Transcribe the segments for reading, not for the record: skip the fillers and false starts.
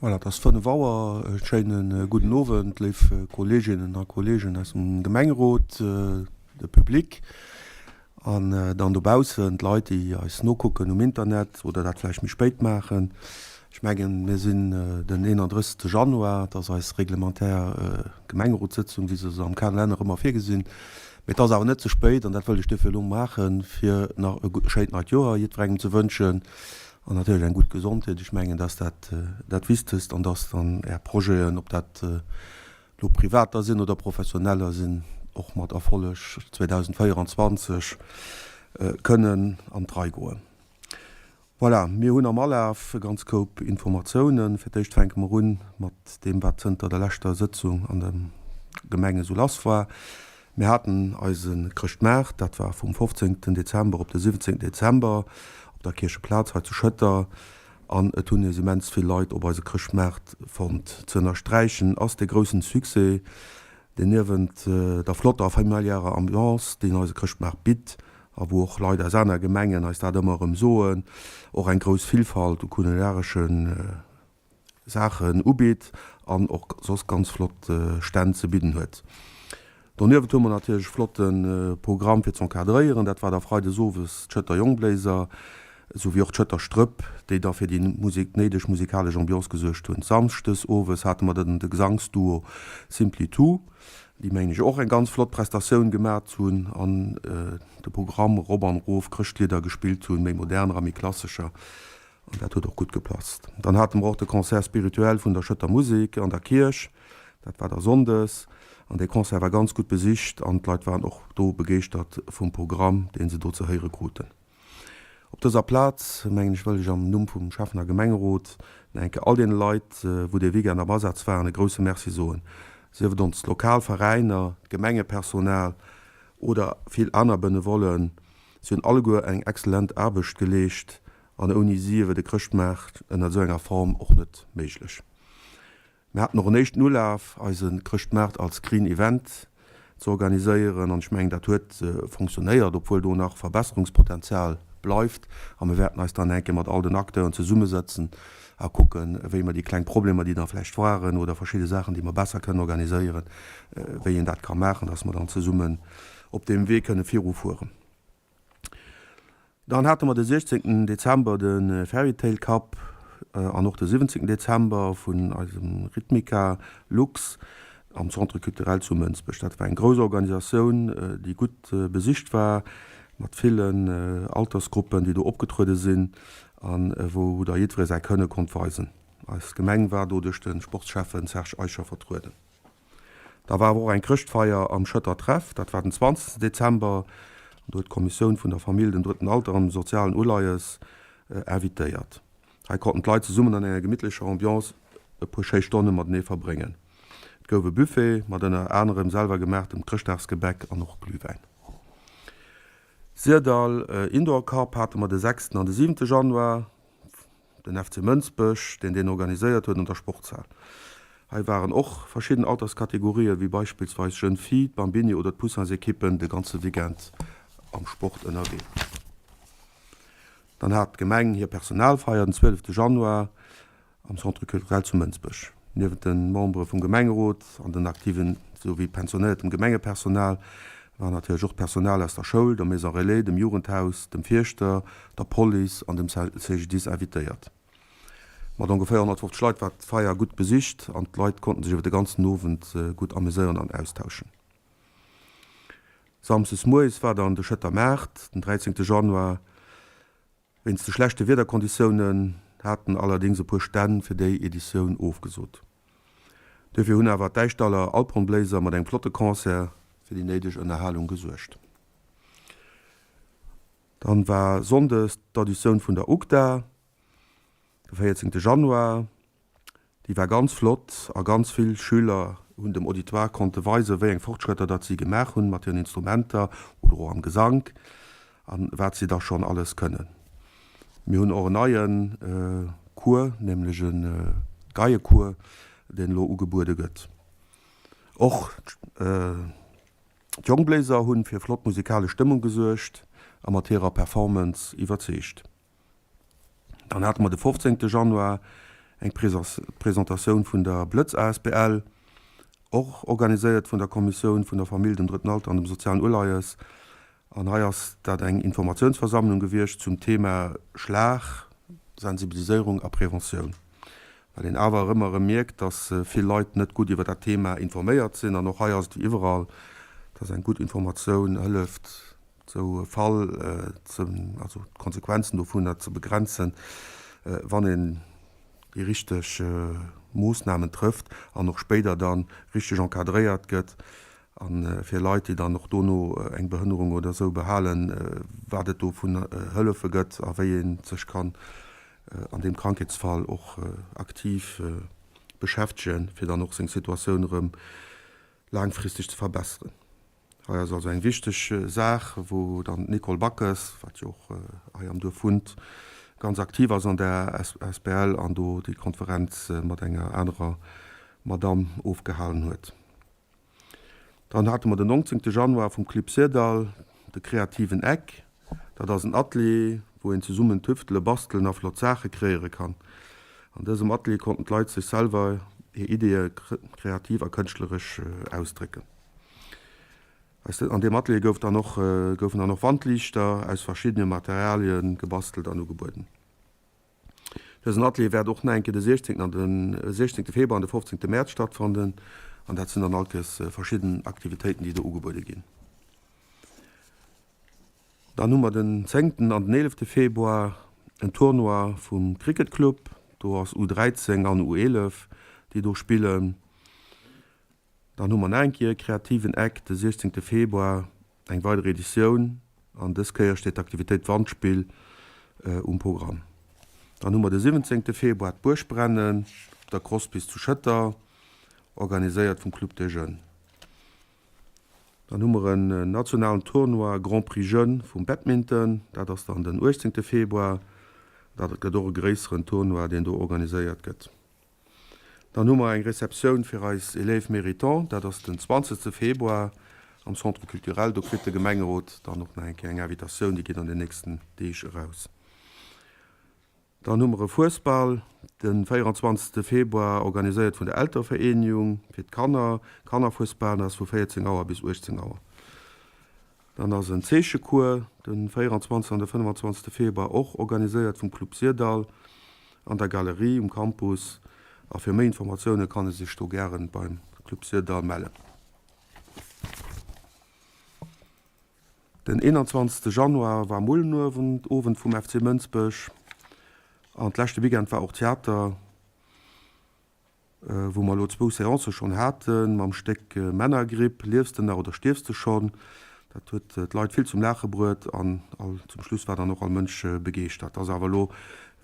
Voilà, et ass 5 Auer. E schéine gudden Owend, léif Kolleeginnen a Kolleegen aus dem Gemengerot, de Public an dann dobaussen d'Leit, déi eis nokucken um Internet oder dat vläicht méi spéit maachen. Ech mengen, mir sinn den 31. Januar, et ass eis reglementär Gemengerotssëtzung, wéi se se am Kalenner ëmmer virgesinn. Mee et ass awer net ze spéit, an dat wëll ech duerfir elo maachen, fir nach e schéint neit Joer jiddwerengem ze wënschen an natierlech eng gutt Gesondheet. Ech mengen, dat ass dat dat Wichtegst an dass dann Är Projeten, ob dat elo privater sinn oder professioneller sinn, och mat Erfolleg 2024 kënnen an d'Rei goen. Voilà, mir hunn am Alaf e ganz Koup Informatiounen. Fir d'éischt fänke mer un mat deem, wat zënter der leschter Sëtzung an der Gemeng esou lass war. Mir haten eise Chrëschtmaart, dat war vum 15. Dezember op de 17. Dezember op der Kiercheplaz hei zu Schëtter. An et hunn nees immens vill Leit op eise Chrëschtmaart fonnt. Ze ënnersträichen ass de groussen Succès, deen niewent der flotter a familiärer Ambiance, déi eise Chrëschtmaart bitt, a wou och Leit aus aner Gemengen eis dat ëmmer erëm soen, och eng grouss Villfalt u kulinaresche Saachen ubitt an och soss ganz flott Stänn ze bidden huet. Doniewent hu mer natierlech e flotte Programm fir z'encadréieren, dat war da freides owes d'Schëtter Jongbléiser, esou wéi och d'Schëtter Strëpp, déi da fir déi néideg musikalesch Ambiance gesuergt hunn. Samschdes owes hate mer dann de Gesangsduo Simply Two, déi mengen ech och eng ganz flott Prestatioun gemat hunn an de Programm erop an erof Chrëschtlidder gespillt hunn, méi moderner a méi klassescher, an dat huet och gutt gepasst. Dann hate mer och de Concert spirituel vun der Schëtter Musek an der Kierch, dat war da sonndes, an dee Concert war ganz gutt besicht an d'Leit waren och do begeeschtert vum Programm, dee se do ze héiere kruten. Op dëser Plaz, mengen ech, wëll ech am Numm vum Schäffen a Gemengerot nach eng Kéier all deene Leit, wou dee Weekend am Asaz waren, e grouse Merci soen, sief et ons lokal Veräiner, d'Gemengepersonal oder vill aner Benevollen. Si hunn alleguer eng exzellent Aarbecht geleescht an ouni si wier de Chrëschtmaart ënner esou enger Form och net méiglech. Mir haten och en éischten Ulaf, eise Chrëschtmaart als Green Event ze organiséieren an ech mengen, dat huet fonctionnéiert, obwuel do nach Verbesserungspotenzial bleift. A mir wäerten eis dann eng Kéier mat all den Acteuren zesummesëtzen a kucken, wéi mer déi kleng Problemer, déi da vläicht waren oder verschidde Saachen, déi mer besser kënnen organiséieren, wéi een dat ka maachen, dass mer dann zesummen op deem Wee kënne virufueren. Dann hate mer de 16 Dezember de Fairytale Cup an och de 17 Dezember vun eisem Rhythmica Lux am Centre Culturel zu Mënsbech. Dat war eng grouss Organisatioun, déi gutt besicht war, mat villen Altersgruppen, déi do opgetruede sinn a wou da jiddweree säi Kënne konnt weisen. Eis Gemeng war do duerch de Sportschäffen Serge Eicher vertrueden. Da war awer och eng Chrëschtfeier am Schëtter Treff, dat war den 20 Dezember, an do huet d'Kommissioun vun der Famill, dem Drëtten Alter an dem sozialen Uleies invitéiert. Hei konnten d'Leit zesummen an enger gemittlecher Ambiance e puer schéi Stonne matenee verbréngen. Et gouf e Buffet mat ënner anerem selwer gemaachtem Chrëschtdagsgebäck an och Glühwäin. Syrdall Indoor Cup hate mer de 6 an de 7 Januar. Den FC Mënsbech, deen deen organiséiert huet an der Sportshal. Hei waren och verschidden Alterskategorien, wéi beispillsweis Jeunes Filles, d'Bambini oder d'Poussinsekippen de ganze Weekend am Sport ënnerwee. Dann hat d'Gemeng hir Personalfeier den 12 Januar am Centre Culturel zu Mënsbech. Niewent de Membere vum Gemengerot an den aktiven souwéi pensionéiertem Gemengepersonal war natierlech och d'Personal aus der Schoul, der Maison Relais, dem Jugendhaus, dem Fierschter, der Police an dem CGDIS invitéiert. Mat ongeféier 150 Leit war d'Feier gutt besicht an d'Leit konnten sech iwwer de ganzen Owend gutt ameséieren an austauschen. Samsdes moies war dann de Schëtter Maart, den 13 Januar. Wéinst de schlechte Wiederkonditiounen haten allerdéngs e puer Stänn fir déi Editioun ofgesot. Duerfir hunn awer d'Äischdaller Alphornbléiser mat engem flotte Concert fir déi néideg Ënnerhalung gesuergt. Dann war Sonndes d'Auditioun vun der UGDA, de 14 Januar. Déi war ganz flott a ganz vill Schüler hunn dem Auditoire konnte weisen, wéi eng Fortschrëtter datt si gemaach hunn mat hiren Instrumenter oder och am Gesank a wat si da schonn alles kënnen. Mir hunn och en neie Cours, nämlech e Geiecours, deen elo ugebuede gëtt. Och d'Jongbléiser hu fir flott musikalesch Stëmmung gesuergt a mat hirer Performance iwwerzeegt. Dann hate mer de 15 Januar. Eng Presentatioun vun der Blëtz asbl, och organiséiert vun der Kommissioun vun der Famill, dem Drëtten Alter an dem sozialen Uleies. An hei ass dat eng Informatiounsversammlung gewiescht zum Thema Schlag, Sensibiliséierung a Preventioun. Well een awer ëmmer erëm mierkt, dass vill Leit net gutt iwwer dat Thema informéiert sinn. An och hei ass et wéi iwwerall, dass eng gutt Informatioun hëlleft, esou e Fall ze, also d'Konsequenzen dovunner ze begrenzen, wann een déi richteg Moossnamen trëfft an och spéider da richteg encadréiert gëtt a fir Leit, déi dann och dono eng Behënnerung oder esou behalen, wat et do vun Hëllefe gëtt a wéi ee sech kann an deem Krankheetsfall och aktiv beschäftegen, fir dann och seng Situatioun erëm laangfristeg ze verbesseren. Hei ass also eng wichteg Saach, wou dann d'Nicole Backes, wat jo och hei am Duerf wunnt, ganz aktiv ass an der asbl an do déi Konferenz mat enger anerer Madamm ofgehalen huet. Dann hate mer den 19. Januar vum Club Syrdall de kreativen Eck. Dat ass en Atelier, wou een zesummen tüftele, bastelen a flott Saache kreéiere kann. An dësem Atelier konnten d'Leit sech selwer hir Ideeë kreativ a kënschtleresch ausdrécken. An deem Atelier gouf dann och, goufen dann och Wandliichter aus verschiddene Materialie gebastelt an ugebueden. Dësen Atelier wäert och nach eng Kéier de 16. an den 16. Februar an de 15. Mäerz stattfannen an dat sinn dann all Kéiers verschidden Aktivitéiten, déi do ugebuede ginn. Dann hu mer den 10. an den 11. Februar en Tournoi vum Cricket Club. Do ass U13 an U11, déi do spillen. Dann hu mer nach eng Kéier e kreativen Eck, de 16 Februar, eng weider Editioun an dës Kéier steet d'Aktivitéit Wandspill um Programm. Dann hu mer de 17 Februar d'Buergbrennen op der Crosspist zu Schëtter, organiséiert vum Club des Jeunes. Dann hu mer en nationalen Tournoi Grand Prix Jeunes vum Badminton, dat ass dann den 18 Februar. Dat gëtt och e gréisseren Tournoi, deen do organiséiert gëtt. Dann hu mer eng Receptioun fir eis Élèves méritants, dat ass den 20 Februar am Centre culturel. Do kritt de Gemengerot dann och nach eng Kéier eng Invitatioun, déi geet an den nächsten Deeg eraus. Dann hu mer e Fuesbal de 24 Februar, organiséiert vun der Elterevereenegung fir d'Kanner, Kannerfuesbal, dat ass vu 14 Auer bis 18 Auer. Dann ass en Zeechecours de 24 an de 25 Februar och organiséiert vum Club Syrdall an der Galerie um Campus a fir méi Informatioune kann e sech do gären beim Club Syrdall mellen. Den 21 Januar war Mullenowend Owend vum FC Mënsbech an d'leschte Weekend war och Theater. wou mer elo zwou Seancë schonn hate mam Stéck Männergripp, Liefs de nach oder stierfs de schonn? Dat huet d'Leit vill zum Laache bruet an zum Schluss war dann och all Mënsch begeeschtert. Ass awer elo,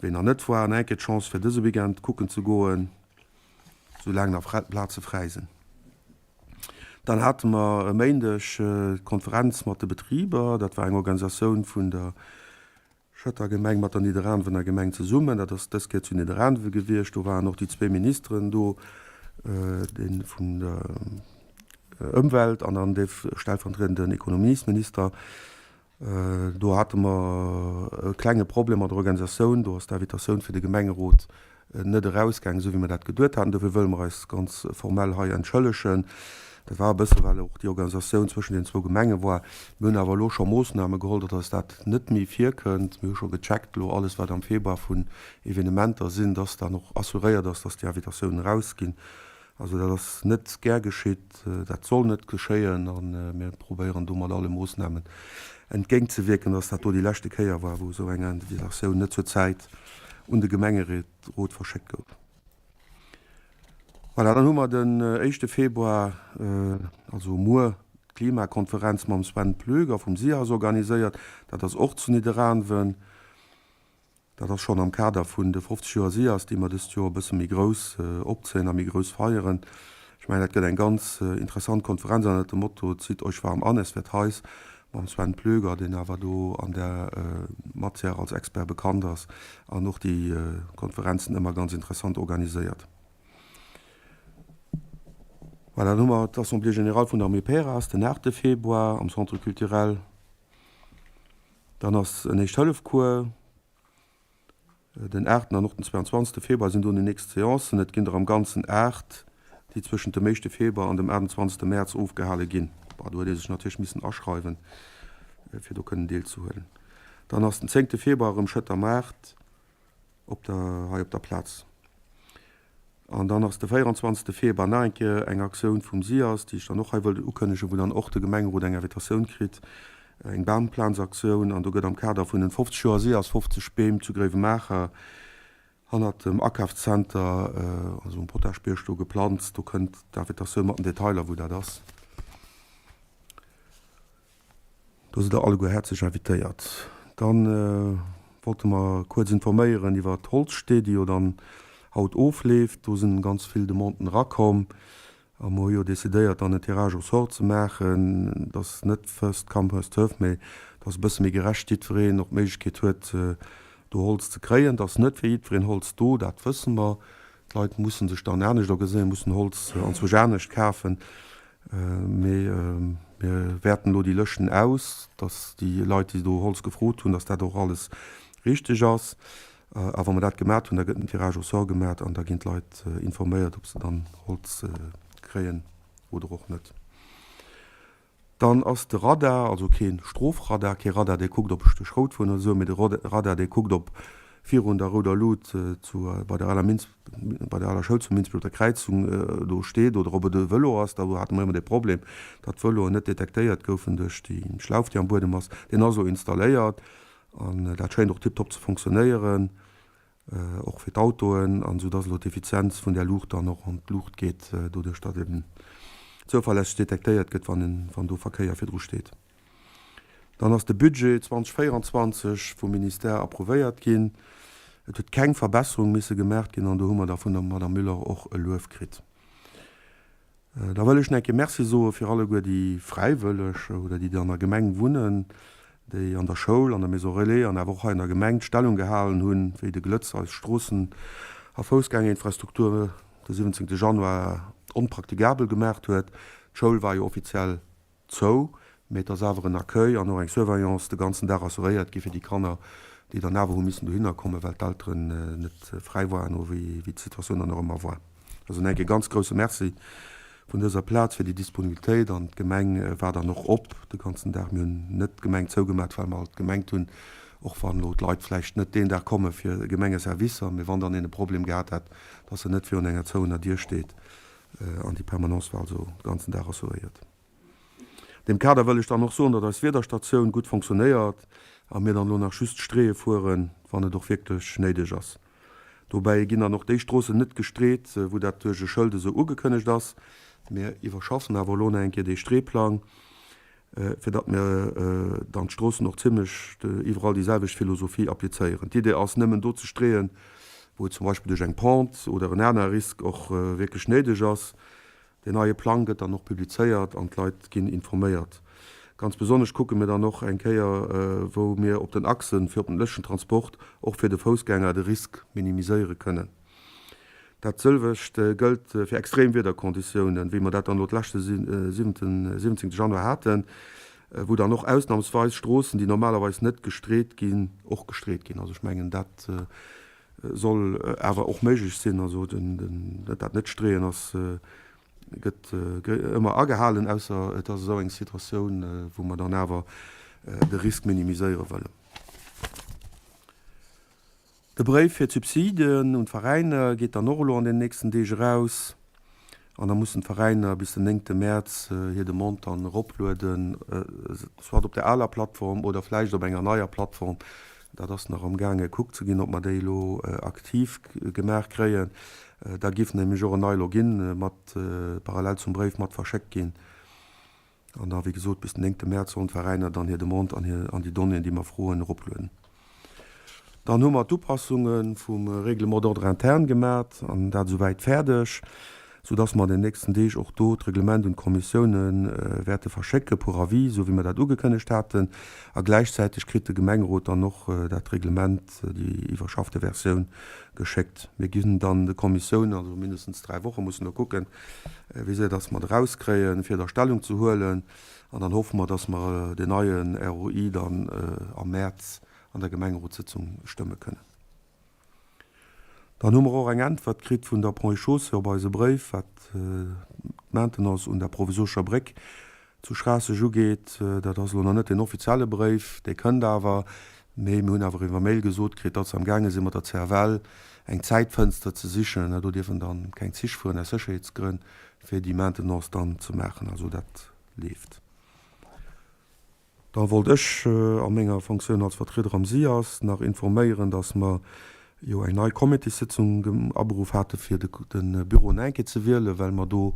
ween nach net war, nach eng Kéier d'Chance fir dëse Weekend kucken ze goen, soulaang nach Plaze fräi sinn. Dann hate mer e Méindeg d'Konferenz mat de Betriber. Dat war eng Organisatioun vun der Schëtter Gemeng mat der Nidderaanwener Gemeng zesummen. Dat ass dës Kéier zu Nidderaanwe gewiescht. Do waren och déi zwee Ministeren do, dee vun der Ëmwelt an dann dee stellvertriedenden Ekonomiesminister. Do hate mer e klenge Problem mat der Organisatioun. Do ass d'Invitatioun fir de Gemengerot net erausgaangen, esou wéi mer dat geduet haten. Dofir wëlle mer eis ganz formell hei entschëllegen. Dat war e bësse well och déi Organisatioun zwëschen den zwou Gemenge war. Mir hunn awer elo scho Moossname geholl, datt eis dat net méi virkënnt. Mir hu scho gecheckt elo alles, wat am Februar vun Evenementer sinn, datt dann och assuréiert ass, datt déi Invitatiounen erausginn. Also dat ass net gär geschitt, dat soll net geschéien a mir probéieren do mat alle Moossnamen entgéintzewierken, datt dat do déi leschte Kéier war, wou esou eng Invitatioun net zur Zäit un de Gemengerot verschéckt gouf. Voilà, dann hu mer den éischte Februar, also muer, d'Klimakonferenz mam Sven Plöger vum SIAS organiséiert. Dat ass och zu Nidderaanwen. Dat ass schonn am Kader vun de 50 Joer SIAS, déi mer dëst Joer e bësse méi grouss opzéien a méi grouss feieren. Ech mengen, dat gëtt eng ganz interessant Konferenz ënnert dem Motto Zieht euch warm an, es wird heiß mam Sven Plöger, deen awer do an där Matière als Expert bekannt ass an och déi Konferenzen ëmmer ganz interessant organiséiert. Voilà, dann hu mer d'Assemblée générale vun der Amiperas den 8 Februar am Centre culturel. Dann ass en Éischt-Hëllef-Cours. Den aachten an och den 22. Februar sinn do déi nächst Seancen. Et ginn der am Ganzen 8, déi zwëschent dem éischte Februar an dem 28. Mäerz ofgehale ginn. Bon, do huet ee sech natierlech missen aschreiwen, fir do kënnen deelzehuelen. Dann ass den zéngte Februar erëm Schëtter Maart op der, hei op der Plaz. An dann ass de 24. Februar nach eng Kéier eng Aktioun vum SIAS, déi ech dann och hei wëllt ukënnegen, wou dann och de Gemengerot eng Invitatioun kritt, eng Bamplanzaktioun. An do gëtt am Kader vun den 50 Joer SIAS 50 Beem zu Gréiwemaacher hannert dem Akafszenter, also um Potaschbierg do geplanzt. Do kënnt d'Invitatioun mat den Detailer, wou dat ass. Do sidd der alleguer häerzlech invitéiert. Dann wollte mer kuerz informéieren iwwer d'Holzstee, déi jo dann haut ofleeft. Do sinn ganz vill Demanden erakomm a mer hu jo decidéiert dann en Tirage au sort ze maachen, dass net first come first served, mee dass e bësse méi gerecht jiddwereen och d'Méiglechkeet huet do Holz ze kréien. Et ass net fir jiddwereen Holz do, dat wësse mer. D'Leit mussen sech dann anescht organiséieren, mussen Holz anzwousch anescht kafen. Mee mir wäerten elo déi Lëschten aus, dass déi Leit, déi do Holz gefrot hunn, dass dat och alles richteg ass. A wa mer dat gemat hunn, da gëtt en Tirage au sort gemat an da ginn d'Leit informéiert, ob se dann Holz kréien oder och net. Dann ass de Radar, also kee Strofradar, kee Radar, dee kuckt, ob ech duerch Rout fueren oder esou, mee de Radar, dee kuckt, ob virun der rouder Lut zu, bei der aler Minz, bei der aler Schoul zu Minsbech op der Kräizung do steet oder ob et e Vëlo ass. Do hate mer ëmmer dee Problem, datt d'Vëloen net detektéiert goufen duerch déi Schlauf, déi am Buedem ass. Deen ass elo installéiert an dat schéint och tiptop ze fonctionnéieren, och fir d'Autoen, an esou datt elo d'Effizienz vun där Luucht dann och an d'Luucht geet, doduerch datt eben zouverlässeg detektéiert gëtt, wann do Verkéier virdru steet. Dann ass de Budget 2024 vum Ministère approuvéiert ginn. Et huet keng Verbesserung misse gemaacht ginn an do hu mer da vun der Madame Müller och e Luef kritt. Da wëll ech nach eng Kéier Merci soe fir alleguer déi Fräiwëlleg oder déi, déi an der Gemeng wunnen, déi an der Schoul, an der Maison Relais an awer och hei an der Gemeng d'Stellung gehalen hunn, wéi de Glëtz eis Stroossen a Foussgängerinfrastruktur de 17 Januar onpraktikabel gemaacht huet. D'Schoul war jo offiziell Zou, mee et ass awer en Accueil an och eng Surveillance de ganzen Dag assuréiert gi fir déi Kanner, déi dann awer hu missen dohinner kommen, well d'Elteren net fräi waren oder wéi d'Situatioun dann och ëmmer war. Also nach eng Kéier ganz grousse Merci vun dëser Plaz fir déi Disponibilitéit an d'Gemeng war dann och op de ganzen Dag. Mir hunn net d'Gemeng zougemat, well mer alt gemengt hunn, och wann elo d'Leit vläicht net deen Dag komme fir Gemengeservicer, mee wann dann een e Problem gehat hätt, dass en net virun enger zouener Dier steet. An déi Permanence war also de ganzen Dag assuréiert. An deem Kader wëll ech dann och soen, datt eis Wiederstatioun gutt fonctionnéiert a mir dann elo nach just streeë fueren, wann et och wierklech néideg ass. Dobäi ginn dann och déi Stroossen net gestreet, wou dat duerch e Schëld esou ugekënnegt ass. Mir iwwerschaffen awer elo nach eng Kéier dee Streeplang, fir datt mir dann d'Stroossen och zimlech iwwerall déi selwecht Philosophie applizéieren. D'Idee ass, nëmmen do ze streeën, wou et zum Beispill duerch eng Pente oder en anere Risk och wierklech néideg ass. Deen neie Plang gëtt dann och publizéiert an d'Leit ginn informéiert. Ganz besonnesch kucke mir dann och eng Kéier, wou mir op den Achsen fir op den lëschen Transport och fir de Foussgänger de Risk minimiséiere kënnen. Dat sëlwecht gëllt fir extrem Wiederkonditiounen, wéi mer dat dann elo d'leschte 17 Januar haten, wou dann och ausnamsweis Stroossen, déi normalerweis net gestreet ginn, och gestreet ginn. Also ech mengen, dat soll awer och méiglech sinn. Also dat Net-Streeën ass, gëtt ëmmer agehalen, ausser et ass esou eng Situatioun, wou mer dann awer de Risk minimiséiere wëllen. De Bréif fir d'Subsiden un d'Veräiner geet dann och elo an den nächsten Deeg eraus. An da mussen d'Veräiner bis den néngte Mäerz hir Demande dann eroplueden, soit op der aler Plattform oder vläicht op enger neier Plattform. Dat ass nach amgaange gekuckt ze ginn, ob mer déi elo aktiv gemaach kréien. Da giff nämlech och en nei Login mat parallel zum Bréif mat verschéckt ginn. An da, wéi gesot, bis den néngte Mäerz sollen d'Veräiner dann hir Demande an hir, an déi Donnéeën, déi mer froen, eroplueden. Dann hu mer d'Upassunge vum Règlement d'ordre interne gemat an dat esouwäit fäerdeg, soudass mer an den nächsten Deeg och do d'Reglement un d'Kommissioune wäerte verschécke pour avis, esou wéi mer dat ugekënnegt haten. A gläichzäiteg kritt de Gemengerot dann och dat Reglement, déi iwwerschaffte Versioun, geschéckt. Mir ginn dann de Kommissiounen, also mindestens 3 Woche mussen mer kucken, wéi séier dass mer et erauskréien, fir da Stellung ze huelen. An dann hoffe mer, dass mer deen neien ROI dann am Mäerz an der Gemengerotssëtzung stëmme kënnen. Dann hu mer och eng Äntwert kritt vun der Ponts et Chaussées op eise Bréif, wat d'Maintenance un der provisorescher Bréck zu Schraasseg ugeet. Dat ass elo nach net deen offizielle Bréif, dee kënnt awer. Mee mir hunn awer iwwer Mail gesot kritt, datt se am gaange si mat der CFL eng Zäitfënster ze sichen. Do dierfen dann keng Zich fueren aus Sécherheetsgrënn, fir déi Maintenance dann ze maachen. Also dat leeft. Da wollt ech a menger Fonctioun als Vertrieder am SIAS nach informéieren, dass mer jo eng nei Comitéssitzung aberuff hate fir de Büro nach eng Kéier ze wielen, well mer do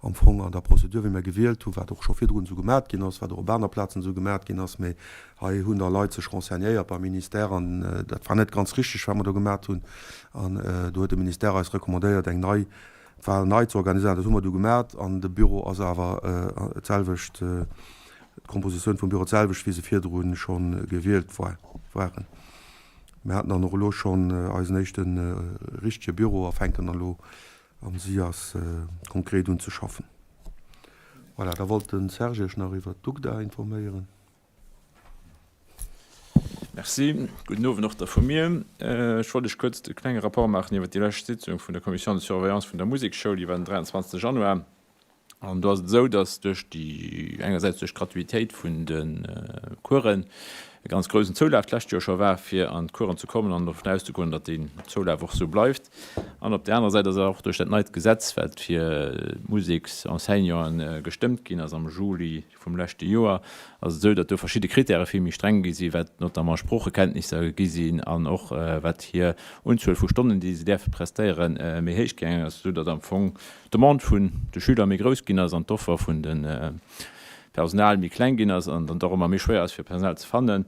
am Fong an der Prozedur, wéi mer gewielt hunn, wat och scho virdrun esou gemat ginn ass, wat och op aner Plazen esou gemat ginn ass, mä hei hunn da Leit sech renseignéiert beim Ministère an dat war net ganz richtig, wat mer do gemat hunn. An do huet de Ministère eis recommandéiert, eng nei D'Wal nei ze organiséieren. Dat hu mer du gemat an de Büro ass awer d'selwecht, d'Kompositioun vum Büro d'selwecht, wéi se virdru scho gewielt waren. Mir haten dann och elo schonn eisen éischte richtege Büro a fänken dann elo am SIAS konkret un ze schaffen. Voilà, da wollt de Serge Iech nach iwwert d'UGDA informéieren. Merci. Gudden Owend och da vu mir. Ech wollt lech kuerz e klenge Rapport maachen iwwert déi lescht Sitzung vun der Commission de surveillance vun der Musekschoul, déi war den 23. Januar. An do ass et esou, dass duerch déi, engersäits duerch d'Gratuitéit vun de Coursen e ganz groussen Zoulaf d'lescht Joer scho war, fir an d'Coursen ze kommen an dovun auszegoen, datt deen Zoulaf och esou bleift. An op där anerer Säit ass awer och duerch dat neit Gesetz, wat fir d'Museksenseignanten gestëmmt ginn ass am Juli vum leschte Joer ass et esou, datt do verschidde Kritäre vill méi streng gi sinn, wat notamment Sproochekenntnisser gi sinn an och wat hir Unzuel vu Stonnen, déi se däerfe prestéieren, méi héich gaangen ass, esou datt am Fong d'Demande vun de Schüler méi grouss ginn ass an d'Offer vun de Personal méi kleng ginn ass an dann och ëmmer méi schwéier ass fir Personal ze fannen.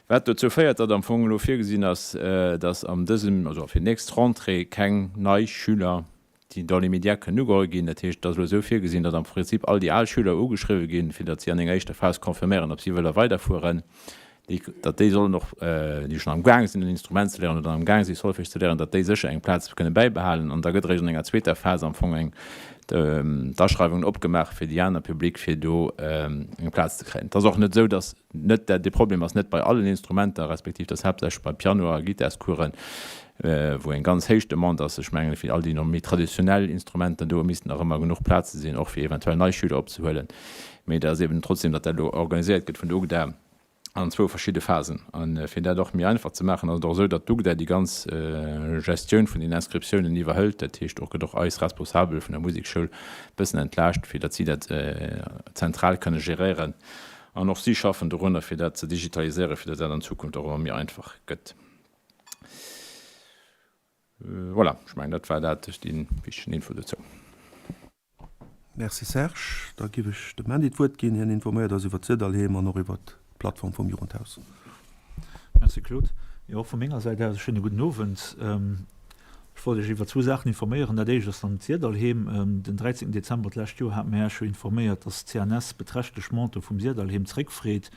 Wat dozou féiert, datt am Fong elo virgesinn ass, datt an dësem, also fir d'nächst Rentrée keng nei Schüler déi dans l'immédiat kënnen ugeholl ginn. Dat heescht, et ass elo esou virgesinn, datt am Prinzip all déi al Schüler ugeschriwwe ginn, fir datt si an enger éischter Phas confirméieren, ob si wëlle weiderfueren, déi, datt déi sollen och, déi schonn amgaang sinn en Instrument ze léieren oder amgaang si Solfège ze léieren, datt déi sécher eng Plaz kënne bäibehalen. An da gëtt eréischt an enger zweeter Phas am Fong eng d'Aschreiwungen opgemaach fir déi aner Public, fir do eng Plaz ze kréien. Et ass och net esou, datt Net dat, dee Problem ass net bei allen Instrumenter, respektiv dat ass haaptsächlech bei Piano a Gittarscoursen, wou eng ganz héich Demande ass. Ech mengen, fir all déi méi traditionell Instrumenter, do missten nach ëmmer genuch Plaze sinn, och fir eventuell nei Schüler opzehuelen. Mee et ass eben trotzdem, datt dat elo organiséiert gëtt vun der UGDA an zwou verschidde Phasen. A fir dat och méi einfach ze maachen, ass et och esou, datt d'UGDA déi ganz Gestioun vun den Inscriptiounen iwwerhëlt. Dat heescht, och gëtt och eis Responsabel vun der Musekschoul e bëssen entlaascht, fir datt si dat zentral kënne geréieren. An och si schaffen dorunner, fir dat ze digitaliséieren, fir datt dat an Zukunft och ëmmer méi einfach gëtt. Voilà, ech mengen, dat war dat, déi wichtegen Info dozou. Merci Serge. Da giff ech dem Mandy d'Wuert ginn. Hien informéiert eis iwwert d'Syrdallheem an och iwwert d'Plattform vum Jugendhaus. Merci Claude. Jo, och vu menger Säit aus e schéine gudden Owend. Ech wollt Iech iwwer zwou Saachen informéieren. Dat éischt ass dann d'Syrdallheem. Den 13 Dezember d'lescht Joer hate mir Iech jo informéiert, dass d'CNS beträchtlech Monte vum Syrdallheem zréckfreet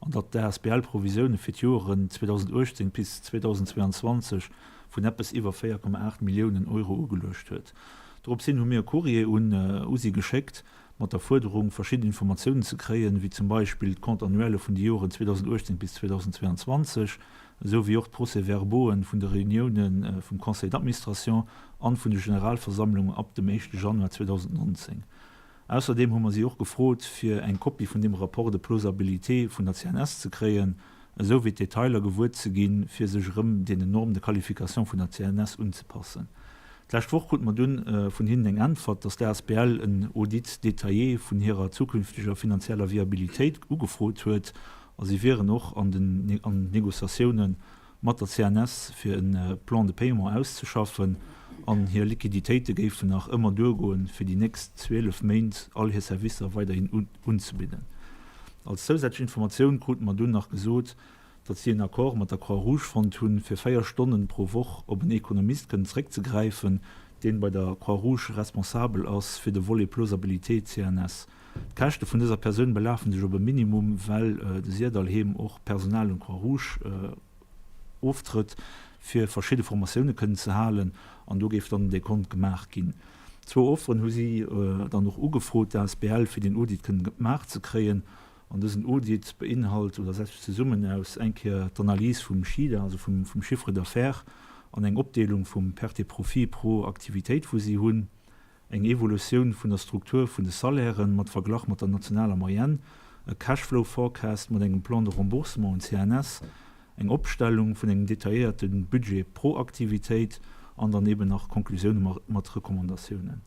an datt d'ASBL Provisioune fir d'Joren 2018 bis 2022 vun eppes iwwer 4,8 Milliounen Euro ugeluecht huet. Dorops hin hu mir e Courrier un u si geschéckt mat der Fuerderung, verschidden Informatiounen ze kréien, wéi zum Beispill d'Compte annuelle vun de Joren 2018 bis 2022, esou wéi och d'Procès-verbauen vun de Reunioune vum Conseil d'administration an vun de Generalversammlungen ab dem éischte Januar 2019. Ausserdeem hu mer si och gefrot, fir eng Kopie vun deem Rapport de plausibilité vun der CNS ze kréien, esou wéi d'Detailer gewuer ze ginn, fir sech erëm deenen Normes de qualification vun der CNS unzepassen. D'lescht Woch krute mer dunn vun hinnen eng Äntwert, dass d'ASBL en Audit détaillé vun hirer zukünfteger finanzieller Viabilitéit ugefrot huet a si wieren och an den Négociatioune mat der CNS fir e Plan de paiement auszeschaffen an hir Liquiditéite géifen nach ëmmer duergoen, fir déi nächst 12 Méint all hir Servicer weiderhin unzebidden. Als zousätzlech Informatioun krute mer dunn nach gesot, datt si en Accord mat der Croix-Rouge fonnt hunn, fir 4 Stonnen pro Woch op en Ekonomist kënnen zeréckzegräifen, deen bei der Croix-Rouge responsabel ass fir de Volet Plausibilité CNS. D'Käschte vun dëser Persoun belafen sech op e Minimum, well de Syrdallheem och Personal un d'Croix-Rouge oftrëtt, fir verschidde Formatioune kënnen ze halen, an do géif dann en Dekont gemaach ginn. Zwou Offeren hu si dann och ugefrot, d'ASBL, fir deen Audit kënnen gemaach ze kréien. An dësen Audit beinhalt oder setzt sech zesummen aus eng Kéier d'Analys vum Chider, also vum Chiffre d'affaires. an eng Opdeelung vum Perte et Profit pro Aktivitéit wou si hunn, eng Evolutioun vun der Struktur vun de Salairen mat Verglach mat der nationaler Moyenne, e Cashflow Forecast mat engem Plan de remboursement un CNS, eng Opstellung vun engem detailléierte Budget pro Aktivitéit an dann eben nach Konklusioune mat Recommandatiounen.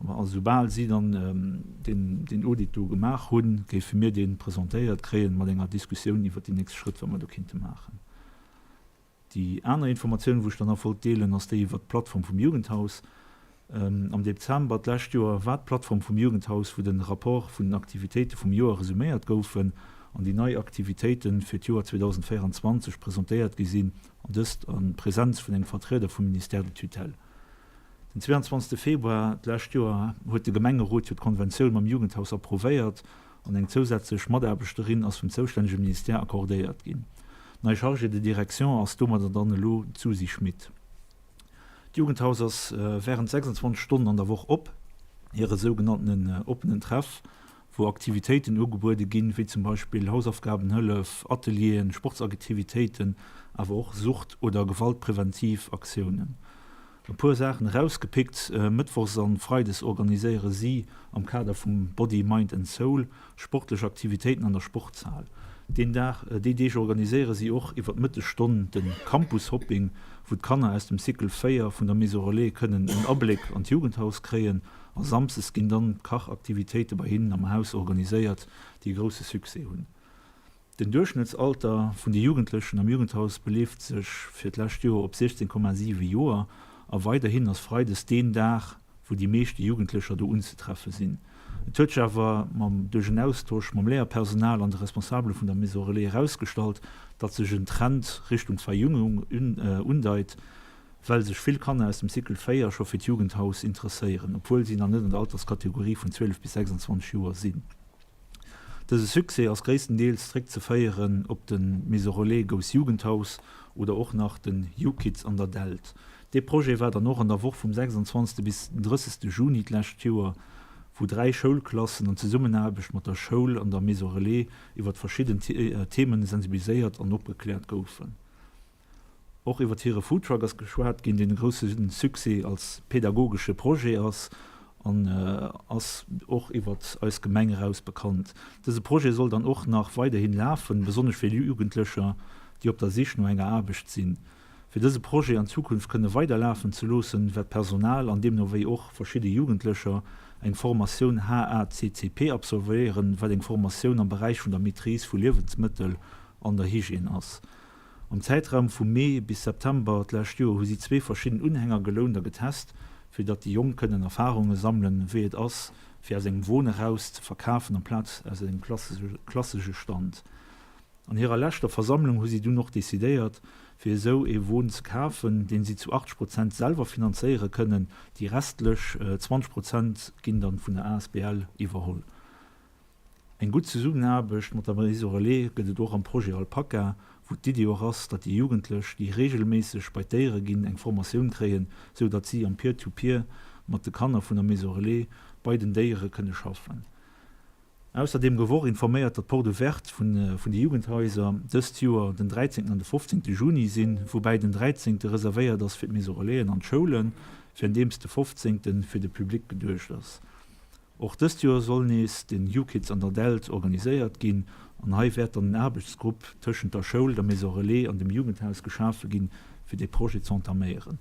A soubal si dann deen Audit do gemaach hunn, géife mir dee presentéiert kréien mat enger Diskussioun iwwert déi nächst Schrëtt, wat mer do kinnte maachen. Déi aner Informatioun, wou ech dann nach wollt deelen, ass déi iwwert d'Plattform vum Jugendhaus. Am Dezember d'lescht Joer war d'Plattform vum Jugendhaus, wou de Rapport vun den Aktivitéite vum Joer resuméiert goufen an déi nei Aktivitéite fir d'Joer 2024 presentéiert gi sinn, an dëst a Presenz vun engem Vertrieder vum Ministère de tutelle. Den 22 Februar d'lescht Joer huet de Gemengerot jo d'Konventioun mam Jugendhaus approuvéiert an eng zousätzlech Mataarbechterin ass vum zoustännege Ministère accordéiert ginn. Nei Chargée de direction ass domadder dann elo d'Susi Schmit. D'Jugendhaus ass wärend 26 Stonnen an der Woch op, hire sougenanntenen oppenen Treff, wou Aktivitéiten ugebuede ginn, wéi zum Beispill Hausaufgabenhëllef, Atelieren, Sportsaktivitéiten, awer och Sucht oder gewaltpräventiv Aktiounen. E puer Saachen erausgepickt, Mëttwochs an Freides organiséiere si am Kader vum Body, Mind and Soul sportlech Aktivitéiten an der Sportshal. Deen Dag, déi Deeg organiséiere si och iwwer d'Mëttesstonn de Campus Hopping, wou d'Kanner aus dem Cycle 4 vun der Maison Relais kënnen en Abléck an d'Jugendhaus kréien. A Samsdes ginn dann d'Kachaktivitéite bei hinnen am Haus organiséiert, déi e grousse Succès hunn. Den Duerchschnëttsalter vun de Jugendlechen am Jugendhaus beleeft sech fir d'lescht Joer op 16,7 Joer a weiderhin ass freides deen Dag, wou déi meeschte Jugendlecher do unzetreffe sinn. Et huet sech awer mam duerch en Austosch mam Léierpersonal an de Responsabele vun der Maison Relais erausgestallt, datt sech en Trend Richtung Verjüngung undeit, well sech vill Kanner aus dem Cycle 4 scho fir d'Jugendhaus interesséieren, obwuel si nach net an der Alterskategorie vun 12 bis 26 Joer sinn. Dëse Succès ass gréisstendeels zréckzeféieren op de Maison Relais Gous Jugendhaus oder och nach den Jukids an der Dällt. Dee Projet war dann och an der Woch vum 26. bis 30. Juni d'lescht Joer, wou 3 Schoulklassen an Zesummenaarbecht mat der Schoul an der Maison Relais iwwert verschidden Themen sensibiliséiert an opgekläert goufen. Och iwwert hire Foodtruck ass geschwat ginn, deen e grousse Succès als pedagogesche Projet ass an ass och iwwert eis Gemeng eraus bekannt. Dëse Projet soll dann och nach weiderhin lafen, besonnesch fir Jugendlecher, déi op der Sich no enger Aarbecht sinn. Fir dëse Projet an Zukunft kënne weiderlafen ze loossen, wäert d'Personal an deemno wéi och verschidde Jugendlecher eng Formatioun HACCP absolvéieren, wat eng Formatioun am Beräich vun der Maîtrise vu Liewensmëttel an der Hygiène ass. Am Zäitraum vu Mee bis September d'lescht Joer hu si zwee verschidden Unhänger gelount a getest, fir datt déi Jonk kënnen Erfarunge sammelen, wéi et ass, fir aus engem Won eraus ze verkafen amplaz aus engem klassesche Stand. An hirer leschter Versammlung hu si dunn och decidéiert, fir esou ee Won ze kafen, deen si zu 80 Prozent selwer finanzéiere kënnen, déi restlech 20 Prozent ginn dann vun der asbl iwwerholl. Eng gutt Zesummenaarbecht mat der Maison Relais gëtt et och am Projet Alpaka, wou d'Iddi och ass, datt déi Jugendlech, déi reegelméisseg bei d'Déiere ginn, eng Formatioun kréien, sou datt si am Peer-to-Peer mat de Kanner vun der Maison Relais bei den Déiere kënne schaffen. Ausserdeem gouf och informéiert, datt d'Porte ouverte vun de Jugendhaiser dëst Joer den 13 an de 15 Juni sinn, woubäi den 13 reservéiert ass fir d'Maison Relaisen an d'Schoulen, wärenddeems de 15 fir de Public geduecht ass. Och dëst Joer soll nees den YouKids an der Dällt organiséiert ginn an hei wäert dann en Aarbechtsgrupp tëschent der Schoul, der Maison Relais an dem Jugendhaus geschafe ginn, fir dee Projet z'entaméieren.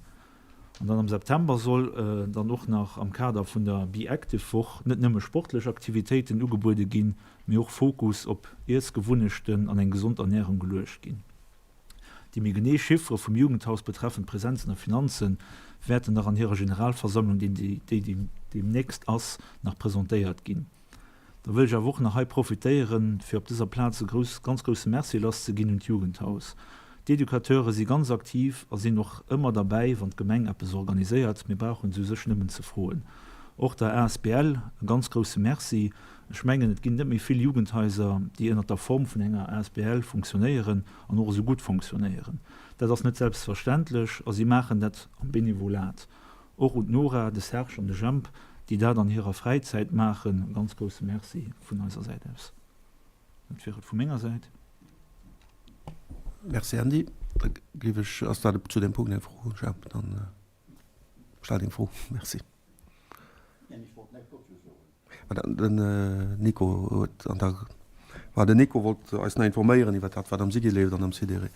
An dann am September soll dann och nach am Kader vun der Be Active Woch net nëmme sportlech Aktivitéiten ugebuede ginn, mee och Fokus op Iessgewunnechten an eng gesond Ernärung geluecht ginn. Déi méi genee Chiffere vum Jugendhaus betreffend Präsenzen a Finanzen wäerten nach an hirer Generalversammlung, déi deemnächst ass, nach presentéiert ginn. Da wëll ech awer och nach hei profitéieren, fir op dëser Plaz e grouss, ganz grousse Merci lasszeginn un d'Jugendhaus. D'Educateure si ganz aktiv a sinn och ëmmer derbäi, wann d'Gemeng eppes organiséiert. Mir brauchen se u sech nëmmen ze froen. Och der asbl e ganz grousse Merci. Ech mengen, et ginn net méi vill Jugendhaiser, déi ënnert der Form vun enger asbl fonctionnéieren an och esou gutt fonctionnéieren. Dat ass net selbstverständlech a si maachen dat am Benevolat. Och un d'Nora, de Serge an de Jemp, déi dat an hirer Fräizäit maachen, e ganz grousse Merci vun eiser Säit aus. Dat wier et vu menger Säit. Merci Andy. Da géif ech, ass dat zu deem Punkt eng Fro, Jemp? Dann stell deng Fro. Merci. Neen, ech wollt näischt dozou soen. Den Nico huet an der, ma den Nico wollt eis nach informéieren iwwer dat, wat am SIGI leeft an am CDRE.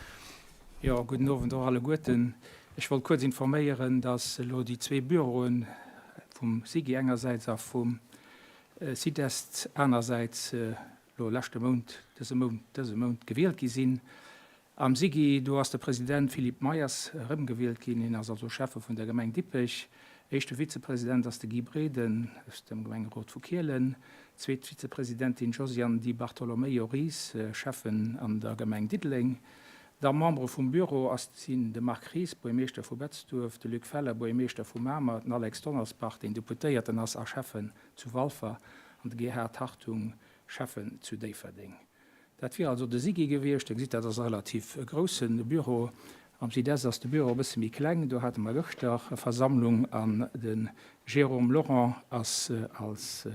Jo, gudden Owend och alleguerten. Ech wollt kuerz informéieren, dass elo déi zwee Büroe vum SIGI engersäits a vum SIDEST anersäits elo leschte Mount, dëse Mount, dëse Mount gewielt gi sinn. Am SIGI, do ass de President Philippe Meyers erëmgewielt ginn, hien ass also Schäffe vun der Gemeng Dippech. Éischte Vizepresident ass de Guy Breden aus dem Gemengerot vu Kielen, zweet Vizepresidentin Josiane Di Bartolomeo-Ries, Schäffen an der Gemeng Diddeleng. Da Membere vum Büro ass sinn de Marc Ries, Buermeeschter vu Betzdurf, de Luc Feller, Buermeeschter vu Mamer, den Alex Donnersbach, deen Deputéierten ass a Schäffen zu Walfer, an de Gerhard Hartung, Schäffen zu Déifferdeng. Dat wier also de SIGI gewiescht. Dir gesitt, dat ass e relativ grousse Büro. Am SIDEST ass de Büro e bësse méi kleng. Do hate mer gëschter e Versammlung an de Jérôme Laurent ass als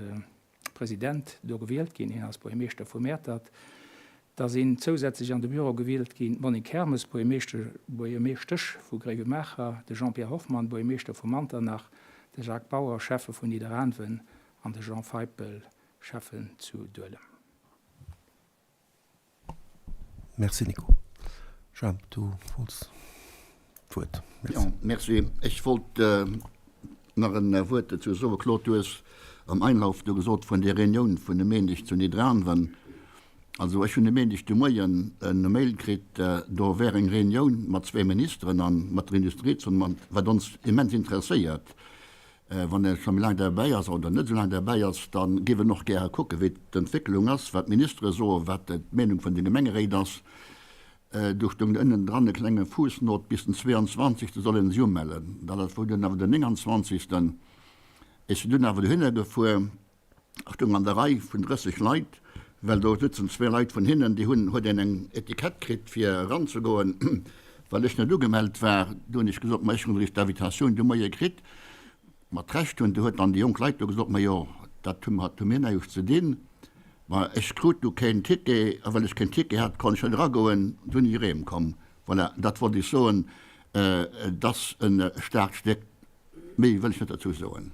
President do gewielt ginn. Hien ass Buergermeeschter vu Mäertert. Da sinn zousätzlech an de Büro gewielt ginn d'Monique Hermes, Buergermeeschtesch vu Gréiwemaacher, de Jean-Pierre Hoffmann, Buergermeeschter vu Manternach, de Jacques Bauer, Schäffe vun Nidderaanwen an de Jean Feipel, Schäffen zu Duelem. Merci Nico. Jemp, du wollts d'Wuert. Merci. Jo, merci. Ech wollt nach en Wuert dozou soen. Claude, du hues am Einlauf do gesot vun där Reunioun vun e Méindeg zu Nidderaanwen. Also ech hunn e Méindeg de Moien e Mail kritt, do wär eng Reunioun mat zwee Ministeren a mat der Industriezon, wat ons immens interesséiert. Wann ee scho méi laang derbäi ass oder net esou laang derbäi ass, da géif en och gäre kucken, wéi d'Entwécklung ass, wat d'Ministere soen, wat d'Meenung vun de Gemengeréit ass. Do stoung ënnendran e klenge Fuussnot, bis den 22. soll ee sech umellen. Dat wor dunn awer den 29. Ech sinn dunn awer dohinner gefuer a stoung an der Rei vun 30 Leit, well do sutzen zwee Leit vun hinnen, déi hunn, huet een eng Etikett kritt fir eranzegoen, well ech net ugemellt war. Du hunn ech gesot, ma ech hunn eréischt d'Invitatioun de Moie kritt. Mat Recht hunn, du huet dann déi jonk Leit do gesot, ma jo, dat hu mat hu mir näischt ze dinn. Ma ech krut du keen Ticket, a well ech keen Ticket hat, konnt ech net eragoen, du hunn ech erémkomm. Voilà, dat wollt ech soen, et ass e staarkt Stéck, méi wëll ech net dozou soen.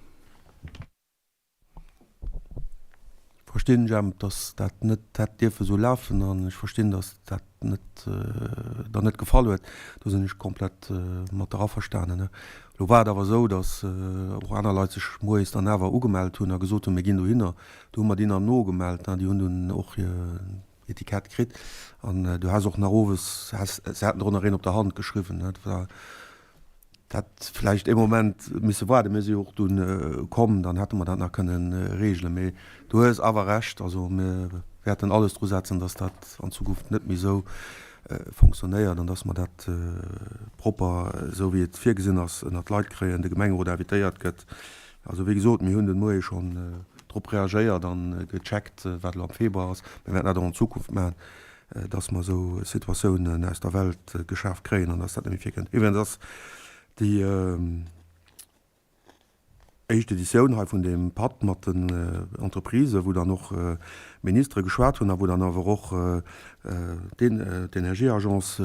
Verstinn, Jemp, dass dat net hätt dierfe sou lafen an ech verstinn, dass dat net der net gefall huet. Do sinn ech komplett mat der averstanen. Elo war et awer esou, dass och aner Leit sech moies dann awer ugemellt hunn a gesot hunn, mir ginn dohinner. Do hu mer déi nach nogemellt, déi hunn dunn och hir Etikett kritt an du has och nach owes, has, se haten der och nach een op der Hand geschriwwen. Dat war Hätt vläicht ee Moment misse waarden, mir si jo och dunn komm, dann hätte mer dat nach kënnen regelen. Mee du hues awer Recht, also mir wäerten alles dru setzen, dass dat an Zukunft net méi esou fonctionnéiert an dass mer dat propper, esou wéi et virgesinn ass, ënnert d'Leit kréien, de Gemengerot invitéiert gëtt. Also wéi gesot, mir hunn den Moie schonn drop reagéiert a gecheckt, wat elo am Februar ass. Mir wäerten dat och an Zukunft maachen. dass mer esou Situatiounen aus der Welt geschaf kréien an dass dat net méi virkënnt. Iwwregens ass déi éischt Editioun hei vun deem Patt mat den Entreprisen, wou dann och Ministere geschwat hunn a wou dann awer och d'Energieagence e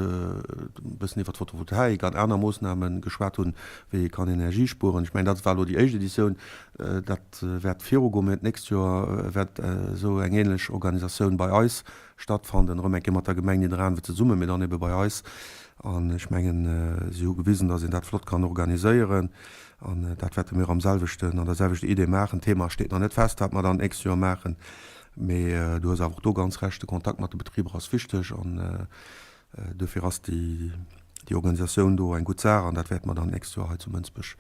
bëssen iwwer d'Photovoltaik an aner Moossname geschwat hunn, wéi ee kann Energie spueren. Ech mengen, dat war elo déi éischt Editioun. Dat wäert virugoen. Mä d'nächst Joer wäert esou eng ähnlech Organisatioun bei eis stattfanden, erëm eng Kéier mat der Gemeng Nidderaanwen zesummen, mee dann ebe bei eis. An ech mengen, si hu gewisen, dass een dat flott kann organiséieren. An dat wäerte mir am selwechten, an der selwechter Idee maachen. D'Thema steet nach net fest, wat mer dann d'nächst Joer maachen. Mee du hues awer och do ganz Recht, de Kontakt mat de Betriber ass wichteg. An duerfir ass déi, déi Organisatioun do eng gutt Saach. An dat wäerte mer dann d'nächst Joer hei zu Mënsbech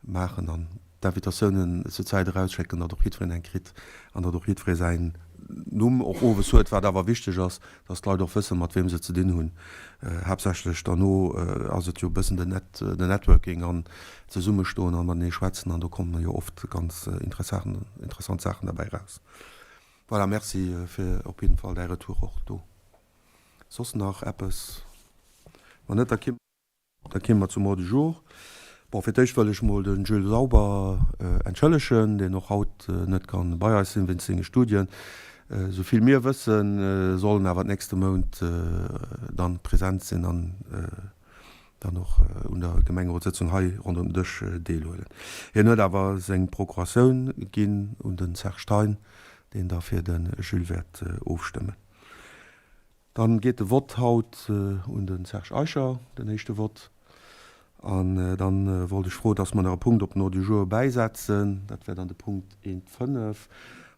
maachen. An d'Invitatiounen zur Zäit erausschécken, datt och jiddwereen eng kritt an datt och jiddweree säin Numm och owes huet, wat awer wichteg ass, datt d'Leit och wëssen, mat weem se ze dinn hunn. Haaptsächlech derno ass et jo e bëssen den Net, den Networking an zesummestoen an matenee schwätzen an do kommen jo oft ganz interessant Saachen derbäi eraus. Voilà, merci fir op jidden Fall däi Retour och do. Soss nach eppes? Wann net, da. Da kéime mer zum Ordre du jour. Bon, fir d'éischt wëll ech mol de Jules Sauber entschëllegen, deen och haut net ka bei eis sinn wéinst senge Studien. Esou vill mir wëssen, soll en awer d'nächste Mount dann present sinn an dann och un der Gemengerotssëtzung hei ronderëm den Dësch deelhuelen. Hien huet awer seng Procuratioun ginn un de Serge Thein, deen da fir de Jules wäert ofstëmmen. Dann geet de Vott haut un de Serge Eicher, den éischte Vott. An dann wollt ech froe, dass mer nach e Punkt op den Ordre du jour bäisetzen. Dat wär dann de Punkt eent 5.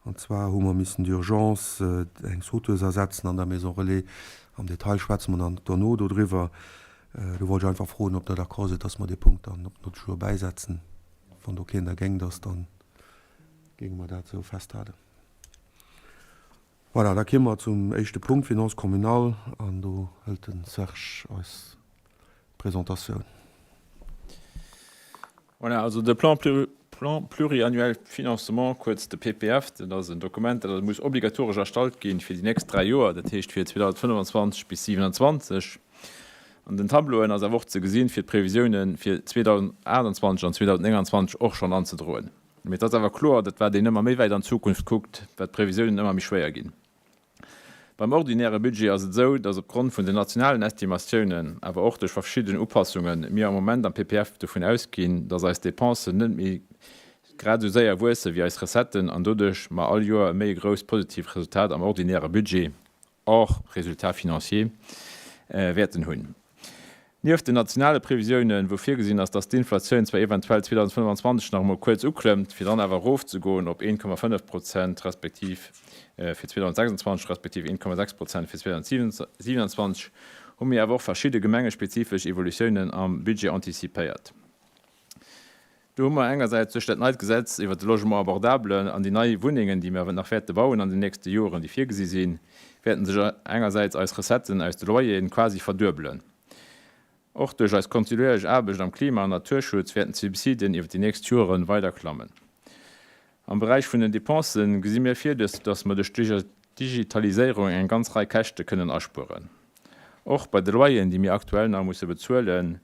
An zwar hu mer missen d'urgence eng Sauteuse ersetzen an der Maison Relais. Am Detail schwätze mer dann dono dodriwwer. Do wollt ech einfach froen, ob Der d'accord sidd, dass mer dee Punkt dann op den Ordre du jour bäisetzen. Wann do keen dergéint ass, da géinge mer dat esou festhalen. Voilà, da kéime mer zum éischte Punkt, Finances communales, an do hëlt de Serge eis d'Presentatioun. Voilà, also de Plan Plan pluriannuel de financement, kuerz de PPF, dat ass en Dokument, dat muss obligatoresch erstallt ginn fir déi nächst dräi Joer, dat heescht fir 2025 bis 2027. An den Tableauen ass awer och ze gesinn, fir d'Previsiounen fir 2028 an 2029 och schonn anzedroen. Mee et ass awer kloer, datt wat een ëmmer méi wäit an d'Zukunft kuckt, wat d'Previsiounen ëmmer méi schwéier ginn. Beim ordinäre Budget ass et esou, datt opgrond vun den nationalen Estimatiounen, awer och duerch verschidden Upassungen, mir am Moment am PPF dovun ausginn, datt eis Dépensen net méi grad esou séier wuesse wéi eis Recetten an doduerch mer all Joer e méi e grousst positiivt Resultat am ordinäre Budget hors résultat financier, wäerten hunn. Nieft den nationale Previsiounen, wou virgesinn ass, dass d'Inflatioun zwar eventuell 2025 nach emol kuerz uklëmmt, fir dann awer erofzegoen op 1,5 Prozent respektiv fir 2026 respektiv 1,6 Prozent fir 2027, hu mir awer och verschidde gemengespezifesch Evolutiounen am Budget antizipéiert. Do hu mer engersäits duerch dat neit Gesetz iwwert de Logement abordable an déi nei Wunnengen, déi mer nach wäerte bauen an den nächste Joren, déi virgesi sinn, wäerten sech engersäits eis Recetten aus de Loyeren quasi verduebelen. Och duerch eis kontinuierlech Aarbecht am Klima an Naturschutz wäerten d'Subsiden iwwert déi nächst Jore weider klammen. Am Beräich vun den Dépensen gesi mir vir, dass mer duerch d'Digitaliséierung eng ganz Rei Käschte kënnen aspueren. Och bei de Loyeren, déi mir aktuell nach musse bezuelen,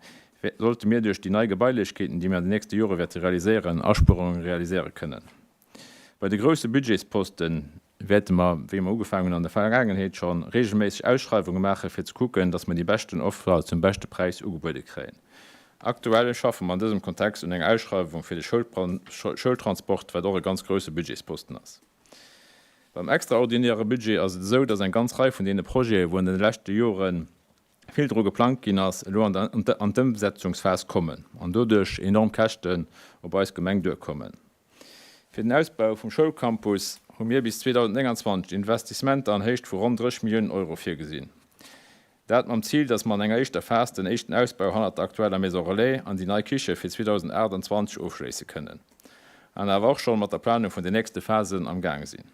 sollte mir duerch déi nei Gebailechkeeten, déi mir an den nächste Jore wäerte realiséieren, Aspuerunge realiséiere kënnen. Bei de grousse Budgetsposte wäerte mer, wéi mer ugefaangen hunn an der Vergaangenheet schonn, reegelméisseg Ausschreiwunge maache fir ze kucken, dass mer déi beschten Offer zum beschte Präis ugebuede kréien. Aktuell schaffe mer an dësem Kontext un enger Ausschreiwung fir de Schoultransport, wat och e ganz grousse Budgetsposten ass. Beim extraordinäre Budget ass et esou, dass eng ganz Rei vun deene Projete, wou an de leschte Jore vill dru geplangt ginn ass, elo an d'Ëmsetzungsphas kommen an doduerch enorm Käschten op eis Gemeng duerkommen. Fir den Ausbau vum Schoulcampus hu mir bis 2029 Investissementer an Héicht vu ronn 30 Milliounen Euro virgesinn. Dat mam Zil, dass mer an enger éischter Phas den éischten Ausbau hannert der aktueller Maison Relais an déi nei Kiche fir 2028 ofschléisse kënnen an awer och schonn mat der Planung vun den nächste Phasen am Gaang sinn.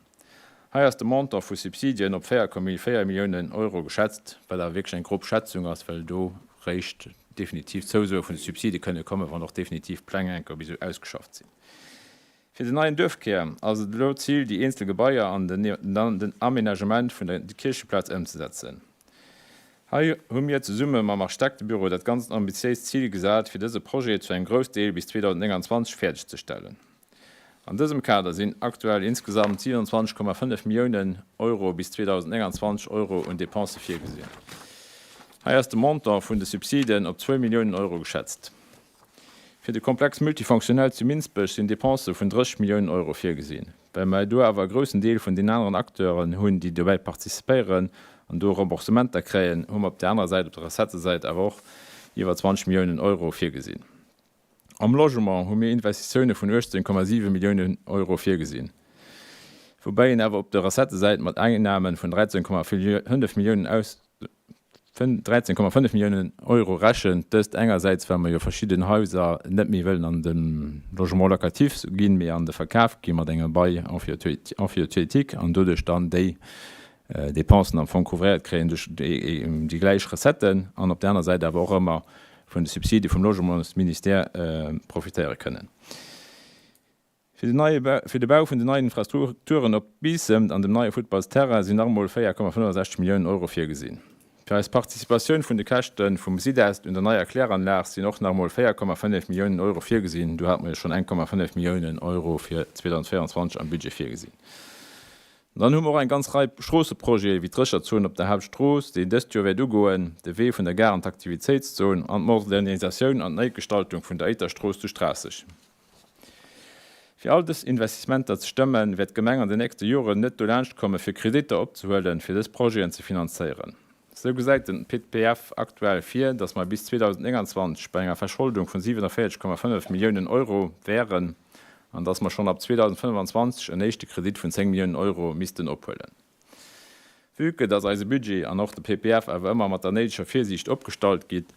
Hei ass de Montant vu Subsidien op 4,4 Milliounen Euro geschätzt, wat awer wierklech eng grob Schätzung ass, well do réischt definitiv Zousoe vun de Subside kënne kommen, wann och definitiv Pläng enker bis ausgeschafft sinn. Fir den neien Duerfkär ass et elo d'Zil, déi eenzel Gebaier an den Aménagement vun der Kiercheplaz ëmzesetzen. Hei hu mir zesumme mam Architektebüro dat ganz ambitiéist Zil gesat, fir dëse Projet zu engem Groussdeel bis 2029 fäerdeg ze stellen. An dësem Kader sinn aktuell insgesamt 27,5 Milliounen Euro bis 2029 Euro un Depensë virgesinn. Hei ass de Montant vun de Subsiden op zwou Milliounen Euro geschätzt. Fir de Complexe multifonctionnel zu Minsbech sinn Depensë vun 30 Milliounen Euro virgesinn. Well mer do awer e groussen Deel vun den aneren Acteuren hunn, déi dobäi participéieren an do Remboursementer kréien, hu mer op där anerer Säit, op der Recettësäit, awer och iwwer 20 Milliounen Euro virgesinn. Am Logement hu mir Investitioune vun 18,7 Milliounen Euro virgesinn, woubäi een awer op der Recettësäit mat Einnahme vun 13,5 Milliounen aus 13,5 Milliounen Euro rechent, dëst engersäits well mer jo verschidden Haiser net méi wëllen an de Logement locatif ginn, mee an de Verkaf gi mat engem Bail emphytéotique an doduerch dann déi Dépensen am Fong couvréiert kréien duerch déi gläich Recetten an op där aner Säit awer och ëmmer vun de Subside vum Logementsministère profitéiere kënnen. Fir den neie fir de Bau vun den neien Infrastrukturen op Biissemt an dem neie Futtballsterrain sinn nach emol 4,65 Milliounen Euro virgesinn. Fir eis Participatioun vun de Käschte vum Sidest un der neier Kläranlag sinn och nach emol 4,5 Milliounen Euro virgesinn. Do hate mer jo schonn 1,5 Milliounen Euro fir 2024 am Budget virgesinn. Dann hu mer och eng ganz Rei Stroosseprojete wéi d'Drécherzon op der Hauptstrooss, déi dëst Joer wäert ugoen, de Wee vun der Gare an d'Aktivitéitszon an d'Modernisatioun an d'Neiggestaltung vun der Éiterstrooss zu Schraasseg. Fir all dës Investissementer ze stëmmen, wäert d'Gemeng an den nächste Joren net dolaanscht komme fir Kreditter opzehuelen, fir dës Projeten ze finanzéieren. Sou gesäit den PPF aktuell vir, datt mer bis 2029 bei enger Verscholdung vun 47,5 Milliounen Euro wären an datt mer schonn ab 2025 en éischte Kredit vun 10 Milliounen Euro missten ophuelen. Vue que datt eise Budget an och de PPF awer ëmmer mat der néideger Virsiicht opgestallt gitt,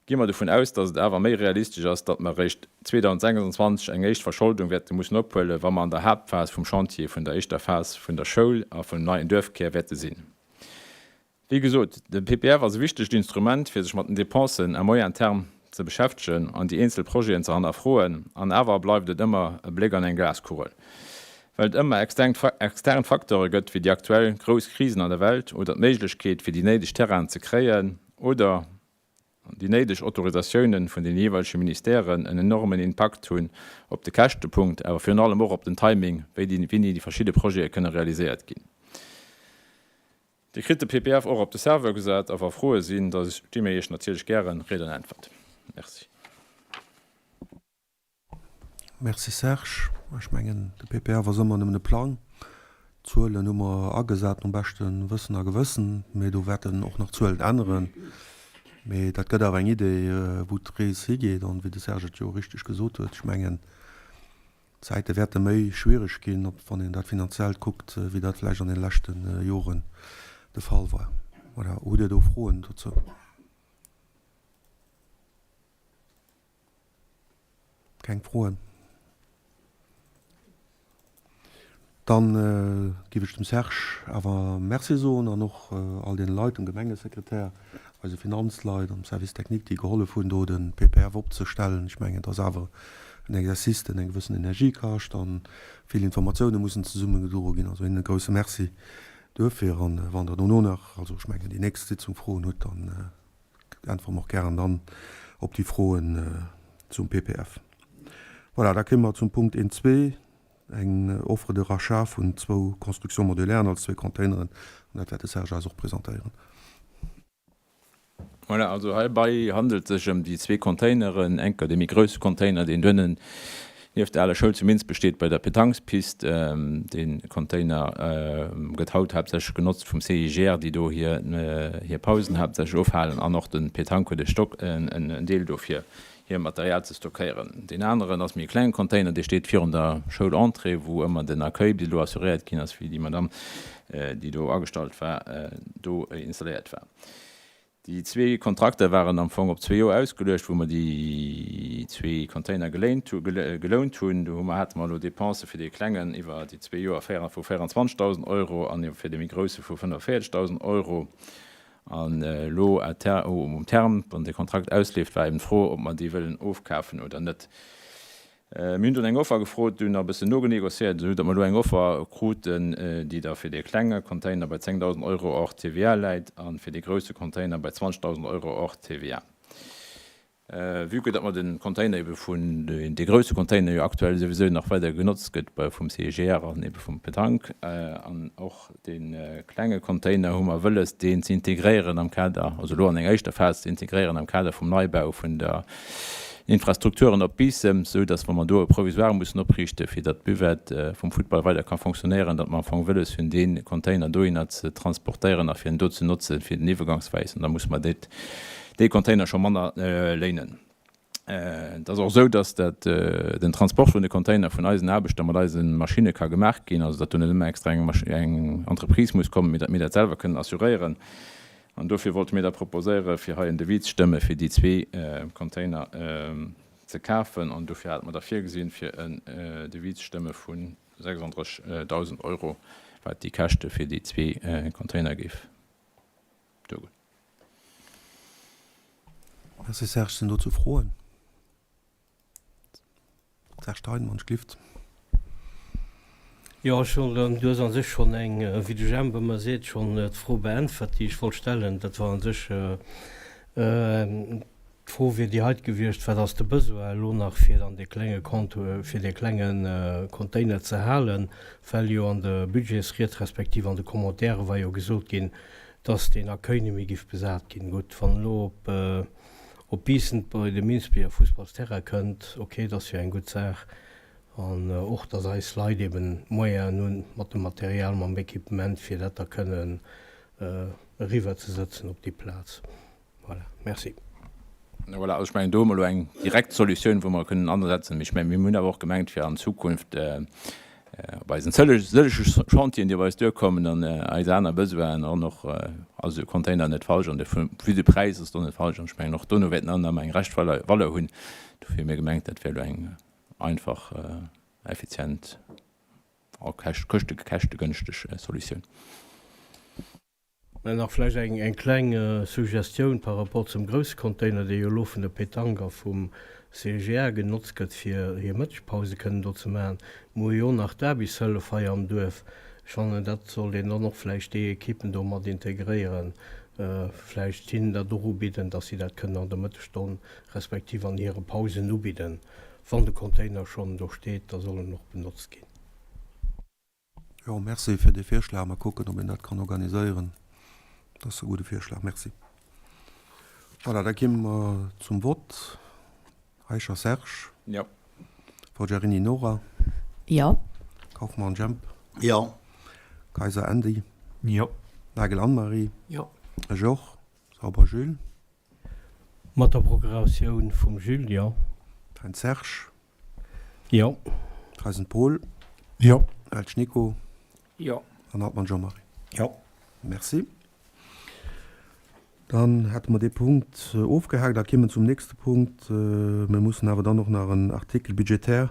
gi mer dovun aus, datt et awer méi realistesch ass, datt mer eréischt 2026 eng éischt Verscholdung wäerte mussen ophuelen, wa mer an der Haaptphas vum Chantier vun der éischter Phas vun der Schoul a vum neien Duerfkär wäerte sinn. Wéi gesot, de PPF ass e wichtegt Instrument, fir sech mat den Dépensen à moyen terme ze beschäftegen an déi eenzel Projeten ze hannerfroen. An awer bleift et ëmmer e Bléck an eng Glaskugel, well et ëmmer extern Facteure gëtt, wéi déi aktuell grouss Krisen an der Welt oder d'Méiglechkeet, fir déi néideg Terrainen ze kréien oder déi néideg Autorisatiounen vun den jeeweilege Ministèren en enormen Impakt hunn op de Käschtepunkt, awer virun allem och op den Timing, wéi wéini déi verschidde Projete kënne realiséiert ginn. Dir kritt de PPF och op de Serveur gesat a wa Froe sinn, da sti mir Iech natierlech gären Ried an Äntwert. Merci. Merci Serge. Ech mengen, de PPF ass ëmmer nëmmen e Plang. D'Zuelen hu mer agesat nom beschte Wëssen a Gewëssen, mee do wäerten och nach Zuelen änneren. Mee dat gëtt awer eng Idee, wou d'Rees higeet. An wéi de Serge et jo richteg gesot huet, ech mengen, D'Zäite wäerte méi schwiereg ginn, ob wann een dat finanziellt kuckt, wéi dat vläicht an de leschte Joren de Fall war. Voilà. Hutt Dir do Froen dozou? Keng Froen? Dann géif ech dem Serge awer Merci soen an och all deene Leit, dem Gemengesekretär, eise Finanzleit am Service technique, déi gehollef hunn, do de PPF opzestellen. Ech mengen, et ass awer en Exercice, deen eng gewëssen Energie kascht a vill Informatioune mussen zesummegedroe ginn. Also hinnen e grouse Merci duerfir. An wann Der dono nach, also ech mengen déi nächst Sitzung, Froen hutt, dann äntwere mer och gären dann op déi Froen zum PPF. Voilà, da kéime mer zum Punkt 1.2. Eng Offre de rachat vun zwou Constructions modulairen, also zwee Containeren, an dat wäert de Serge eis och presentéieren. Voilà, also heibei handelt sech ëm déi zwee Containeren, enker dee méi grousse Container, deen doënnen nieft der aler Schoul zu Minsbech steet bei der Pétangspist. Dee Container gëtt haut haaptsächlech genotzt vum CIGR, déi do hir hir Pausen haaptsächlech ofhalen, an och de Pétanque huet e Stock, en Deel dofir. hir Material ze stockéieren. Deen aneren ass méi e klenge Container, dee steet virun der Schoul-Entrée, wou ëmmer den Accueil bis elo assuréiert ginn ass, wéi déi Madame, déi do agestallt war, do installéiert war. Déi zwee Kontrakter waren am Fong op zwee Joer ausgeluecht, wou mer déi zwee Container geléint hu, gelount hunn. Do hu mer, hate mer elo Dépensë fir dee klengen iwwer déi zwee Joer vu 24.000 Euro an fir dee méi grousse vu 45.000 Euro. An elo um Terme, wann dee Kontrakt ausleeft, war eben d'Fro, ob mer déi wëllen ofkafen oder net. Mir hunn dunn eng Offer gefrot, dunn nach e bëssen nogenegociéiert, esou datt mer elo eng Offer kruten, déi da fir dee klenge Container bei 10.000 Euro hors TVA läit a fir dee grousse Container bei 20.000 Euro hors TVA. Vue que datt mer de Container ebe vun, dee grousse Container jo aktuell souwisou nach weider genotzt gëtt bei vum CIGR an ebe vum Petanque, an och dee klenge Container hu mer wëlles deen ze integréieren am Kader, also elo an enger éischter Phas ze integréieren am Kader vum Neibau vun der Infrastrukturen op Biissen, esou datt wa mer do e Provisoire mussen opriichte fir datt d'Buvette vum Futtball weider ka fonctionnéieren, datt mer am Fong wëlles hunn dee Container dohinner ze transportéieren a fir en do ze notze fir den iwwergangsweis an da musse mer dat dee Container scho manner léinen. Et ass och esou, dass dat den Transport vun de Container vun eisen Aarbechter mat eise Maschinne ka gemaach ginn, also datt do net ëmmer extra eng eng Entreprise muss kommen, mee datt mir dat selwer kënnen assuréieren. An dofir wollte mir da proposéiere fir hei en Devis ze stëmme fir déi zwee Container ze kafen. An dofir hate mer da virgesinn, fir en Devis ze stëmme vu 36.000 Euro, wat déi Käschte fir déi zwee Container géif duergoen. Merci Serge, sinn dozou Froen? Serge Stein, wann ech glift. Jo, ech hunn, du hues a sech schonn eng, wéi de Jemp ëmmer seet, schonn d'Fro beäntwert, déi ech wollt stellen. Dat war a sech. D'Fro wier déi heit gewiescht, Wat ass de Besoin elo nach fir dann dee klenge Compte, fir dee klenge Container ze halen, well jo an der Budgetsried respektiv an de Commentaire war jo gesot ginn, dass deen Accueil net méi giff besat ginn. Gutt, wann elo op op Biissen bei de Minsbiller Fussballsterrain kënnt, okay, dat ass jo eng gutt Saach. An och, dass eis Leit eben d'Moyenen hunn, mat dem Material, mam Equipement, fir dat da kënnen eriwwerzesëtzen op déi Plaz. Voilà, merci. Voilà, also ech mengen, do hu mer elo eng direkt Solutioun, wou mer kënnen asetzen. Mee ech mengen, mir hunn awer och gemengt, fir an Zukunft op eisen sëllege Chantieren, déi op eis duerkommen, an eis aner Besoinen an och, also e Container net falsch an de vue de Präis ass do net falsch. An ech mengen, och dono wäert en ëmmer eng Rescht Valeur hunn. Dofir hu mir gemengt, dat wär elo eng einfach, effizient a käschtegënschteg Solutioun. Mä nach vläicht eng kleng Suggestioun par rapport zum grousse Container, dee jo elo vun der Pétanque a vum CGA genotzt gëtt, fir hir Mëttegpause kënnen do ze maachen. Mir hu jo och nach d'Aarbechtshëllef hei am Duerf. Ech fannen, dat sollt een dann och vläicht déi Ekippen do mat integréieren, vläicht hinnen dat och ubidden, dass si dat kënnen an der Mëttesstonn respektiv an hire Pausen ubidden. Wann de Container schonn do steet, da soll en och benotzt ginn. Jo, merci fir dee Virschlag. Mer kucken, ob een dat kann organiséieren. Dat ass e gudde Virschlag. Merci. Voilà, da gi mer zum Vott. Eicher Serge. Jo. Forgiarini Nora. Jo. Kauffmann Jemp. Jo. Kayser Andy. Jo. Nagel Anne-Marie. Jo. Ech och. Sauber Jules. Mat der Procuratioun vum Jules, jo. Thein Serge. Jo. Theisen Paul. Jo. Welsch Nico. Jo. An Hartmann Jean-Marie. Jo. Merci. Dann hätte mer dee Punkt ofgehaakt a kéimen zum nächste Punkt. Mir mussen awer dann och nach en Article budgétaire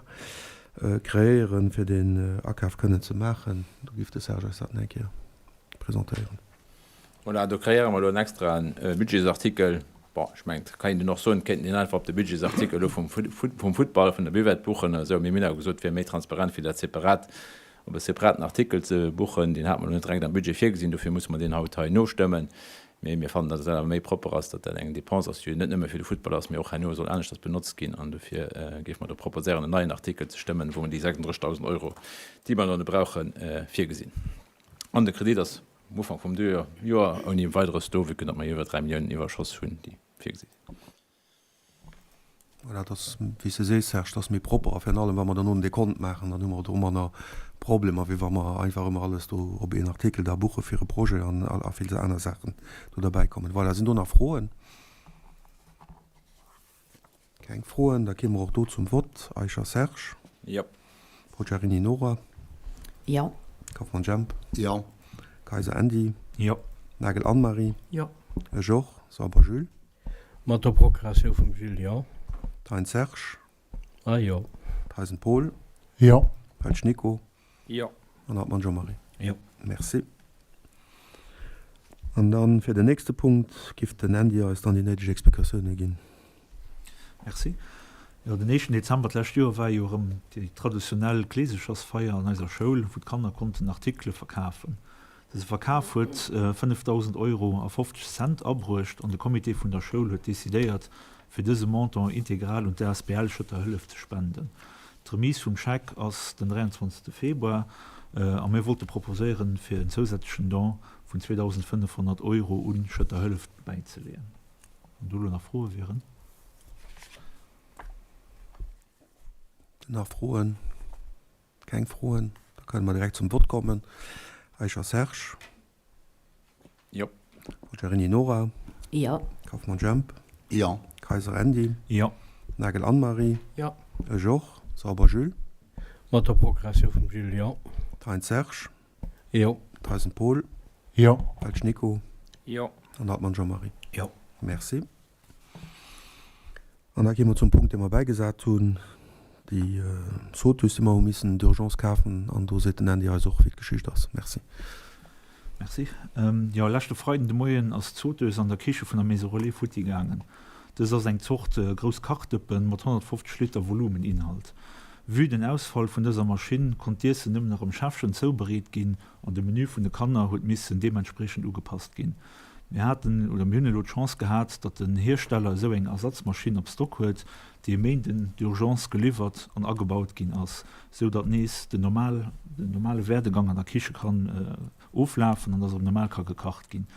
kreéieren, fir deen Akaf kënnen ze maachen. Do géif de Serge eis dat nach eng Kéier presentéieren. Voilà, do kreéiere mer elo en extraen Budgetsartikel. Bon, ech mengen, et kann een dunn och soen, et kéint een einfach op de Budgetsartikel elo vum vum Futtball, vun der Buvette buchen oder esou. Mee mir hunn awer gesot, et wier méi transparent, fir dat separat op e separaten Artikel ze buchen. Deen hate mer elo net direkt am Budget virgesinn, dofir musse mer deen haut hei nostëmmen. Mee mir fannen, datt et awer méi propper ass, datt dat eng Dépense ass, déi jo net nëmme fir de Futtball ass, mee och herno soll aneschters benotzt ginn. An dofir géife mer do proposéieren, en neien Artikel ze stëmmen, wou mer déi 36.000 Euro, déi mer dann brauchen, virgesinn. An de Kredit ass um Ufank vum Joer ouni Weideres do, vue que datt mer iwwer 3 Milliounen Iwwerschoss hunn, déi virgesi sinn. Voilà, dat ass, wéi s de sees, Serge, dat ass méi propper. A virun allem, wa mer derno en Dekont maachen, dann hu mer do manner Problemer, wéi wa mer einfach ëmmer alles do op een Artikel da buche fir e Projet an a vill aner Saachen do derbäikommen. Voilà, sinn do nach Froen? Keng Froen, da gi mer och do zum Vott. Eicher Serge. Jo. Poggiarini Nora. Jo. Kauffmann Jemp. Jo. Kayser Andy. Jo. Nagel Anne-Marie. Jo. Ech och. Sauber Jules. Mat der Procuratioun vum Jules, jo. Thein Serge. Ah jo. Theisen Paul. Jo. Welsch Nico. Jo. An Hartmann Jean-Marie. Jo. Merci. An dann fir den nächste Punkt giff den Andy eis dann déi néideg Explikatioune ginn. Merci. Jo, den éischten Dezember d'lescht Joer war jo erëm déi traditionell Kleesechersfeier an eiser Schoul, wou d'Kanner konnten Artikele verkafen. Dëse Verkaf huet 5.000 Euro a 50 Cent abruecht an de Comité vun der Schoul huet decidéiert, fir dëse Montant integral un d'asbl Schëtter Hëllef ze spenden. D'Remise vum Scheck ass den 23 Februar a mir wollte proposéieren, fir en zousätzlechen Don vun 2.500 Euro un Schëtter Hëllef bäizeleeën. Wann do elo nach Froe wieren. Nach Froen? Keng Froen? Da kënne mer direkt zum Vott kommen. Eicher Serge. Jo. Poggiarini Nora. Jo. Kauffmann Jemp. Jo. Kayser Andy. Jo. Nagel Anne-Marie. Jo. Ech och. Sauber Jules. Mat der Procuratioun vum Jules, jo. Thein Serge. Jo. Theisen Paul. Jo. Welsch Nico. Jo. An Hartmann Jean-Marie. Jo. Merci. An da gi mer zum Punkt, dee mer bäigesat hunn, déi Sauteuse, déi mer hu missen d'urgence kafen. An do seet den Andy eis och, wéi d'Geschicht ass. Merci. Merci. Jo, leschte Freiden de Moien ass d'Sauteuse an der Kiche vun der Maison Relais futti gaangen. Dëst ass eng Zort grouss Kachdëppen mat 150 Liter Volumeninhalt. Vue den Ausfall vun dëser Maschinn konnt d'Iessen nëmmen nach am Schäffchen zoubereet ginn an de Menü vun de Kanner huet missen deementspriechend ugepasst ginn. Mir haten, oder mir hunn elo d'Chance gehat, datt den Hiersteller esou eng Ersatzmaschinn op Stock huet, déi e Méinden d'urgence geliwwert an agebaut ginn ass, esou datt nees den normal, den normale Werdegang an der Kiche kann oflafen an datt erëm normal ka gekacht ginn.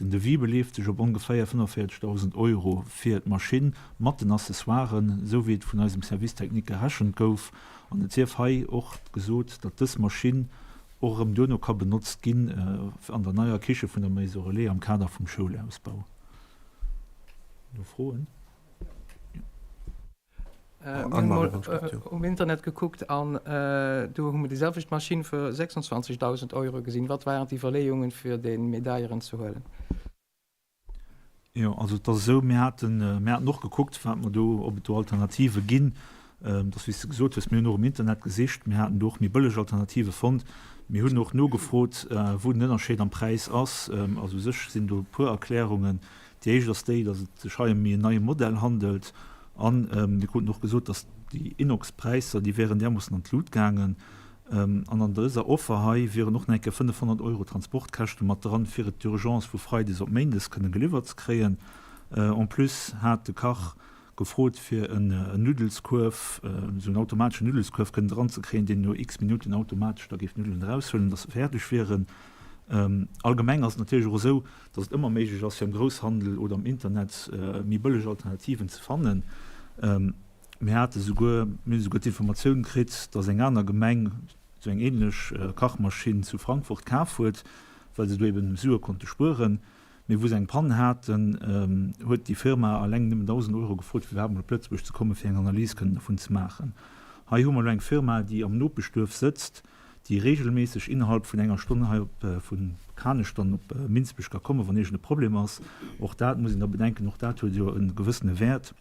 Den Devis beleeft sech op ongeféier 45.000 Euro fir d'Maschinn mat den Accessoiren, esou wéi et vun eisem Service technique gerechent gouf. An et sief hei och gesot, datt dës Maschinn och erëm duerno ka benotzt ginn an der neier Kiche vun der Maison Relais am Kader vum Schoulausbau. No Froen? Mir hunn mol um Internet gekuckt an do hu mir déi selwecht Maschinn fir 26.000 Euro gesinn. Wat waren d'Iwwerleeungen, fir dee méi deieren ze huelen? Jo, also et ass esou, mir haten, mir haten och gekuckt, wat mer do, ob et do Alternative ginn. Et ass wéi s de gesot hues, mir hunn och um Internet gesicht, mir haten do och méi bëlleg Alternative fonnt. Mir hunn och nogefrot, wou den Ënnerscheed am Präis ass. Also u sech sinn do e puer Erklärungen. Déi éischt ass déi, datt et sech hei ëm en neie Modell handelt. A mir kruten och gesot, datt déi Inox-Präisser, déi wären därmoossen an d'Lut gaangen. An an dëser Offer hei wieren och nach eng Kéier 500 Euro Transportkäschte mat dran, fir et d'urgence vu freides op méindes kënne geliwwert ze kréien. En plus hat de Kach gefrot, fir en Nuddelskuerf, esou en automateschen Nuddelskuerf kënnen dran ze kréien, deen no x Minutten automatesch da géif d'Nuddelen eraushuelen, datt se fäerdeg wieren. Allgemeng ass et natierlech och esou, dass et ëmmer méiglech ass fir am Grousshandel oder am Internet méi bëlleg Alternativen ze fannen. Mir hate souguer, mir hunn souguer d'Informatioun kritt, dass eng aner Gemeng esou eng ähnlech Kachmaschinn zu Frankfurt kaf huet, well se do eben Sue konnte spueren. Mee wou se eng Pann haten, huet déi Firma alleng nëmmen 1.000 Euro gefrot, fir iwwerhaapt mol op Lëtzebuerg ze kommen, fir eng Analys kënnen dervun ze maachen. Hei hu mer elo eng Firma, déi am Nopeschduerf sëtzt, déi regelméisseg innerhalb vun enger Stonn hei op vu Kanech dann op Minsbech ka kommen, wann iergend e Problem ass. Och dat muss een da bedenken, och dat huet jo e gewëssene Wäert.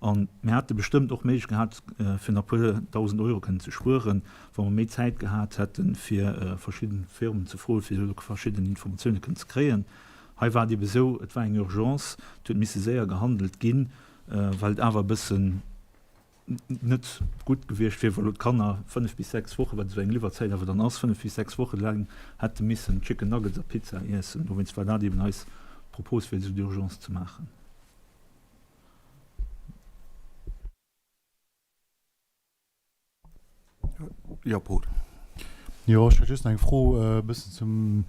A mir hätte bestëmmt och méiglech gehat, fir nach e puer 1.000 Euro kënnen ze spueren, wa mer méi Zäit gehat hätten, fir verschidde Firmen ze froen, fir do verschidden Informatioune kënnen ze kréien. Hei war et ebe sou, et war eng Urgence, et huet misse séier gehandelt ginn, well et awer e bëssen, net gutt gewiescht wier, wa lo d'Kanner 5 bis 6 Wochen, wat esou eng Liwwerzäit awer dann ass, 5 bis 6 Woche laang hätte missen Chicken Nuggets a Pizza iessen. Dowéinst war dat eben eis Propos, fir esou d'Urgence ze maachen. Jo, Paul. Jo, ech hätt just nach eng Fro e bëssen zum,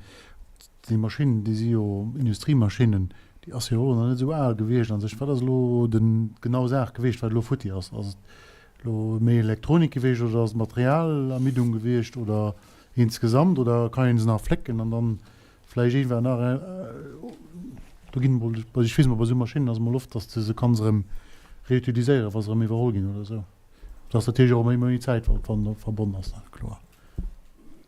déi Maschinn, déi si jo Industriemaschinen, déi ass jo och nach net esou al gewiescht an sech. Wat ass elo den genau Saach gewiescht, wat elo futti ass? Ass et elo méi Elektronik gewiescht oder ass et Materialermiddung gewiescht oder insgesamt oder kann een se nach flécken an dann vläicht iergendwann nach do ginn emol, ech weess emol bei esou Maschinnen ass emol oft, datt s de se kanns erëm reutiliséieren, wa se erëm iwwerholl ginn oder esou. Dat ass natierlech och ëmmer méi Zäit verbonn ass, kloer.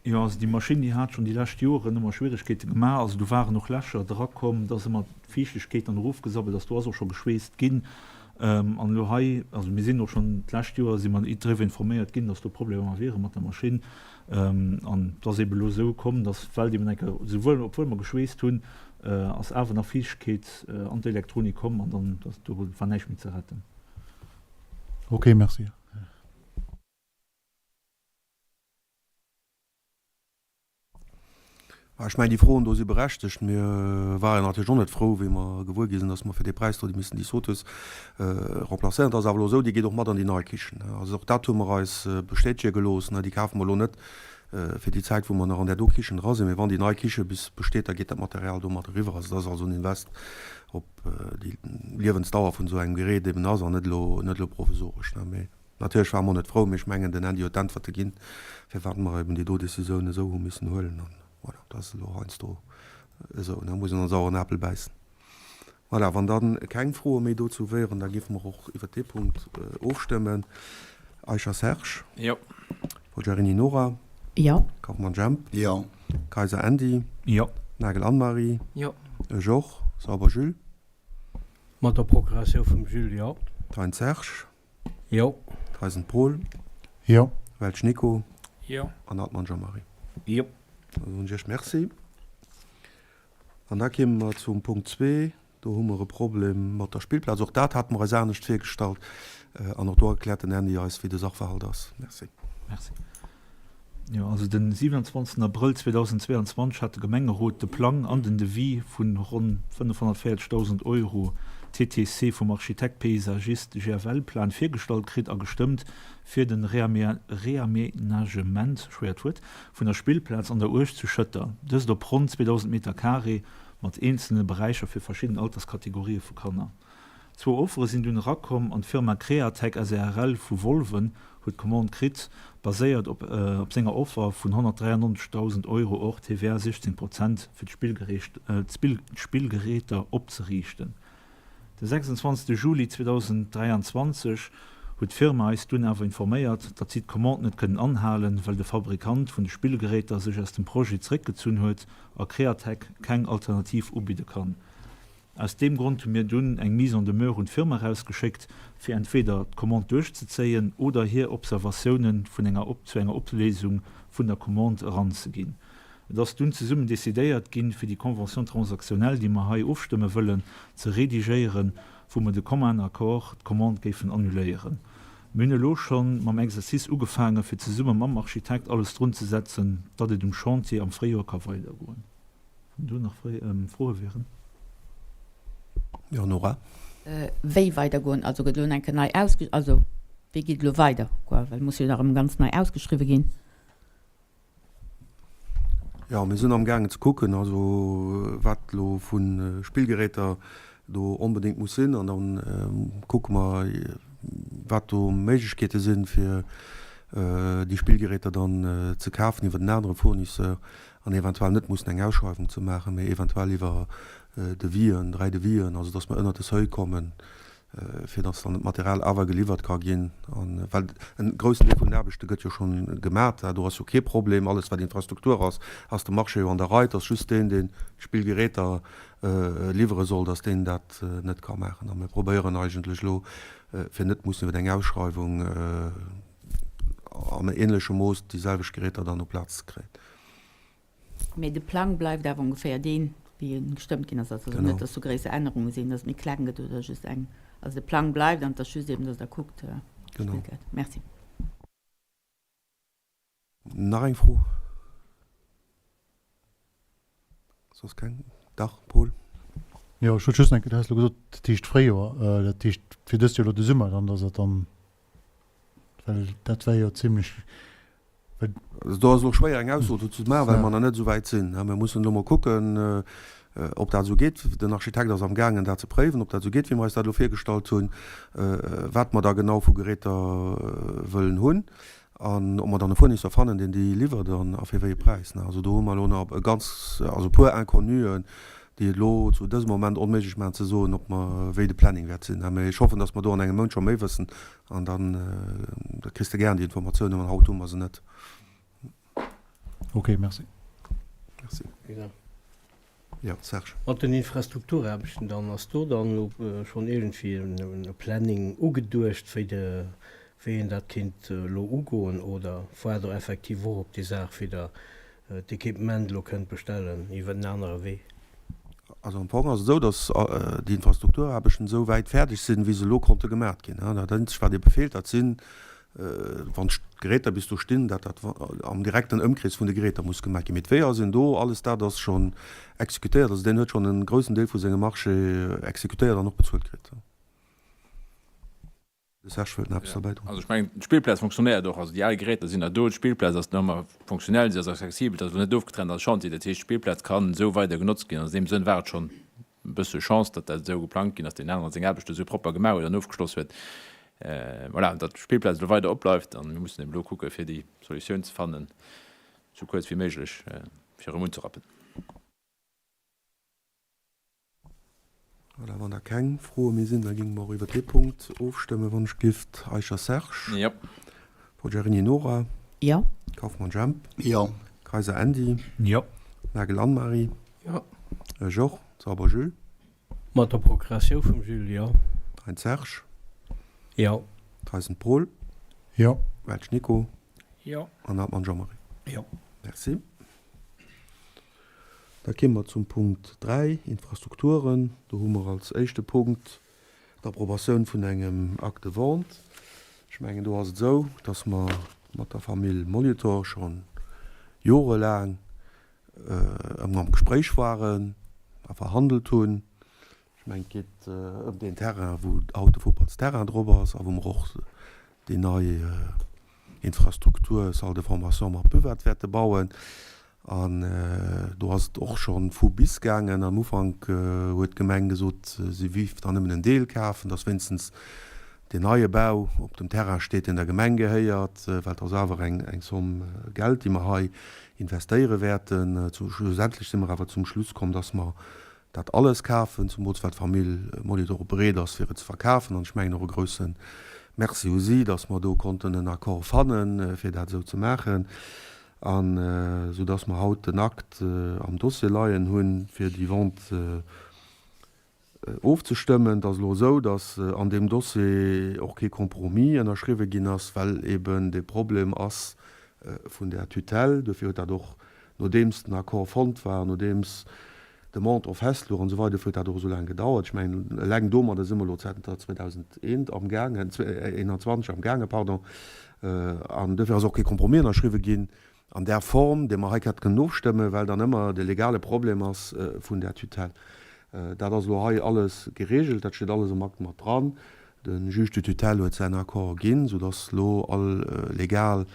Jo, also déi Maschinn, déi hat schonn déi lescht Joren ëmmer Schwieregkeete gemaach. Also do waren och Lächer drakomm, da ass ëmmer d'Fiichtegkeet dann erofgesabbelt ass, do ass och scho geschweesst ginn. An elo hei, also mir sinn och schonn d'lescht Joer si mer driwwer informéiert ginn, datt do Problemer wiere mat der Maschinn. An et ass eeben elo esou komm, datt, well déi eng Kéier, souwuel obwuel mer geschweesst hunn, ass awer nach Fiichtegkeet an d'Elektronik komm an dann, do war näischt méi ze retten. Ok, merci. Ech mengen, déi Froen do si berechtegt. Mir waren natierlech och net frou, wéi mer gewuer gi sinn, datt mer fir dee Präis do déi missen déi Sauteuse remplacéieren. Et ass awer elo esou, déi geet och mat an déi nei Kichen. Also och dat hu mer eis bestätege gelooss. Déi kafe mer elo net fir déi Zäit, wou mer nach an där do Kichen dra sinn. Mee wann déi nei Kiche bis besteet, da geet dat Material do mat eriwwer. Also dat ass also en Invest op déi Liewensdauer vun esou engem Gerät eben ass an net elo, net elo provisoresch. Mee natierlech ware mer net frou, mee ech mengen, den Andy huet d'Äntwerte ginn, firwat mer eben déi do Decisioun esou hu missen huelen. An voilà, dat ass elo heiansdo esou, da muss een an saueren Apel bäissen. Voilà, wann da keng Froe méi dozou wéieren, da géife mer och iwwert dee Punkt ofstëmmen. Eicher Serge. Jo. Forgiarini Nora. Jo. Kauffmann Jemp. Jo. Kayser Andy. Jo. Nagel Anne-Marie. Jo. Ech och. Sauber Jules. Mat der Procuratioun vum Jules, jo. Thein Serge. Jo. Theisen Paul. Jo. Welsch Nico. Jo. An Hartmann Jean-Marie. Jo. Da soen ech Iech Merci. An da kéime mer zum Punkt zwee. Do hu mer e Problem mat der Spillplaz. Och dat hate mer eis anescht virgestallt. An och do erkläert den Andy eis, wéi de Sachverhalt ass. Merci. Merci. Jo, also den 27 Abrëll 2022 hat de Gemengerot de Plang an den Devis vun ronn 540.000 Euro TTC vum Architekt Paysagiste GFL Plan virgestallt kritt a gestëmmt fir den Reaménagement, schwéiert Wuert, vun der Spillplaz an der Uerg zu Schëtter, dëst op ronn 2.000 Meter carré mat eenzelne Beräicher fir verschidden Alterskategorië vu Kanner. Zwou Offere sinn dunn erakomm an d'Firma Createc SARL vu Wolwen huet d'Commande kritt, baséiert op op senger Offer vun 193.000 Euro hors TVA, 16 Prozent, fir d'Spillgeräter opzeriichten. De 26 Juli 2023 huet d'Firma eis dunn awer informéiert, datt si d'Commande net kënnen anhalen, well de Fabrikant vun de Spillgeräter sech aus dem Projet zeréckgezunn huet a Createc keng Alternativ ubidde kann. Aus deem Grond hu mir dunn eng Mise en demeure un d'Firma erausgeschéckt, fir entweder d'Commande duerchzezéien oder hir Observatiounen vun enger zu enger Opléisung vun der Commande eranzeginn. Et ass dunn zesummen decidéiert ginn, fir déi Convention transactionnelle, déi mer hei ofstëmme wëllen, ze redigéieren, wou mer de commun accord d'Commande géifen annuléieren. Mir hunn elo scho mam Exercice ugefaangen, fir zesumme mam Architekt alles drunzesetzen, datt et um Chantier am Fréijoer ka weidergoen. Wann do nach Froe wieren. Jo, Nora. Wéi weidergoen? Also gëtt elo eng Kéier nei ausge-, also wéi geet et elo weider, quoi? Well et muss jo nach erëm ganz nei ausgeschriwwe ginn. Jo, mir sinn amgaangen ze kucken, also wat elo vu Spillgeräter do onbedéngt muss sinn. An da kucke mer, wat do Méiglechkeete sinn, fir déi Spillgeräter dann ze kafen iwwer en anere Fournisseur an eventuell net mussen eng Ausschreiwung ze maachen, mee eventuell iwwer Devisen, 3 Devisen, also dass mer ënnert de Seuil kommen, fir dass dann d'Material awer geliwwert ka ginn. An well en groussen Deel vun den Aarbechte gëtt jo schonn gemat, do ass jo kee Problem. Alles wat Infrastruktur ass, ass de Marché jo an der Rei. Et ass just deen, deen d'Spillgeräter liwwere soll, dass deen dat net ka maachen. A mir probéieren eigentlech elo, fir net mussen iwwer eng Ausschreiwung am ähnleche Mooss déi selwecht Geräter dann op Plaz ze kréien. Mee de Plang bleift awer ongeféier deen, wéi e gestëmmt ginn ass. Also net, dass do gréisser Ännerunge sinn, dass et méi kleng gëtt oder just eng. Also de Plang bleift an et ass just eben, dass Der kuckt, Genau. Merci. Nach eng Fro? Soss keng? Dach, Paul. Jo, ech wollt just nach eng Kéier, du has elo gesot, dat heescht Fréijoer, dat heescht fir dëst Joer elo de Summer dann, dass et dann, well dat wär jo zimlech, well. Also do ass elo schwéier eng Ausso dozou ze maachen, well mer nach net esou wäit sinn. Mir mussen elo mol kucken, ob dat esou geet. Den Architekt ass amgaangen dat ze préiwen, ob dat esou geet, wéi mer eis dat elo virgestallt hunn, wat mer da genau vu Geräter wëllen hunn. An ob mer dann e Fournisseur fannen, deen déi liwwert an a fir wéi e Präis. Also do hu mer elo nach e ganz, also e puer Inconnuen, déi et elo zu dësem Moment onméiglech maachen ze soen, ob mer, wéi de Planning wäert sinn. Mee ech hoffen, datt mer do an engem Mount scho méi wëssen an dann, da kriss de gären déi Informatiounen, mä haut hu mer se net. Ok, merci. Merci. Jo, Serge. Mat den Infrastrukturaarbechten dann, ass do dann elo schonn iergendwéi e Planning ugeduecht, wéi de, wéi een dat kéint elo ugoen, oder waart Der effektiv och op déi Saach, wéi Der d'Equipement elo kënnt bestellen iwwer en anere Wee? Also am Fong ass et esou, datt déi Infrastrukturaarbechten esou wäit fäerdeg sinn, wéi se elo konnte gemat ginn. Dat eenzegt, wat ebe feelt, dat sinn Wann d'Geräter bis do stinn, dat dat am direkten Ëmkrees vun de Geräter muss gemaach ginn. Mee d'Weeër sinn do, alles dat ass schonn exekutéiert. Also deen huet schonn e groussen Deel vu sengem Marché exekutéiert an och bezuelt kritt. De Serge wëllt nach eppes derbäi droen. Also ech mengen, d'Spillplaz fonctionnéiert och. Also déi al Geräter sinn nach do, d'Spillplaz ass nach ëmmer funktionell, se ass accessibel, et ass elo net ofgetrennt als Chantier. Dat heescht, d'Spillplaz kann esou weider genotzt ginn. An deem Sënn war et schonn e bësse Chance, datt dat esou geplangt ginn ass, deen aneren seng Aarbecht esou propper gemaach huet an ofgeschloss huet. Voilà, datt d'Spillplaz elo weider opbleift an mir mussen eben elo kucke fir déi Solutioun ze fannen, esou kuerz wéi méiglech, fir erëm unzerappen. Voilà, wann da keng Froe méi sinn, da géinge mer och iwwert dee Punkt ofstëmmen, wann ech gift. Eicher Serge. Jo. Forgiarini Nora. Jo. Kauffmann Jemp. Jo. Kayser Andy. Jo. Nagel Anne-Marie. Jo. Ech och. Sauber Jules. Mat der Procuratioun vum Jules, jo. Thein Serge. Jo. Theisen Paul. Jo. Welsch Nico. Jo. An Hartmann Jean-Marie. Jo. Merci. Da kéime mer zum Punkt 3, Infrastrukturen. Do hu mer als éischte Punkt d'Approbatioun vun engem Acte de vente. Ech mengen, do ass et esou, dass mer mat der Famill Molitor schonn. jorelaang ëmmer am Gespréich waren a verhandelt hunn. Ech mengen, et geet ëm deen Terrain, wou haut de Futtballsterrain drop ass a wou mer och déi nei Infrastruktur, Salle de formation mat Buvette wäerte bauen. An do ass et och scho vu bis gaangen. Am Ufank huet d'Gemeng gesot, si wéif dann nëmmen en Deel kafen, datt wéinstens deen neie Bau op dem Terrain steet, deen der Gemeng gehéiert, well et ass awer eng Somm Geld, déi mer hei investéiere wäerten. Schlussendlech si mer awer zum Schluss komm, datt mer dat alles kafen, zumools well d'Famill Molitor och bereet ass fir et ze verkafen. An ech mengen och e grousse Merci u si, datt mer do konnten en Accord fannen, fir dat esou ze maachen, an esou datt mer haut den Akt am Dossier leien hunn, fir déi Vente ofzestëmmen. Et ass elo esou, datt an deem Dossier och kee Compromis ënnerschriwwe ginn ass, well eben de Problem ass vun där Tutelle. Dofir huet dat och, nodeems den Accord fonnt war, nodeems de Montant festlouch an esou weider, dofir huet dat och esou laang gedauert. Ech mengen, eleng domadder si mer elo zënter 2001 amgaangen, 21 amgaangen, pardon. An dofir ass och kee Compromis ënnerschriwwe ginn an där Form, dee mer hei hätte kënnen ofstëmmen, well dann ëmmer de legale Problem ass vun där Tutelle. Dat ass elo hei alles geregelt, dat steet alles am Akt mat dran. De Juge de tutelle huet säin Accord ginn, soudass elo all legal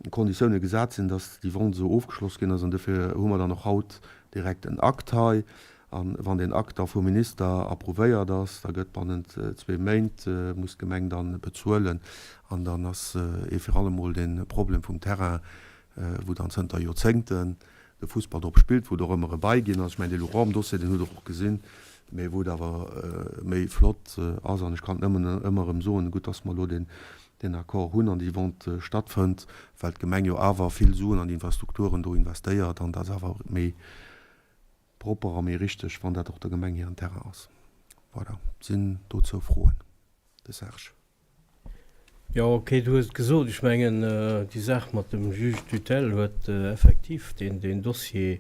Konditioune gesat sinn, dass déi Vente esou ofgeschloss ginn ass. An dofir hu mer dann och haut direkt en Akt hei. A wann deen Akt da vum Minister approuvéiert ass, da gëtt bannent zwee Méint, muss d'Gemeng da bezuelen. An dann ass ee fir allemol dee Problem vum Terrain, wou dann zënter Joerzéngten de Fussball drop spillt, wou et och ëmmer e Bail ginn ass. Ech mengen, dee Laurent-Dossier, deen hutt Der och gesinn, mä wou et awer méi flott ass. An ech kann et nëmmen ëmmer erëm soen, gutt, dass mer elo deen deen Accord hunn an déi Vente stattfënnt, well d'Gemeng jo awer vill Suen an déi Infrastrukturen do investéiert an dat ass awer méi propper a méi richteg, wann dat och der Gemeng hiren Terrain ass. Voilà. Sinn dozou Froen? De Serge. Jo, okay, du hues et gesot. Ech mengen, déi Saach mat dem Juge tutelle huet effektiv deen Dossier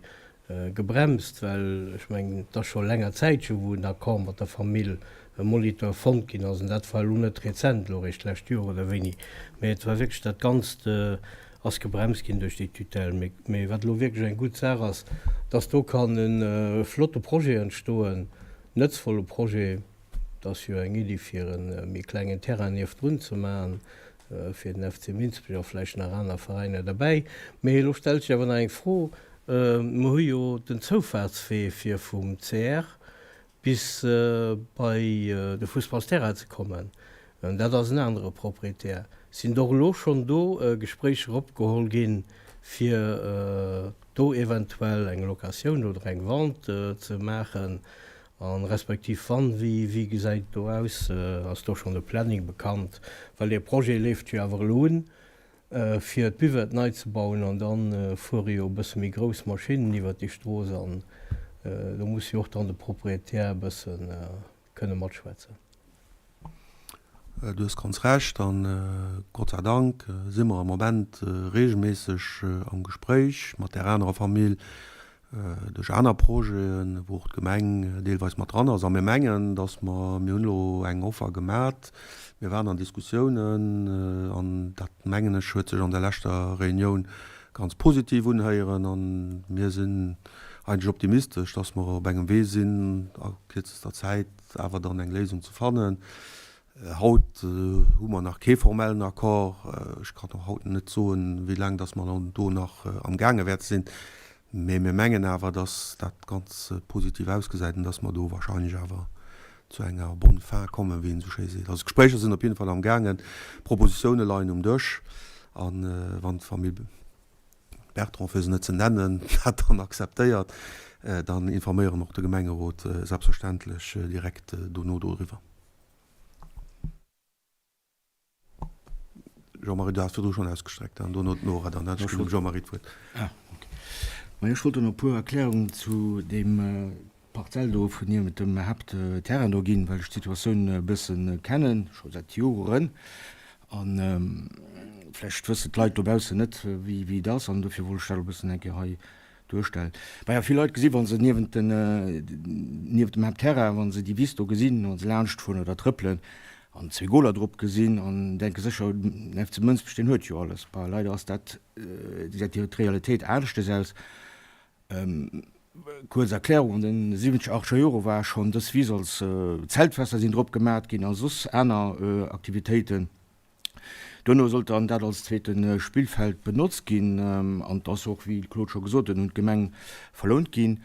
gebremst, well ech mengen, et ass scho länger Zäit jo, wou en Accord mat der Famill Molitor fonnt ginn ass, an dat war elo net rezent, elo eréischt d'lescht Joer oder wéini, mä et war wierklech, dat Ganzt ass gebremst ginn duerch déi Tutelle. Mä wat elo wierklech eng gutt Saach ass, dass do kann e flotte Projet entstoen, nëtzvolle Projet. Et ass jo eng Iddi fir e méi klengen Terrain niefdrun ze maachen, fir den FC Minsbech a vläicht nach aner Veräiner derbäi. Mee elo stellt sech awer nach eng Fro, Mer hu jo den Zoufaartswee fir vum CR bis bei de Fussballsterrain ze kommen. Dat ass en anere Proprietär. Sinn och elo schonn do Gespréicher opgeholl ginn, fir do eventuell eng Locatioun oder eng Vente ze maachen? A respektiv wann, wéi, wéi gesäit et do aus? Ass do schonn e Planning bekannt? Well dee Projet leeft jo awer elo un, fir d'Buvette nei ze bauen an da fuere jo e bësse méi grouss Maschinnen iwwert déi Strooss an do muss jo och dann de Proprietär e bësse kënne matschwätzen. Du hues ganz Recht an Gott sei Dank si mer am Moment regelméisseg am Gespréich mat där anerer Famill duerch aner Projeten, wou och d'Gemeng deelweis mat dran ass. A mir mengen, datt mer, mir hunn elo eng Offer gemat, mir waren an Diskussiounen an dat, mengen ech, huet sech an der leschter Reunioun ganz positiv unhéieren a mir sinn eigentlech optimistesch, datt mer op engem Wee sinn a kierzester Zäit awer dann eng Léisung ze fannen. Haut hu mer nach kee formellen Accord. Ech kann och haut net soen, wéi laang datt mer do nach amgaange wäerte sinn. Mee mir mengen awer, datt dat ganz positiv ausgesäit an datt mer do wahrscheinlech awer zu enger bonne fin kommen, wéi een esou schéi seet. Also d'Gespréicher sinn op jidde Fall amgaangen, d'Propositioune leien um Dësch a wann d'Famill Bertrand, fir se net ze nennen, dat dann akzeptéiert, dann informéiere mer och de Gemengerot selbstverständlech direkt dono doriwwer. Jean-Marie, du has virdru schonn ausgestreckt an dono d'Nora, dann hat ech dem Jean-Marie d'Wuert. Ah, okay. Majo, ech wollt do nach e puer Erklärungen zu deem Parzell do vun niewent dem Haaptterrain do ginn, well ech d'Situatioun e bësse kennen, scho säit Joren. A vläicht wëssen d'Leit dobaussen net, wéi et ass, an dofir wollt ech dat e bëssen eng Kéier hei duerstellen. Maja, vill Leit gesi wa se niewent den, niewent dem Haaptterrain, wa se déi Wiss do gesinn, wa se laanscht fueren oder trëppelen. An zwee Goler drop gesinn an denke sécher, den FC Mënsbech, deen huet jo alles. Bah, leider ass dat, gesäit déi d'Realitéit aneschtes aus. Kuerz Erklärung, An den siwwenzeger, achteger Jore war schonn dës Wiss als Zeltfester sinn drop gemat ginn a soss aner Aktivitéiten. Duerno sollt dann dat als zweete Spillfeld benotzt ginn an et ass och, wéi de Claude scho gesot huet, un d'Gemeng verlount ginn.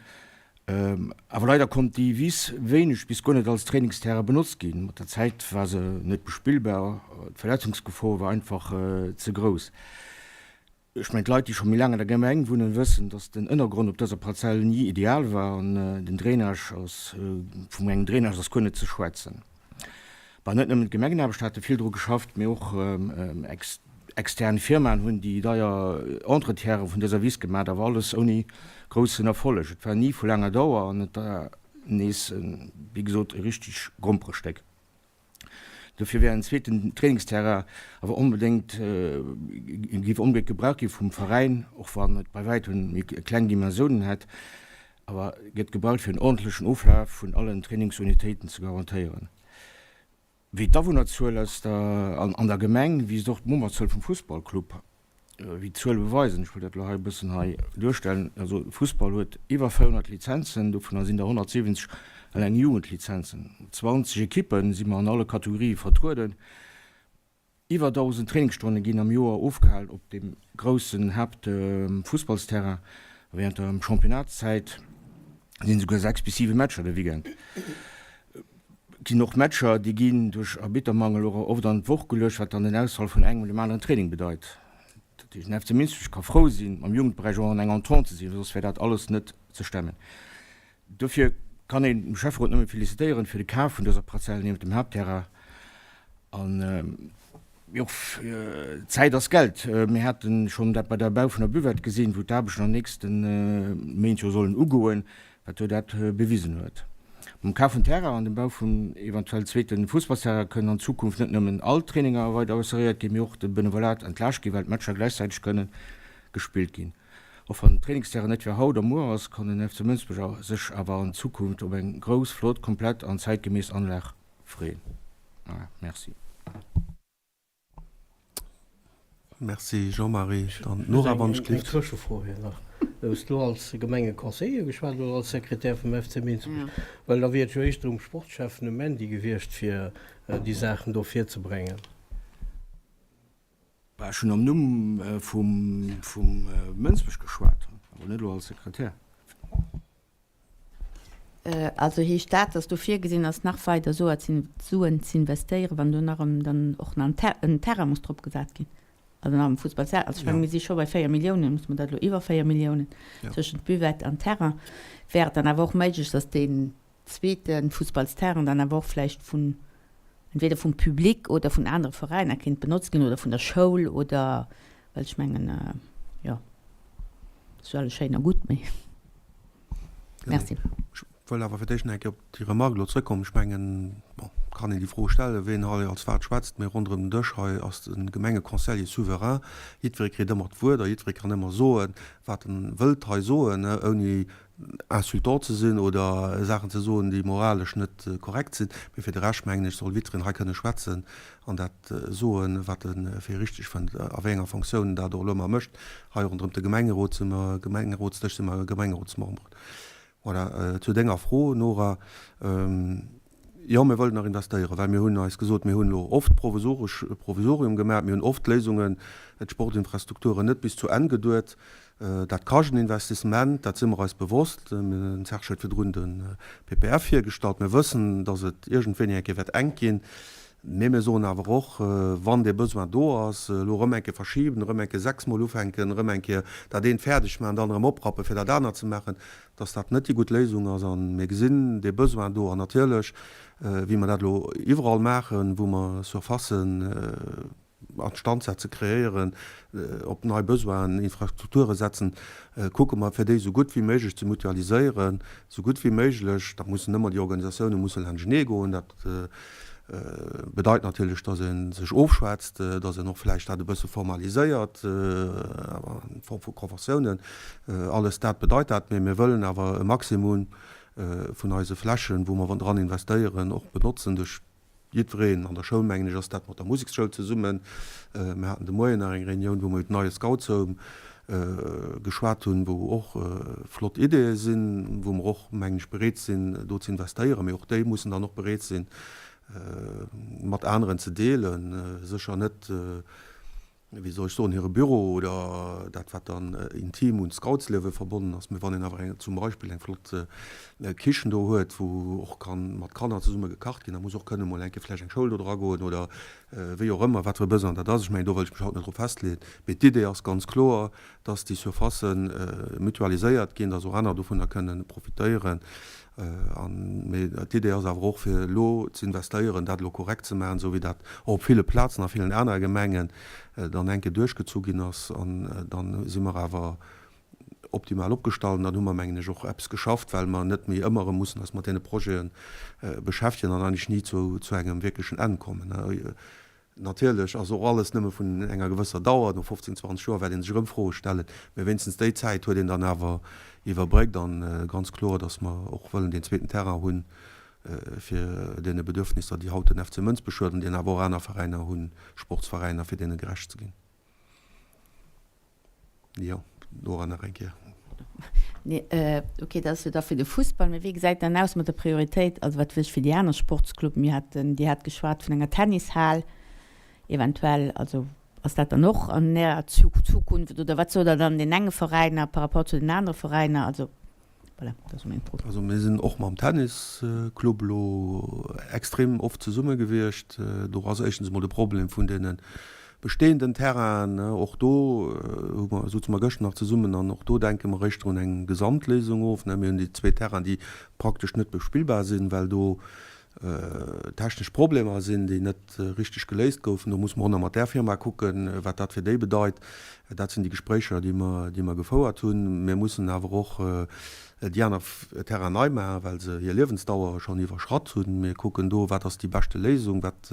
Awer leider konnt déi Wiss wéineg bis guer net als Trainingsterrain benotzt ginn. Mat der Zäit war se net bespillbar, d'Verletzungsgefor war einfach ze grouss. Ech mengen, d'Leit, déi scho méi laang an der Gemeng wunnen, wëssen, dass den Ënnergrond op dëser Parzell ni ideal war an den Drainage ass, vum engem Drainage ass guer net ze schwätzen. Bah, net nëmmen d'Gemengenaarbechter hate vill dru geschafft, mee och extern Firmaen hunn déi deier Entretiene vun dëser Wiss gemaach, awer alles ouni groussen Erfolleg. Et war ni vu laanger Dauer an et war nees, wéi gesot, e richteg Gromperestéck. Dofir wär en zweeten Trainingsterrain awer onbedéngt, géif onbedéngt gebraucht gi vum Veräin, och wann et bei wäitem méi kleng Dimensiounen hätt, awer gëtt gebraucht fir en ordentlechen Oflaf vun allen Trainingsunitéiten ze garantéieren. Wéi d'Awunnerzuel aus der an der Gemeng wiisst och d'Memberzuel vum Fussballclub. Wéi d'Zuele beweisen, ech wëll dat elo hei e bëssen hei duerstellen, also de Fussball huet iwwer 400 Lizenzen, dovunner sinn der 170 eleng Jugendlizenzen. Mat 20 Ekippe si mer an alle Kategorië vertrueden. Iwwer 1.000 Trainingsstonne ginn am Joer ofgehalen op deem groussen Haaptfussballsterrain. Wärend der Championnatszäit sinn esouguer 6 bis 7 Matcher de Weekend. Et ginn och Matcher, déi ginn duerch Arbittermangel och oft an d'Woch geluecht, wat dann den Ausfall vun engem oder dem aneren Training bedeit. Dat heescht, den FC Minsbech ka frou sinn, mam Jugendberäich och an enger Entente ze sinn, well soss wär dat alles net ze stemmen. Dofir kann een dem Schäfferot nëmme felicitéieren fir de Kaf vun dëser Parzell niewent dem Haaptterrain. An jo, Zäit ass Geld. Mir hate schonn dat bei der Bau vun der Buvette gesinn, wou d'Aarbechten an nächste Méint jo sollen ugoen, wat jo dat bewisen huet. Mam Kaf vun Terrain an dem Bau vum eventuell zweete Fussballsterrain kënnen an Zukunft net nëmmen all d'Traininger weider assuréiert ginn, mee och de Benevolat entlaascht ginn, well d'Matcher gläichzäiteg kënne gespillt ginn. Och wann den Trainingsterrain net fir haut a muer ass, kann den FC Mënsbech sech awer an Zukunft op eng grouss, flott, komplett an zäitgemäss Anlag freeën. Merci. Merci Jean-Marie. Dann d'Nora wann ech Eng Zwëschefro wier nach, Hues du als Gemengeconseiller geschwat oder als Sekretär vum FC Minsbech? Well da wier et jo éischter um Sportschäffen, um Mandy gewiescht fir déi Saachen do virzebréngen. Bah, ech hunn am Numm vum Mënsbech geschwat, awer net elo als Sekretär. Also heescht dat, dass do virgesinn ass, nach weider Suen z'investéieren, wann do nach erëm dann och nach en Terrain muss drop gesat ginn? Also nach am Fussball selwer. Also ech menge mir si scho bei 4 Milliounen, muss mer dat elo iwwer 4 Milliounen tëschent Buvette an Terrain. Wär et dann awer och méiglech, dass deen zweete Fussballsterrain dann awer och vläicht vun, entweder vum Public oder vun anere Veräiner kéint benotzt ginn oder vun der Schoul oder, well ech mengen, jo, ass jo alles schéin a gutt, mee Merci. Ech wëll awer fir d'éischt nach eng Kéier op déi Remarque elo zrëckkommen. Ech mengen, bon, et kann een déi Fro stellen, ween hei als wat schwätzt, mee ronderëm den Dësch hei ass de Gemengeconseiller souverain. Jiddweree kritt ëmmer d'Wuert a jiddweree kann ëmmer soen, wat en wëllt hei soen, ouni insultant ze sinn oder Saachen ze soen, déi moralesch net korrekt sinn. Mee fir de Rescht, mengen ech, soll jiddwereen hei kënne schwätzen an dat soen, wat e fir richteg fënnt, a wéi enger Fonctioun en dat och elo ëmmer mécht. Hei ronderëm de Gemengerot si mer Gemengerotsdësch, si mer Gemengerotsmemberen. Voilà. Zu denger Fro, Nora, Jo, mir wëllen nach investéieren, well mir hunn eis gesot, mir hunn elo oft provisoresch Provisorium gemaach, mir hunn oft d'Léisungen, d'Sportinfrastrukturen net bis zu Enn geduet. Dat kascht en Investissement, dat si mer eis bewosst. Den Serge huet virdrun de PPF virgestallt. Mir wëssen, datt et iergendwéini eng Kéier wäert enk ginn. Mee mir soen awer och, wann dee Besoin do ass, elo erëm eng Kéier verschiben, erëm eng Kéier sechsmol ufänken, erëm eng Kéier dat eent fäerdeg maachen, dann erëm oprappen, fir dat anert ze maachen, datt dat net déi gutt Léisung ass. A mir gesinn dee Besoin do. An natierlech, wéi mer dat elo iwwerall maachen, wou mer Surfacen an Stand setzen, kreéieren, op nei Besoinen Infrastrukture setzen, kucke mer, fir déi esou gutt wéi méiglech ze mutualiséieren, esou gutt wéi méiglech. Da mussen ëmmer déi Organisatioune musse laanschtenee goen. Dat bedeit natierlech, datt ee sech ofschwätzt, datt een och vläicht dat e bësse formaliséiert, awer an Form vu Conventiounen. Alles dat bedeit dat. Mee mir wëllen awer e Maximum vun eise Flächen, wou mer dran investéieren, och benotzen duerch. Jiddwereen an der Schoul, mengen ech, ass dat mat der Museksschoul zesummen. Mir haten de Moien nach eng Reunioun, wou mer iwwer den neie Scoutshome geschwat hunn, wou och flott Ideeë sinn, wou mer och, mengen ech, bereet sinn, do ze investéieren. Mee och déi mussen dann och bereet sinn, mat aneren ze deelen. Sécher net, wéi soll ech soen, hire Büro oder dat, wat dann intim un d'Scoutsliewe verbonnen ass. Mee wann een awer eng, zum Beispill eng flott Kichen do huet, wou och ka mat Kanner zesumme gekacht ginn, da muss och kënne mol eng Kéier vläicht eng Schoul do dra goen oder wéi och ëmmer, wat fir e Besoin dat ass. Ech mengen, do wëll ech mech haut net drop festleeën. Mee d'Idee ass ganz kloer, dass déi Surfacë mutualiséiert ginn, dass och aner dovunner kënnen profitéieren. Mee d'Idee ass awer och, fir elo ze investéieren, dat elo korrekt ze maachen, esou wéi dat och op ville Plazen a villen anere Gemengen dann enke duerchgezu ginn ass. An da si mer awer optimal opgestallt. An dann hu mer, mengen ech, och eppes geschafft, well mer net méi ëmmer erëm mussen eis mat deene Projete beschäftegen an eigentlech ni zu engem wierklechen Enn kommen. Natierlech ass och alles nëmme vun enger gewësser Dauer, no 15, 20 Joer wäert ee sech erëm Froe stellen, mä wéinstens déi Zäit huet een dann awer iwwerbréckt an ganz kloer, datt mer och wëllen deen zweeten Terrain hunn, fir deene Bedürfnisser, déi haut den FC Mënsbech huet an deen awer och aner Veräiner hunn, Sportsveräiner, fir deene gerecht ze ginn. Jo, Nora nach eng Kéier. Nee, ok, dat ass jo da fir de Fussball. Mee wéi gesäit dann aus mat der Prioritéit, also wat wëll ech fir déi aner Sportscluben? Mir haten, Dir hat geschwat vun enger Tennishal eventuell. Also ass dat dann och an näher Zukunft oder wat sot Der dann den enge Veräiner par rapport zu den anere Veräiner? Also Voilà, dat ass meng Fro. Also mir sinn och mam Tennisclub elo extrem oft zesumme gewiescht. Do ass éischtens emol de Problem vun deene bestehenden Terrainen. Och do hu mer, souze mer gëschter nach zesummen an och do denke mer éischter un eng Gesamtléisung of. Mir hunn déi zwee Terrainen, déi praktesch net bespillbar sinn, well do technesch Problemer sinn, déi net richteg geléist goufen. Do muss mer och nach mat där Firma kucken, wat dat fir déi bedeit. Dat sinn déi Gespréicher, déi mer, déi mer gefouert hunn. Mir mussen awer och déi aner Terrainen nei maachen, well se hir Liewensdauer schonn iwwerschratt hunn. Mir kucken do, wat ass déi beschte Léisung, wat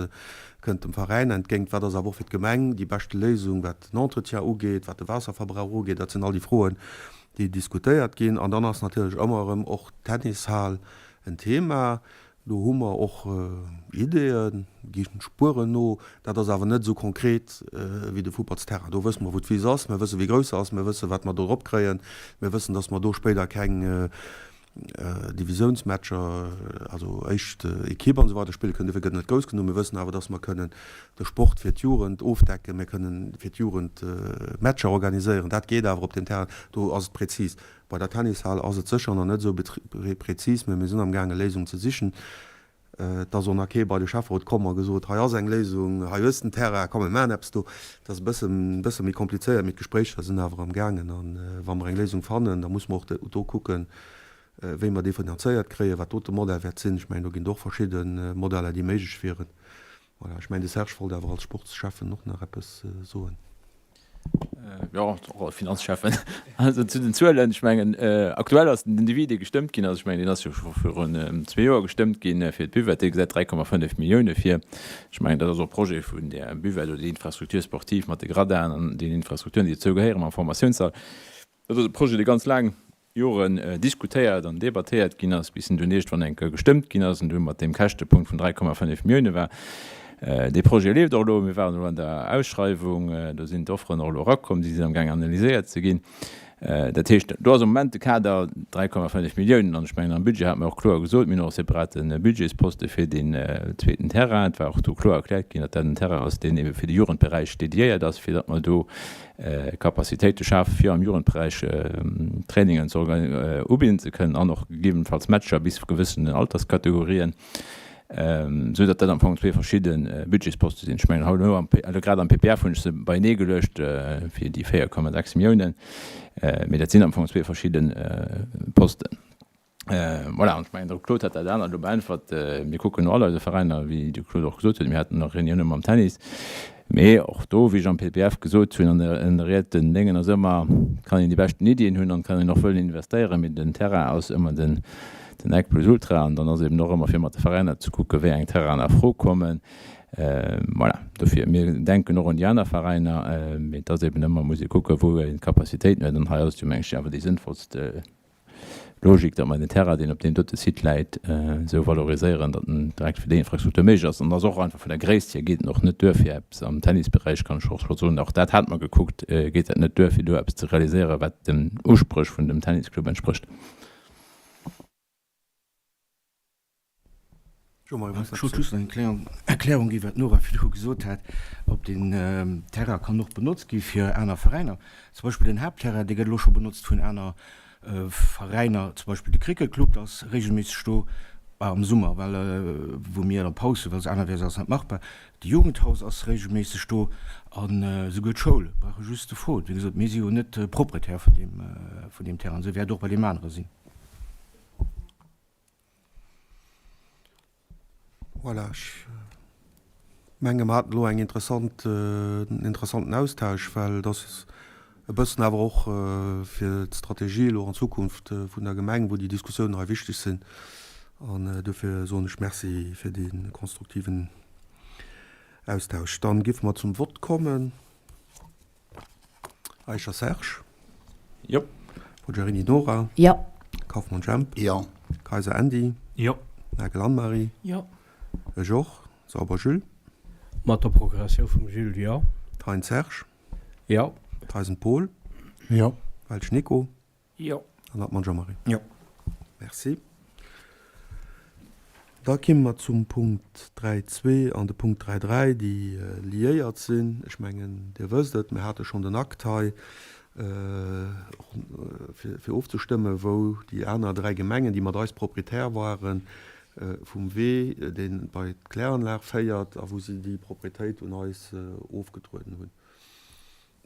kënnt dem Veräin entgéint, wat ass awer och fir d'Gemeng déi beschte Léisung, wat den Entretien ugeet, wat de Waasserverbrauch ugeet. Dat sinn all déi Froen, déi diskutéiert ginn. An dann ass natierlech ëmmer erëm och d'Tennishal en Thema. Do hu mer och Ideeën, gi Spueren no. Dat ass awer net esou konkret wéi de Futtballsterrain. Do wësse mer, wou d'Wiss ass, mir wësse wéi grouss se ass, mir wësse wat mer do drop kréien, mir wëssen, datt mer do spéider keng Divisiounsmatcher, also éischt Equipe an esou weider spille kënnen. Dofir gëtt et net grouss genuch. Mir wëssen awer, datt mer kënnen de Sport fir d'Jugend ofdecken, mir kënnen fir d'Jugend Matcher organiséieren. Dat geet awer op deem Terrain. Do ass et prezis. Bei der Tennishal ass et sécher nach net esou prezis, mä mir sinn amgaange Léisungen ze sichen. Et ass och nach kee bei de Schäfferot komm a gesot, hei ass eng Léisung, hei hues de den Terrain, komm mir maachen eppes do. Et ass e bëssen, bësse méi komplizéiert, mee d'Gespréicher sinn awer amgaangen. A wa mer eng Léisung fannen, da musse mer och do kucken, wéi mer déi finanzéiert kréien, wat do de Modell wäert sinn. Ech mengen, do ginn et och verschidde Modeller, déi méiglech wieren. Voilà, ech mengen, de Serge wollt awer als Sportsschäffen och nach eppes soen. Jo, och als Finanzschäffen. Also zu den Zuelen, ech mengen, aktuell ass den Devis, dee gestëmmt ginn ass, ech mengen, deen ass jo scho virun zwee Joer gestëmmt ginn fir d'Buvette, dee gesäit 3,5 Millioune vir. Ech mengen, dat ass och Projet vun där Buvette oder déi Infrastructure sportive mat de Gradinen an den Infrastrukturen, déi dozou gehéieren, mam Formatiounssall. Dat ass e Projet, dee ganz laang Joren diskutéiert an debattéiert ginn ass, bis en dunn iergendwann eng Kéier gestëmmt ginn ass an dunn mat deem Käschtepunkt vun 3,5 Millioune war. Dee Projet leeft och elo. Mir waren elo an der Ausschreiwung, do sinn d'Offeren och elo erakomm, déi sinn amgaang analyséiert ze ginn. Dat heescht, do ass am Moment de Kader 3,5 Milliounen an ech mengen am Budget hate mer och kloer gesot, mir hunn och e separate Budgetsposte fir deen zweeten Terrain. Et war och do kloer erkläert ginn, datt dat en Terrain ass, deen ebe fir de Jugendberäich dediéiert ass, fir datt mer do Capacitéite schafe fir am Jugendberäich Trainingen ze ubidden ze kënnen an och gegebenenfalls Matcher bis gewëssenen Alterskategorien, esou datt dat am Fong zwee verschidde Budgetsposte sinn. Ech mengen haut elo am, elo grad am PPF hunn ech se beienee geluecht fir déi 4,6 Milliounen, mee dat sinn am Fong zwee verschidde Posten. Voilà, an ech mengen, de Claude hat dat anert elo beäntwert. Mir kucken no all eise Veräiner, wéi de Claude och gesot huet. Mir haten och Reunioune mam Tennis. Mee och do, wéi ech am PPF gesot hunn an der Ried, den Déngen ass ëmmer, et kann een déi beschten Iddien hunn an et kann een och wëllen investéieren, mee den Terrain ass ëmmer den Nec plus ultra. An dann ass eben och ëmmer fir mat de Veräiner ze kucken, wéi eng Terrainen a Fro kommen. Voilà, dofir, mir denken och un déi aner Veräiner, mee et ass eben ëmmer, muss ee kucken, wou een d'Capacitéiten huet. An hei ass et jo, meng ech, awer déi sënnvollst. Logik, datt mer den Terrain, deen op deem dote Site läit, esou valoriséieren, datt en direkt fir déi Infrastruktur méiglech ass. An ass och einfach vun der Gréisst hier geet en och net duer fir eppes am Tennisberäich, kann ech och scho soen, och dat hate mer gekuckt, geet dat net duer fir do eppes ze realiséieren, wat den Uspréch vun dem Tennisclub entsprécht. Ech wollt just nach eng kleng Erklärung ginn, wat d'Nora virdru gesot hat, ob den Terrain kann och benotzt gi fir aner Veräiner. Zum Beispill den Haaptterrain, dee gëtt elo scho benotzt vun aner Veräiner, zum Beispill de Cricket Club ass regelméisseg do, am Summer, well wou mir dann Paus hunn, well anerwäers ass net machbar. De Jugendhaus ass regelméisseg do an esouguer d'Schoul. Brauch ee just ze froen. Wéi gesot, mir si jo net Proprietär vun deem, vun deem Terrain. Esou wäert et och bei deem anere sinn. Voilà, ech menge mer haten elo eng interessant, en interessanten Austausch, well et ass e bëssen awer och fir d'Strategie elo an Zukunft vun der Gemeng, wou déi Diskussiounen hei wichteg sinn. An duerfir soen ech Merci fir dee konstruktiven Austausch. Dann géife mer zum Vott kommen. Eicher Serge. Jo. Poggiarini Nora. Jo. Kauffmann Jemp. Jo. Kayser Andy. Jo. Nagel Anne-Marie. Jo. Ech och. Sauber Jules. Mat der Progressioun vum Jules, jo. Thein Serge. Jo. Theisen Paul. Jo. Welsch Nico. Jo. An Hartmann Jean-Marie. Jo. Merci. Da kimme mer zum Punkt 3.2 an de Punkt 3.3, déi liéiert sinn. Ech mengen, Dir wësst et, mir hate schonn den Akt hei, fir ofzestëmmen, wou déi aner dräi Gemengen, déi mat eis Proprietär waren, vum Wee, dee bei d'Kläranlag féiert, a wou si déi Proprietéit un eis ofgetrueden hunn.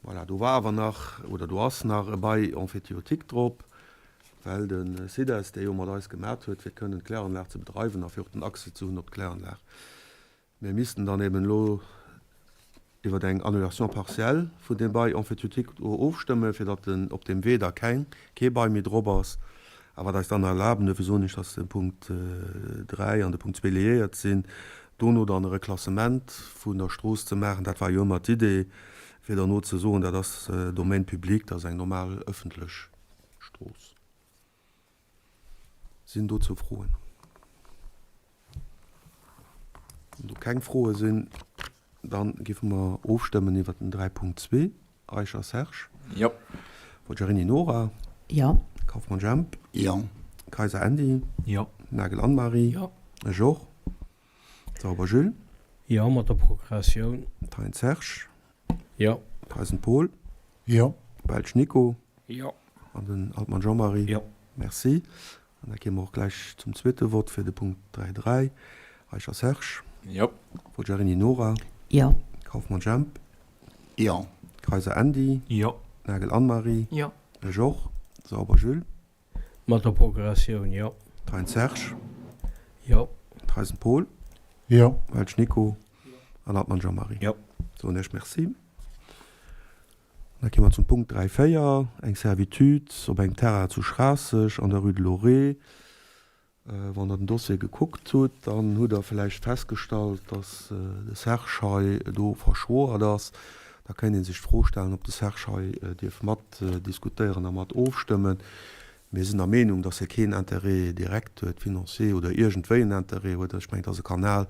Voilà, do war awer nach, oder do ass nach e Bail emphytéotique drop, well de CIDES dee jo mat eis gemat huet, fir kënnen d'Kläranlag ze bedreiwen a fir och den Accès ze hunn op d'Kläranlag. Mir missten dann eben elo iwwer eng Annulation partielle vun deem Bail emphytéotique do ofstëmmen, fir datt den op deem Wee da keng, kee Bail méi drop ass. A wat eis dann erlaben, duerfir soen ech, datt de Punkt 3 an de Punkt 2 liéiert sinn, dono dann e Reklassement vun der Strooss ze maachen, dat war jo ëmmer d'Idee, fir derno ze soen, dat ass Domaine public, dat ass eng normal ëffentlech Strooss. Sinn dozou Froen? Wann do keng Froe sinn, da géife mer ofstëmmen iwwert den 3.2. Eicher Serge. Jo. Forgiarini Nora. Jo. Kauffmann Jemp. Jo. Kayser Andy. Jo. Nagel Anne-Marie. Jo. Ech och. Sauber Jules. Jo, mat der Procuratioun. Thein Serge. Jo. Theisen Paul. Jo. Welsch Nico. Jo. An den Altmann Jean-Marie. Jo. Merci. An da kéime mer och gläich zum zweete Vott fir de Punkt 3.3. Eicher Serge. Jo. Forgiarini Nora. Jo. Kauffmann Jemp. Jo. Kayser Andy. Jo. Nagel Anne-Marie. Jo. Ech och. Sauber Jules. Mat der Procuratioun, jo. Thein Serge. Jo. Theisen Paul. Jo. Welsch Nico. An Hartmann Jean-Marie. Jo. Soen Iech Merci. Da kéime mer zum Punkt 3, 4, eng Servitude op engem Terrain zu Schraasseg an der Rue de Lorée. Wann Der den Dossier gekuckt hutt, dann hutt Der vläicht festgestallt, dass de Serge hei do verschwoert ass. Da kéint ee sech d'Fro stellen, ob de Serge hei dierf mat diskutéieren a mat ofstëmmen. Mir sinn der Meenung, dass hie keen Intérêt direct huet, financier oder iergendwéi en Intérêt huet. Ech mengen, et ass e Kanal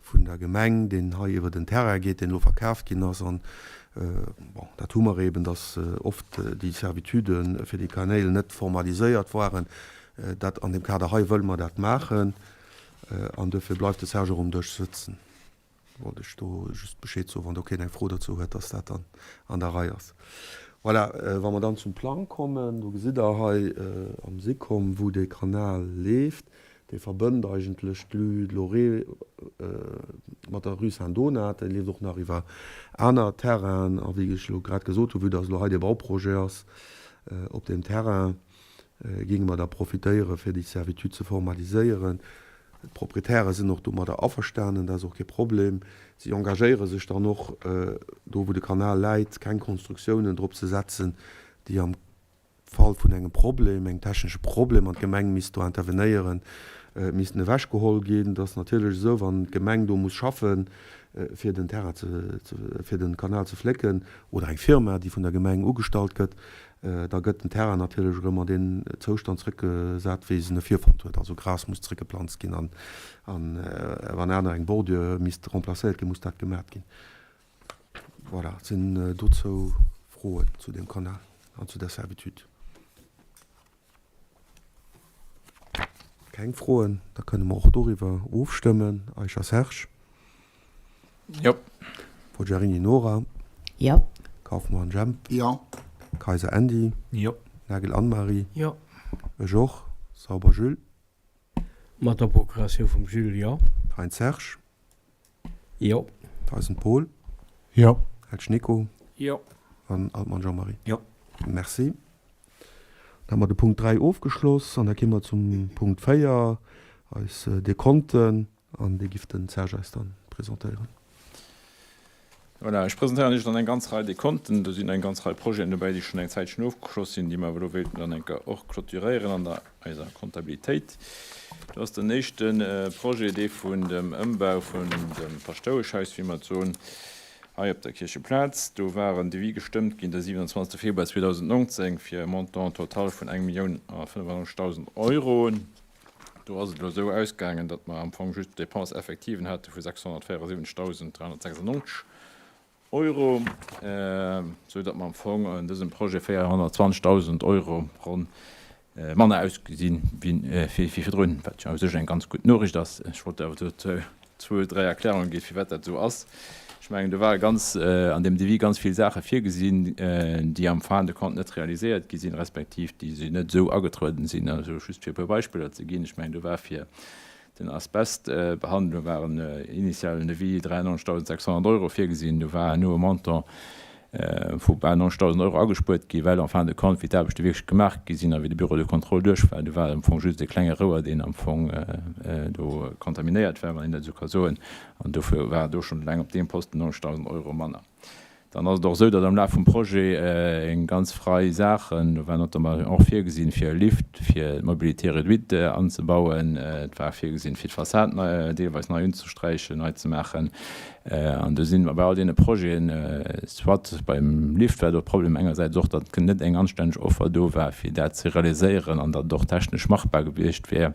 vun der Gemeng, deen hei iwwer den Terrain geet, deen elo verkaaft ginn ass. An, bon, dat hu mer eben, dass oft déi Servitudë fir déi Kanäl net formaliséiert waren. Dat an deem Kader hei wëlle mer dat maachen. An duerfir bleift de Serge och um Dësch sëtzen. Wollt ech do just Bescheed soen, wann do keen eng Fro dozou huet, dass dat dann an der Rei ass. Voilà, wa mer dann zum Plang kommen, do gesitt Der hei am SICOM, wou dee Kanal leeft. Dee verbënnt eigentlech d'Rue de Lorée mat der Rue Saint-Donat. Dee leeft och nach iwwer aner Terrainen. A wéi ech elo grad gesot hunn, vue dass elo hei dee Bauprojet ass op deem Terrain, géinge mer da profitéieren, fir déi Servitude ze formaliséieren. D'Proprietäre sinn och domadder averstanen, dat ass och kee Problem. Si engagéiere sech dann och, do wou de Kanal läit, keng Konstruktiounen drop ze setzen, déi am Fall vun engem Problem, engem technesche Problem, an d'Gemeng misst do intervenéieren. missten ewechgeholl ginn. Et ass natierlech esou, wann d'Gemeng do muss schaffen, fir den Terrain ze, fir den Kanal ze flécken, oder eng Firma, déi vun der Gemeng ugestallt gëtt, da gëtt den Terrain natierlech erëm an deen Zoustand zrëckgesat, wéi se en virfonnt huet. Also Gras muss zrëckgeplanzt ginn an, an wann aner eng Bordure misst remplacéiert ginn, muss dat gemat ginn. Voilà, sinn dozou Froen zu deem Kanal an zu der Servitude? Keng Froen? Da kënne mer och doriwwer ofstëmmen. Eicher Serge? Jo. Poggiarini Nora? Jo. Kauffmann Jemp? Jo. Kayser Andy? Jo. Nagel Anne-Marie? Jo. Ech och. Sauber Jules? Mat der Procuratioun vum Jules, jo. Heintz Serge? Jo. Theisen Paul? Jo. Helsch Nico? Jo. An Altmann Jean-Marie? Jo. Merci. Dann hu mer de Punkt 3 ofgeschloss an da gi mer zum Punkt 4, eis Dekonten, an déi giff den Serge eis dann presentéieren. Voilà, ech presentéieren Iech dann eng ganz Rei Dekonten. Do sinn eng ganz Rei Projeten dobäi, déi schonn eng Zäitchen ofgeschloss sinn, déi mer awer elo wéilten dann eng Kéier och clôturéieren an der eiser Kontabilitéit. Do ass den éischte Projet dee vun dem Ëmbau vun dem Paschtoueschhaus, wéi mer et soen, hei op der Kiercheplaz. Do war en Devis gestëmmt ginn de 27. Februar 2019 fir e Montant total vun eng Millioun a 95.000 Euro. Do ass et elo esou ausgaangen, datt mer am Fong just Dépenses effectives hate vu 674.396 Euro, esou datt mer am Fong an dësem Projet 420.000 Euro ronn manner ausgesinn wéi virdrun, wat jo u sech eng ganz gutt Noriicht ass. Ech wollt awer dozou zwou, dräi Erklärunge ginn, firwat dat esou ass. Ech mengen, do ware ganz an deem Devis ganz vill Saache virgesinn, déi am fin de compte net realiséiert gi sinn, respektiv déi si net esou agetrueden sinn. Also just fir e puer Beispiller ze ginn, ech mengen, do war fir den Asbestbehandlung war en initialen Devis 93.600 Euro virgesinn, do war herno e Montant vu bal 90.000 Euro agespuert gi well en fin de compte, wéi d'Aarbechte wierklech gemaach gi sinn a wéi de Bureau de contrôle duerch war, do war am Fong just e klenge Rouer, deen am Fong do kontaminéiert war, wann een dat esou ka soen, an dofir war do schonn eleng op deem Posten 90.000 Euro manner. Dann ass et och esou, datt am Laf vum Projet eng ganz Rei Saachen, do war notamment och virgesinn, fir e Lift fir d'Mobilité réduite anzebauen, et war virgesinn, fir d'Fassad deelweis nei unzesträichen, nei ze maachen, An do si mer bei all deene Projeten, soit beim Lift war do de Problem engersäits och, datt net eng anstänneg Offer do war, fir dat ze realiséieren an datt et och technesch machbar gewiescht wär,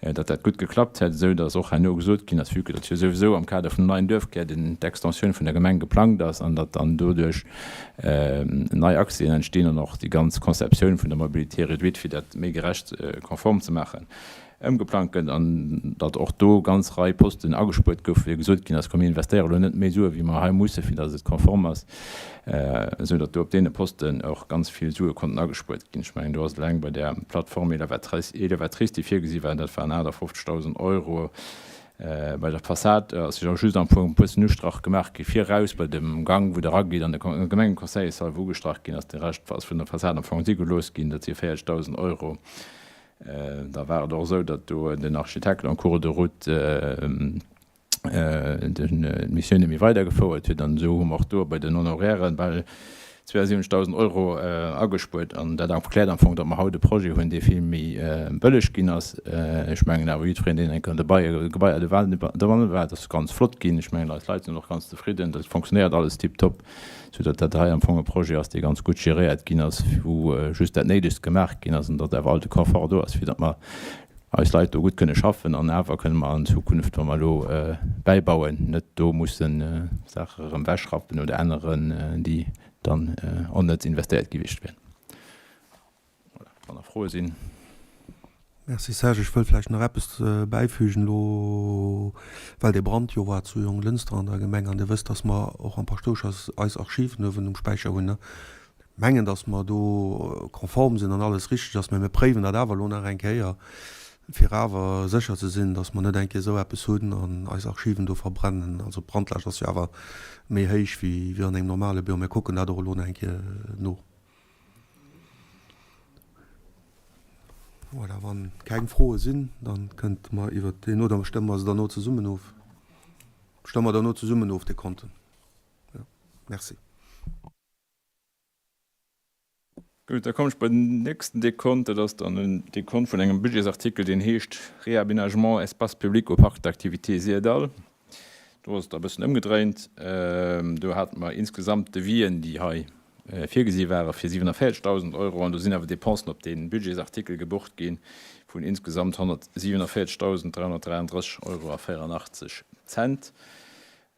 datt dat gutt geklappt hätt, esou datt och herno gesot ginn ass, vue que datt jo souwisou am Kader vum neien Duerfkär den d'Extensioun vun der Gemeng geplangt ass an datt dann doduerch nei Accèsen entstinn an och déi ganz Conceptioun vun der Mobilité réduite, fir dat méi gerecht konform ze maachen. Ëmgeplangt gëtt an datt och do ganz Rei Posten agespuert goufen, wéi gesot ginn ass, komm mir investéiere elo net méi Sue wéi mer hei musse fir datt et konform ass, esou datt do op deene Posten och ganz vill Sue konnten agespuert ginn. Ech mengen do ass eleng bei där Plateforme élévatrice, élévatrice déi virgesi war, dat waren 58.000 Euro. Bei der Fassad ass jo just am Fong e bëssen Ustrach gemaach gi viraus bei dem Gang wou der erageet an de Gemengeconseillessall wou ugestrach ginn ass. De Rescht ass vun der Fassad am Fong si gelooss ginn, dat si 40.000 Euro. Da war et och esou, datt do den Architekt en cours de route d'Missioun net méi weidergefouert huet. An esou hu mer och do bei den Honorairen bal 72.000 Euro agespuert. An dat erkläert am Fong, datt mer haut e Projet hunn, dee vill méi bëlleg ginn ass. Ech mengen awer, jiddwereen, deen eng Kéier an de Gebaier dobanne war, dat ass ganz flott ginn. Ech mengen, eis Leit sinn och ganz zefridden. Dat fonctionnéiert alles tiptop. Sou datt dat hei am Fong e Projet ass, dee ganz gutt geréiert ginn ass, wou just dat Néidegst gemaach ginn ass an datt awer all de Confort do ass, fir datt mer eis Leit do gutt kënne schaffen an awer kënne mer an Zukunft, wa mer elo bäibauen, net do musse Saache erëm ewechrappen oder änneren, déi dann onnëtz investéiert gewiescht wären. Voilà, wann nach Froe sinn. Merci Serge. Ech wëll vläicht nach eppes bäifügen elo, well dee Brand jo war zu Jonglënster an der Gemeng an Dir wësst, dass mer och am Paschtouschhaus eis Archiven uewen um Späicher hunn. Ech mengen, dass mer do konform sinn an alles richteg ass, mä mir préiwen dat awer elo nach eng Kéier, fir awer sécher ze sinn, dass mer net eng Kéier esou eppes hunn an eis Archiven do verbrennen. Also d'Brandlaascht ass jo awer méi héich wéi an engem normale Büro. Mir kucken dat och elo nach eng Kéier no. Voilà, wann keng Froe sinn, dann kënnte mer iwwert deen, oder stëmme mer se derno zesummen of? Stëmme mer derno zesummen of, dee Konten. Jo, merci. Gutt, da kommen ech bei den nächsten Dekont. Dat ass dann en Dekont vun engem Budgetsartikel, deen heescht Réaménagement espace public au parc d'activités Syrdall. Do ass et da e bëssen ëmgedréint. Do hate mer insgesamt Devisien, déi hei virgesi ware fir 47.000 Euro, an do sinn awer Dépensen op dee Budgetsartikel gebucht gi vun insgesamt 147.333 Euro a 84 Cent.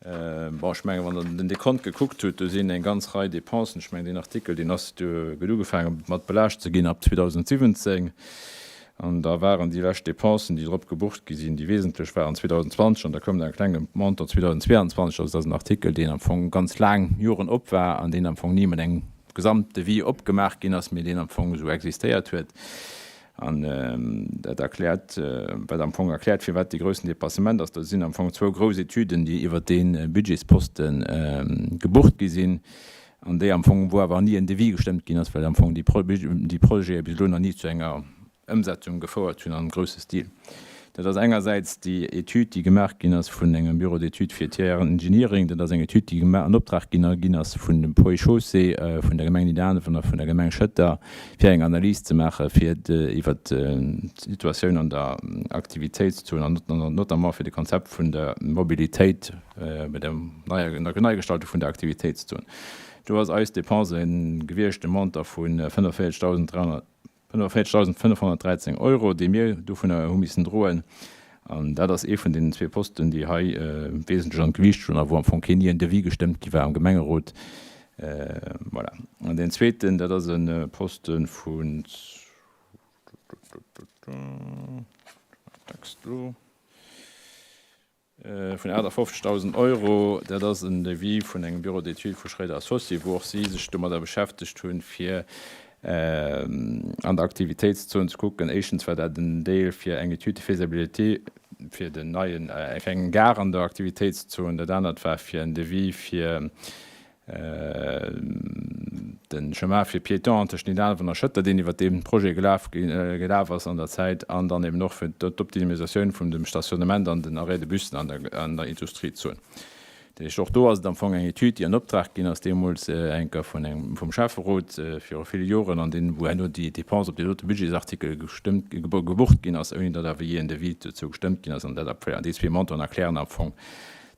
Bon, ech mengen, wann Der den Dekont gekuckt hutt, do sinn eng ganz Rei Dépensen. Ech mengen, deen Artikel, deen ass, do gëtt ugefaange mat belaascht ze ginn ab 2017. An da waren déi lescht Dépensen, déi drop gebucht gi sinn, déi wesentlech waren 2020 an da koum nach e klenge Montant 2022. Also, dat ass en Artikel, deen am Fong ganz laang Joren op war an deen am Fong ni mat engem Gesamtdevis opgemaach ginn ass, mee deen am Fong esou existéiert huet. An dat erkläert, wat am Fong erkläert, firwat dee groussen Dépassement ass. Do sinn am Fong zwou grouss Etüden, déi iwwert dee Budgetsposte gebucht gi sinn an déi am Fong, wou awer ni en Devis gestëmmt ginn ass, well am Fong déi Projete bis elo nach ni zu enger Ëmsetzung gefouert hunn am grousse Stil. Dat ass engersäits déi Etüd, déi gemaach ginn ass vun engem Bureau d'études fir Tiers Engineering. Dat ass eng Etüd, déi an Optrag ginn ginn ass vun dem Ponts et Chaussées, vun der Gemeng Nidderaanwen a vun der Gemeng Schëtter, fir eng Analys ze maache fir iwwert d'Situatioun an der Aktivitéitszon an notamment fir de Konzept vun der Mobilitéit bei der Neigestaltung vun der Aktivitéitszon. Do ass eis Dépense gewiescht e Montant vu 45.300. 45.513 Euro, déi mir dovunner hu missen droen. An dat ass ee vun deenen zwee Posten, déi hei wesentlech an d'Gewiicht stoen a wou am Fong keen ni en Devis gestëmmt gi war am Gemengerot. Voilà. An deen zweeten, dat ass e Poste vun, Text elo. Vun 58.000 Euro. Dat ass en Devis vun engem Bureau d'études vu Schréider Associés, wou och si sech domadder beschäftegt hunn, fir an der Aktivitéitszon ze kucken. Éischtens war dat en Deel fir eng Étude de faisabilité fir den neien, fir eng Gare an der Aktivitéitszon. Dat anert war fir en Devis fir De Chemin fir Piétons tëscht Nidderaanwen a Schëtter, deen iwwer dee Projet gelaf gelaf ass an der Zäit, an dann eben och fir d'Optimisatioun vun dem Stationnement an den Arrêts de bussen an der an der Industriezon. Dat heescht, och do ass et am Fong eng Etüd, déi an Optrag ginn ass deemools eng Kéier vun engem vum Schäfferot viru ville Joren, an deen, wou herno déi Dépense op dee dote Budgetsartikel gestëmmt gebucht ginn ass, ouni datt awer jee en Devis dozou gestëmmt ginn ass. An dat an déi zwee Montanten erklären am Fong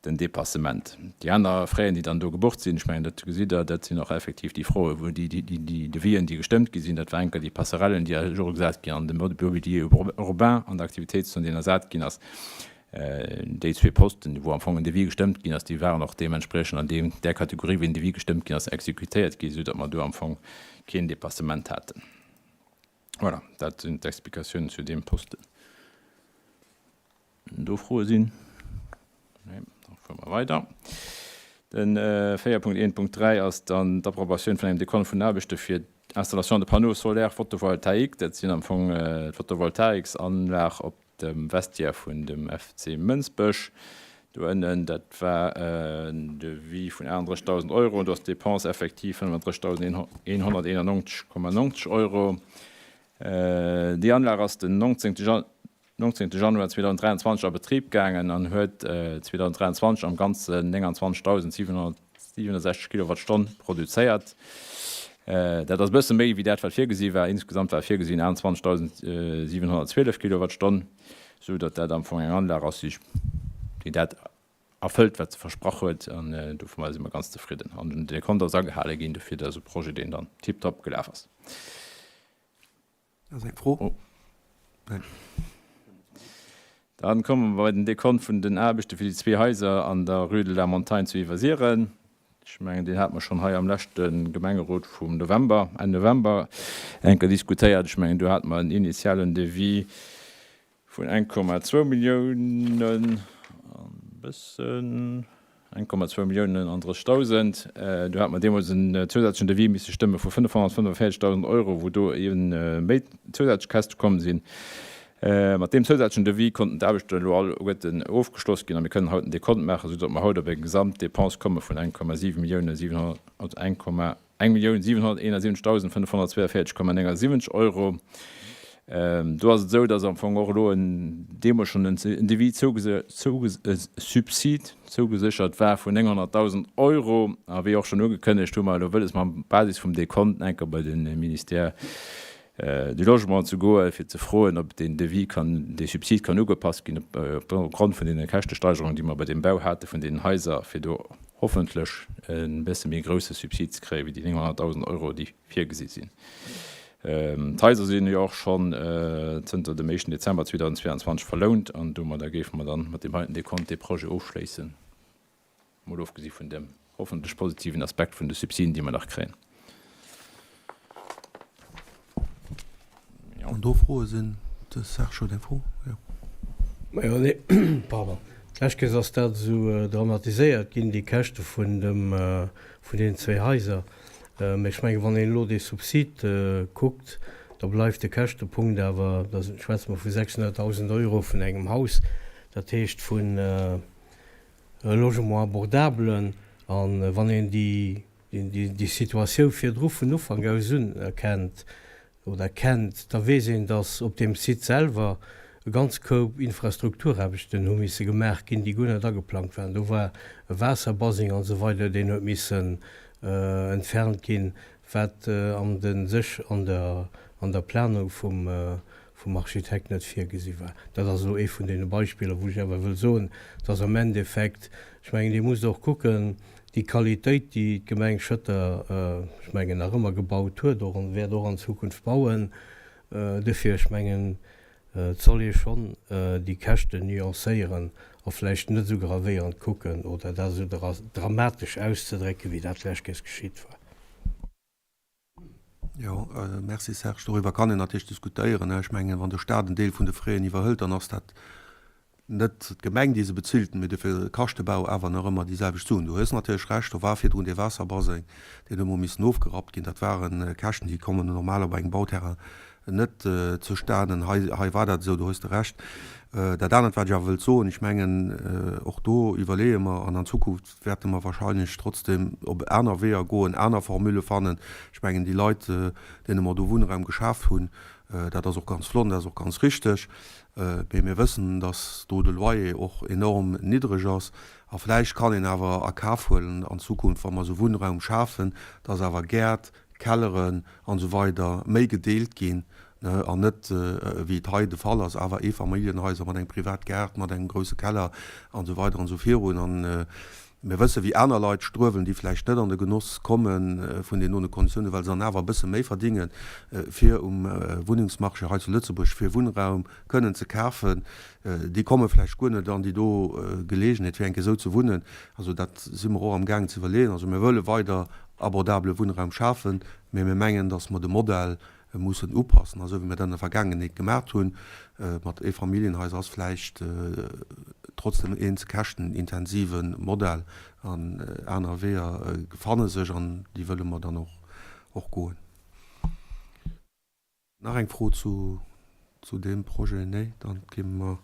den Dépassement. Déi aner Fräen, déi dann do gebucht sinn, ech mengen, dat gesitt Der, dat sinn och effektiv déi Froen, wou déi, déi Devis'en, déi gestëmmt gi sinn, dat war eng Kéier déi Passerellen, déi à jour gesat ginn an de Mobilier urbain an der Aktivitéitszon, deen ersat ginn ass. Déi zwee Posten, wou am Fong en Devis gestëmmt ginn ass, déi waren och deementspriechend an deem, där Kategorie, wéi en Devis gestëmmt ginn ass, exekutéiert ginn, esou datt mer do am Fong keen Dépassement haten. Voilà, dat sinn d'Explikatiounen zu deem Posten. Do Froe sinn? Nee, da fuere mer weider. Den 4.1.3 ass dann d'Approbatioun vun engem Dekont vun Aarbechte fir d'Installation de panneaux solaires photovoltaïques. Dat sinn am Fong d'Photovoltaïksanlag op dem Vestiaire vun dem FC Mënsbech do ënnen. Dat war en Devis vun 38.000 Euro. Do ass d'Dépense effektiv 35.191,90 Euro. Déi Anlag ass den 19. 19 Januar 2023 a Betrib gaangen an huet 2023 am Ganzen 29.767 Kilowattstonn produzéiert. Dat ass e bësse méi wéi dat, wat virgesi war. Insgesamt war virgesinn 28.712 Kilowattstonn, esou datt dat am Fong eng Anlag ass, déi dat erfëllt, wat se versprach huet. An dovunner si mer ganz zefridden. An den Dekont ass agehale ginn, dofir dat ass e Projet, deen dann tiptop gelaf ass. Ass eng Fro? Nein. Dann komme mer bei den Dekont vun den Aarbechte fir déi zwee Haiser an der Rue de la Montagne zu Iwwersiren. Ech mengen, deen hate mer schonn hei am leschte Gemengerot vum November, Enn November eng Kéier diskutéiert. Ech mengen, do hate mer en initialen Devis Vun 1,2 Milliounen an e bëssen, 1,2 Milliounen an 30.000. Do hat mer deemools en zousätzlechen Devis misse stëmme vu 545.000 Euro, wou do eeben méi zousätzlech Käschte komm sinn. Mat deem zousätzlechen Devis konnten d'Aarbechten elo alleguerten ofgeschloss ginn a mir kënnen haut en Dekont maachen, soudatt mer haut op eng Gesamtdepense komme vun 1,7 Milliounen 700, also 1,. 1.771.542,79 Euro. Do ass et esou, dass am Fong och elo en, deemools schonn en Devis zougese, e Subsid zougeséchert war vun 900.000 Euro. A wéi och schonn ugekënnegt, hu mer elo wëlles, mam Basis vum Dekont enker bei de Ministère du Logement ze goen, fir ze froen, ob deen Devis kann, dee Subsid kann ugepasst ginn opgrond vun deene Käschtesteigerungen, déi mer bei deem Bau hate vun deenen Haiser, fir do hoffentlech e bësse méi grousse Subsid ze kréien, wéi déi 900.000 Euro, déi virgesi sinn. D'Haiser sinn jo och schonn zënter dem éischten Dezember 2022 verlount an domadder géife mer dann mat deem heiten Dekont dee Projet ofschléissen, mol ofgesi vun dem hoffentlech positiven Aspekt vun de Subsiden, déi mer nach kréien. Wann do Froe sinn, de Serge huet eng Fro, jo. Majo, nee, pardon. D'lescht Kéiers ass dat esou dramatiséiert ginn, déi Käschte vun dem, vun deenen zwéi Haiser. Mä ech mengen, wann een elo dee Subsid kuckt, da bleift de Käschtepunkt awer, da schwätze mer vu 600.000 Euro vun engem Haus, dat heescht vu Logement abordablen. A wann een déi Situatioun virdru vun Ufank aus un erkennt, oder kennt, da weess een, datt op deem Site selwer e ganz Koup Infrastrukturaarbechten hu misse gemaach ginn, déi guer net ageplangt waren. Do war e Waasserbaseng an esou weider, deen huet missen entfernt ginn, wat an de sech an der an der Planung vum vum Architekt net virgesi war. Dat ass elo ee vun deene Beispiller, wou ech awer wëll soen, datt am Endeffekt, ech mengen, Dir musst och kucken, Déi Qualitéit, déi d'Gemeng Schëtter, ech mengen, nach ëmmer gebaut huet och an wäert och an Zukunft bauen, duerfir, ech mengen, et soll ee schonn déi Käschten nuancéieren a vläicht net esou gravéierend kucken oder dat esou dramatesch auszedrécken, wéi dat d'lescht Kéiers geschitt war. Jo, merci Serge. Doriwwer kann een natierlech diskutéieren. Ech mengen, wann de Staat en Deel vun de Fräen iwwerhëlt, dann ass dat net d'Gemeng, déi se bezilt, mee dofir kascht de Bau awer nach ëmmer déi selwecht Suen. Du hues natierlech Recht, do war virdrun dee Waasserbaseng, deen huet emol missen ofgerappt ginn. Dat ware Käschten, déi kommen normal op engem Bauterrain net zustanen. Hei, hei war dat esou, do hues de Recht. Dat anert, wat ech awer wëllt soen, ech mengen, och do iwwerleeë mer an an Zukunft, wäerte mer wahrscheinlech trotzdem op aner Weeër goen, aner Formule fannen. Ech mengen, déi Leit, deene mer do Wunnraum geschaaft hunn, dat ass och ganz flott an dat ass och ganz richteg, mee mir wëssen, dass do de Loyer och enorm niddreg ass. A vläicht kann een awer a Kaf huelen an Zukunft, wa mer esou Wunnraum schafen, dass awer Gäert, Kelleren an esou weider méi gedeelt ginn an net, wéi et hei de Fall ass, awer Eefamilljenhaiser mat engem Privatgaart, mat engem grousse Keller an esou weider an esou virun. An mir wëssen, wéi aner Leit struewelen, déi vläicht net an de Genoss komme vun deenen doene Konditiounen, well se dann awer e bësse méi verdingen, fir um Wunnengsmarché hei zu Lëtzebuerg fir Wunnraum kënnen ze kafen, déi komme vläicht guer net an déi do Geleegenheet, fir eng Kéier esou ze wunnen. Also dat si mer och amgaangen ze iwwerleeën. Also mir wëlle weider abordabele Wunnraum schafen, mee mir mengen, datt mer de Modell mussen upassen. A sou wéi mir dat an der Vergaangenheet gemaacht hunn mat Eefamilljenhaiser, ass vläicht trotzdem een ze käschtenintensive Modell an aner Weeër fanne sech an déi wëlle mer dann och goen. Nach eng Fro zu deem Projet? Nee? Dann gi mer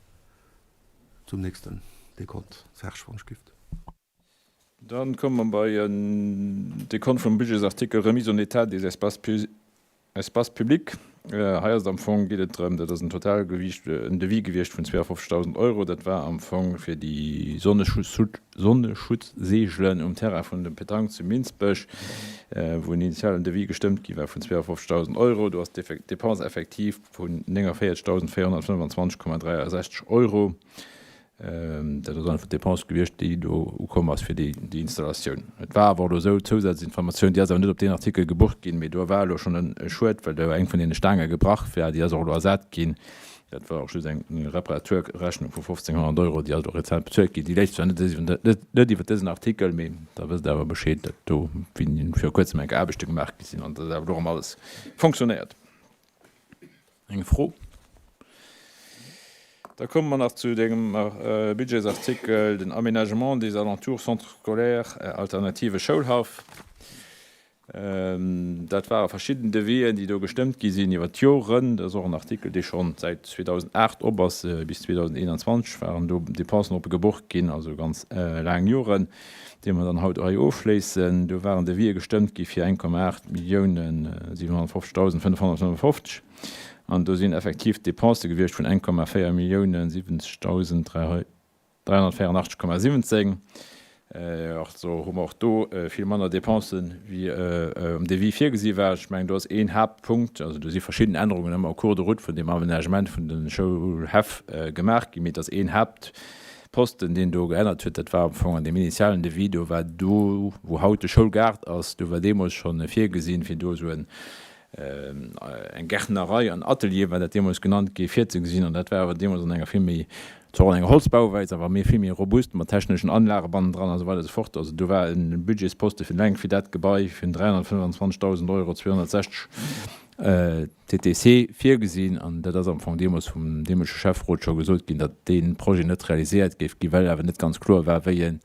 zum nächsten Dekont. Serge, wann ech gift. Dann komme mer bei en Dekont vum Budgetsartikel Remise en état des espaces espaces publics. Hei ass et am Fong, geet et drëm, dat ass en Totalgewiicht, en Devis gewiescht vun 52.000 Euro. Dat war am Fong fir déi Sonneschutzseegelen um Terrain vun dem Petanque zu Minsbech, wou en initialen Devis gestëmmt gi war vun 52.000 Euro. Do ass d'Dépense effective vun 49.425,63 Euro. Dat ass einfach d'Dépense gewiescht, déi do ukomm ass fir déi Installatioun. Et war awer och elo esou, Zousazinformatioun, déi ass awer net op deen Artikel gebucht ginn, mee do war elo schonn e Schued, well do eng vun deene Staange gebrach war, déi ass och elo ersat ginn. Dat war och just eng Reparaturrechnung vu 1.500 Euro, déi ass elo rezent bezuelt ginn. Déi léicht zwar net iwwer dësen Artikel, mee da wësst Der awer Bescheed, datt do viru kuerzem eng Aarbechte gemaach gi sinn an datt awer elo erëm alles fonctionnéiert. Eng Fro? Da komme mer nach zu dengem Budgetsartikel, den Aménagement des alentours centres scolaires, alternative Schoulhaff. Dat ware verschidden Devis'en, déi do gestëmmt gi sinn iwwer d'Joren. Dat ass och en Artikel, dee scho säit 2008 op ass. Bis 2021 waren do Dépensen drop gebucht ginn, also ganz laang Joren, déi mer dann haut hei ofschléissen. Do waren Devis'e gestëmmt gi fir 1,8 Milliounen 750.555 an do sinn effektiv Dépensë gewiescht vun 1,4 Milliounen 70.300. 384,17. Also hu mer och do vill manner Dépensen, wéi am Devis virgesi war. Ech mengen, do ass een Haaptpunkt, also do si verschidden Ännerungen ëmmer au cours de route vun deem Aménagement vun de Schoulhäff gemaach ginn, mee et ass een Haaptposten, deen do geännert huet, dat war am Fong an deem initialen Devis, do war do, wou haut de Schoulgaart ass, do war deemools schonn virgesinn, fir do esou en eng Gärtnerei an Atelier war dat deemools genannt gi virzegesinn an dat war awer deemools an enger vill méi, zwar och an enger Holzbauweis, awer méi vill méi robust mat techneschen Anlage bannendran a sou weider a sou fort. Also do war e Budgetsposte fir eleng fir dat Gebai vun 325.000 Euro 260 TTC virgesinn an dat ass am Fong deemools vum deemolege Schäfferot scho gesot ginn, datt dee Projet net realiséiert géif ginn, well awer net ganz kloer war, wéi en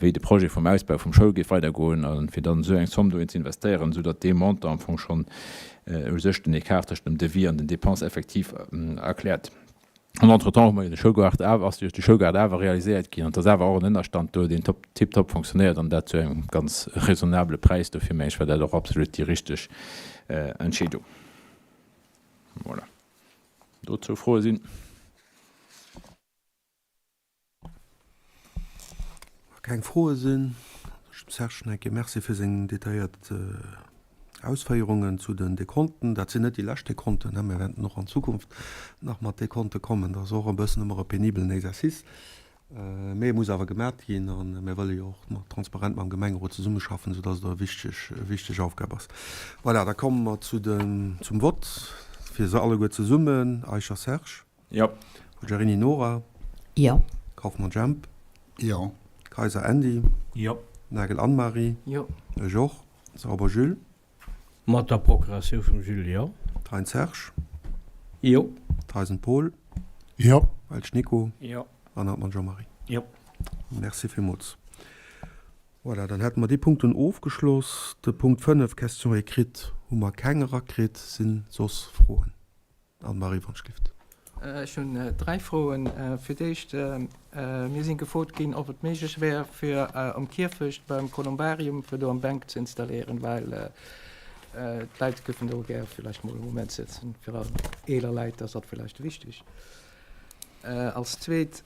wéi de Projet vum Ausbau vum Schoul géif weidergoen a fir dann esou eng Zomm dohin ze investéieren, esou datt dee Montant am Fong schonn u sech den Ecart tëscht dem Devis an den Dépenses effektiv erkläert. An entretemps hu mer jo de Schoulgaart awer, ass jo de Schoulgaart awer realiséiert ginn an et ass awer och en Ënnerstand do, deen top, tiptop fonctionnéiert an dat zu engem ganz raisonnable Präis. Dofir meng ech war dat och absolut déi richteg Entscheedung. Voilà. Dozou Froe sinn? Wa keng Froe sinn, soen ech dem Serge nach eng Kéier Merci fir seng detailléiert Ausféierungen zu den Dekonten. Dat sinn net déi lescht Dekonten, mir wäerten och an Zukunft nach mat Dekonte kommen. Dat ass och e bëssen ëmmer e penibelen Exercice, mee e muss awer gemat ginn a mir wëlle jo och mat transparent mam Gemengerot zesummeschaffen, soudass et och e wichteg, wichteg Aufgab ass. Voilà, da komme mer zu den, zum Vott fir se alleguer zesummen. Eicher Serge. Jo. Poggiarini Nora. Jo. Kauffmann Jemp. Jo. Kayser Andy. Jo. Nagel Anne-Marie. Jo. Ech och. Sauber Jules. Mat der Procuratioun vum Jules, jo. Thein Serge. Jo. Theisen Paul. Jo. Welsch Nico. Jo. An Hartmann Jean-Marie. Jo. Merci villmools. Voilà, dann hätte mer déi Punkten ofgeschloss. De Punkt 5, Questions écrites, hu mer keng erakritt. Sinn soss Froen? Anne-Marie van Schlift. Ech hunn dräi Froen. Fir d'éischt, mir si gefrot ginn, ob et méiglech wär, fir um Kierfecht beim Kolumbarium, fir do eng Bänk ze installéieren, well d'Leit géifen do gär villäicht mol e Moment sëtzen. Fir eeler Leit ass dat villäicht wichteg. Als Zweet,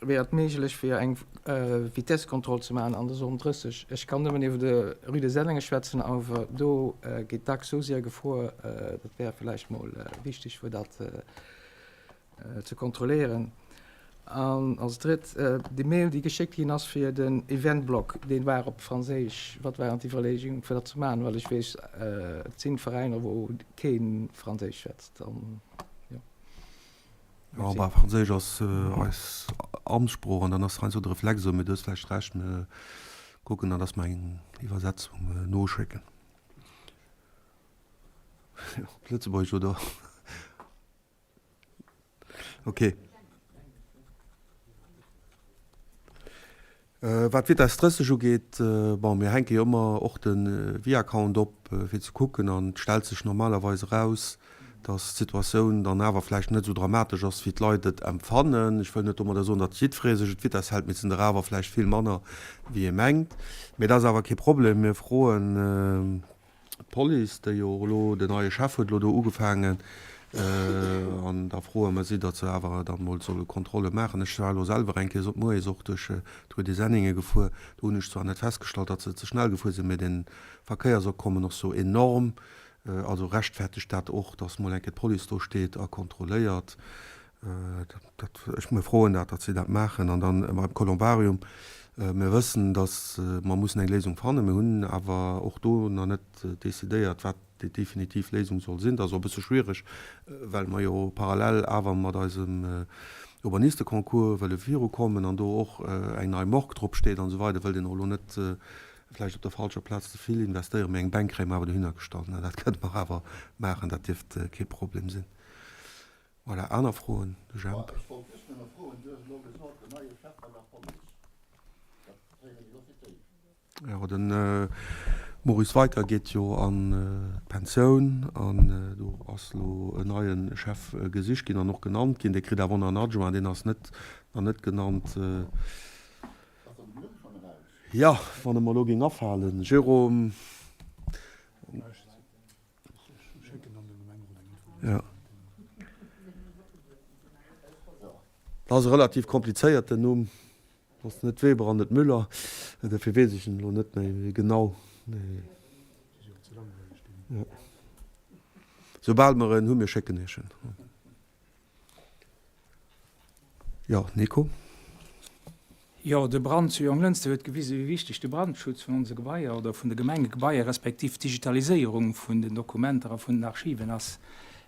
Wär et méiglech fir eng Vitessekontroll ze maachen an der Zone 30? Ech kann nëmmen iwwer de Rue de Sennenge schwätzen, awer do geet dacks sou séier gefuer, dat wär villäicht mol wichteg fir dat ze kontrolléieren. An als drëtt, déi Mail déi geschéckt ginn ass fir den Eventblock, dee war op Franséisch. Wat waren d'Iwwerleeungen fir dat ze maachen? Well ech weess et sinn Veräiner wou kee Franséisch schwätzt. Jo, bah, Franséisch ass eis Amtssprooch an dann ass heiansdo de Reflex esou, mee du hues vläicht Recht, mir kucken dann, dass mer eng Iwwersetzung noschécken. Op Lëtzebuergesch, oder? Okay. Wat d'Vitesse 30 ugeet, bon, mir hänke jo ëmmer och de Viacount op, fir ze kucken, an et stellt sech normalerweis eraus, datt d'Situatioun dann awer vläicht net esou dramatesch ass, wéi d'Leit et empfannen. Ech wëll net domadder soen, datt jiddweree sech un d'Vitesse hält, mee et sinn der awer vläicht vill manner, wéi ee mengt. Mee dat ass awer kee Problem. Mir froen D'Police, déi jo och elo, den neie Chef huet elo do ugefaangen, an da froe mer si, datt se awer dann emol solle Kontrolle maachen. Ech war elo selwer eng Kéier moies och duerch d'Rue des Senninge gefuer, do hunn ech zwar net festgestallt, datt se ze schnell gefuer sinn, mee de Verkéiersopkommen ass sou enorm, also rechtfertegt dat och, datt mol eng Kéier d'Police do steet a kontrolléiert. Dat, ech, mir froen dat, datt si dat maachen. An dann beim Columbarium, mir wëssen, datt mer mussen eng Léisung fannen. Mir hunn awer och do nach net decidéiert, wat déi definitiv Léisung soll sinn. Dat ass och e bësse schwiereg, well mer jo parallel awer mat eisem Urbanisteconcours wëlle virukommen an do och eng nei Morgue drop steet an esou weider, wëllt een och elo net vläicht op der falscher Plaz ze vill investéieren. Mee eng Bänk kréie mer awer dohinner gestallt, dat kënne mer awer maachen, dat dierft kee Problem sinn. Voilà, aner Froen? De Jemp. Ech wollt just nëmme froen, Du hues elo gesot, den neie Chef bei der Police, dat héieren ech elo fir d'éischt. Jo, den. Maurice Weicker geet jo an d'Pensioun an do ass elo en neie Chef gesicht ginn an och genannt ginn. Dee kritt awer och nach en Adjoint, deen ass net nach net genannt. Jo, wann e mer elo géing afalen. Jérôme. Jo. Dat ass e relativ komplizéierten Numm. Ass net Weber an net Müller, dofir weess ech en elo net méi genau. Soubal mer en hunn, mir schécken iech en. Jo, Nico? Jo, de Brand zu Jonglënster huet gewisen, wéi wichteg de Brandschutz vun onse Gebaier oder vun de Gemengegebaier respektiv d'Digitaliséierung vun den Dokumenter a vun den Archiven ass.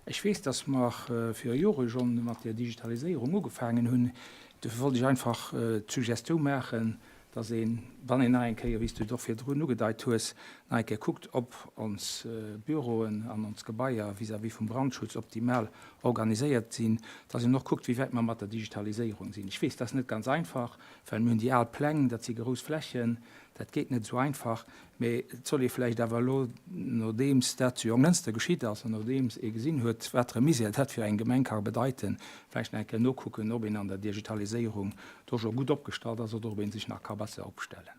Ech weess, dass mer viru Jore schonn mat där Digitaliséierung ugefaangen hunn. Dofir wollt ech einfach d'Suggestioun maachen, dass een, wann een nach eng Kéier, wéi s du et och virdrun ugedeit hues, nach eng Kéier kuckt, ob ons Büroen an ons Gebaier vis-à-vis vum Brandschutz optimal organiséiert sinn, dass een och kuckt, wéi wäit mer mat der Digitaliséierung sinn. Ech weess, dat ass net ganz einfach, well mir hunn déi al Pläng, dat si grouss Flächen, dat geet net esou einfach. Mee et soll ee vläicht awer elo, nodeems dat zu Jonglënster geschitt ass an nodeems ee gesinn huet, watere Misär dat fir eng Gemeng ka bedeiten, vläicht nach eng Kéier nokucken, ob een an der Digitaliséierung do scho gutt opgestallt ass oder ob ee sech nach ka besser opstellen.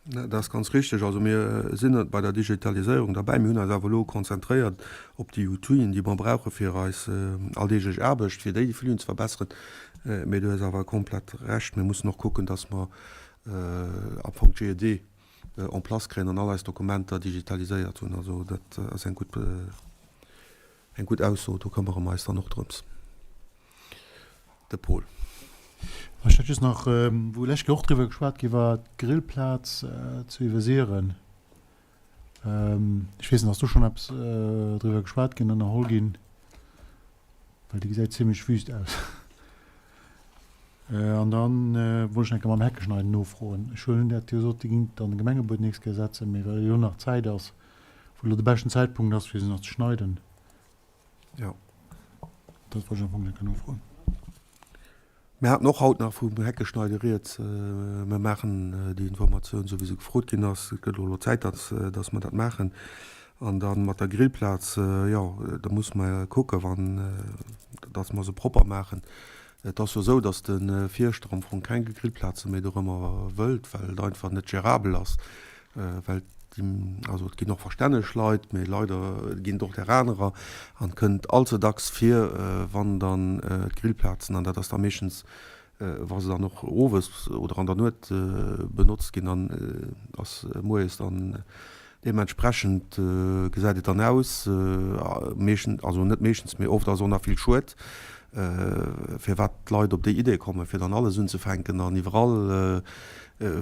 Dat ass ganz richtig. Also mir sinn bei der Digitaliséierung derbäi. Mir hunn eis awer elo konzentréiert op déi Outile, déi mer brauche fir eis alldeeglech Aarbecht, fir déi Fluen ze verbesseren. Mee du hues awer komplett Recht, mir mussen och kucken, dass mer am Fong d'GED en place kréien an all eis Dokumenter digitaliséiert hunn. Also dat ass eng gutt, eng gutt Ausso, do këmmere mer eis dann och drëms. De Paul. Ech hätt just nach, wou lech Kéier och driwwer geschwat gi war, d'Grillplaz zu Iwwersiren. Ech weess net, ass do schonn eppes driwwer geschwat ginn, ënnerholl ginn? Well déi gesäit zimlech wüst aus. An da wollt ech nach eng Kéier mam Heckeschneiden nofroen. Ech hunn dat jo gesot, déi géing et an de Gemengebuet d'nächst Kéier setzen, mee well elo nach Zäit ass, wou elo de beschten Zäitpunkt ass, fir se nach ze schneiden. Jo. Dat wollt ech am Fong nach eng Kéier nofroen. Mir haten och haut nach vum Heckeschneide rieds. Mir maachen déi Informatioun, esou wéi se gefrot ginn ass. Et gëtt elo Zäit, datt, datt mer dat maachen. An da mat der Grillplaz, jo, da musse mer kucken, wann, datt mer se propper maachen. Et ass jo esou, datt de Fierschter am Fong keng Grillplaze méi dorëmmer wëllt, well et einfach net gérabel ass, well also et ginn och verstänneg Leit, mee leider ginn et och där anerer an et kënnt all ze dacks vir, wann dann d'Grillplazen, an dat ass da meeschtens wa se dann och owes oder an der Nuet benotzt ginn, dann ass moies dann deementsprechend gesäit et dann aus, meeschtens, also net meeschtens, mee oft ass och nach vill Schued, firwat d'Leit op déi Idee kommen, fir dann alles unzefänken an iwwerall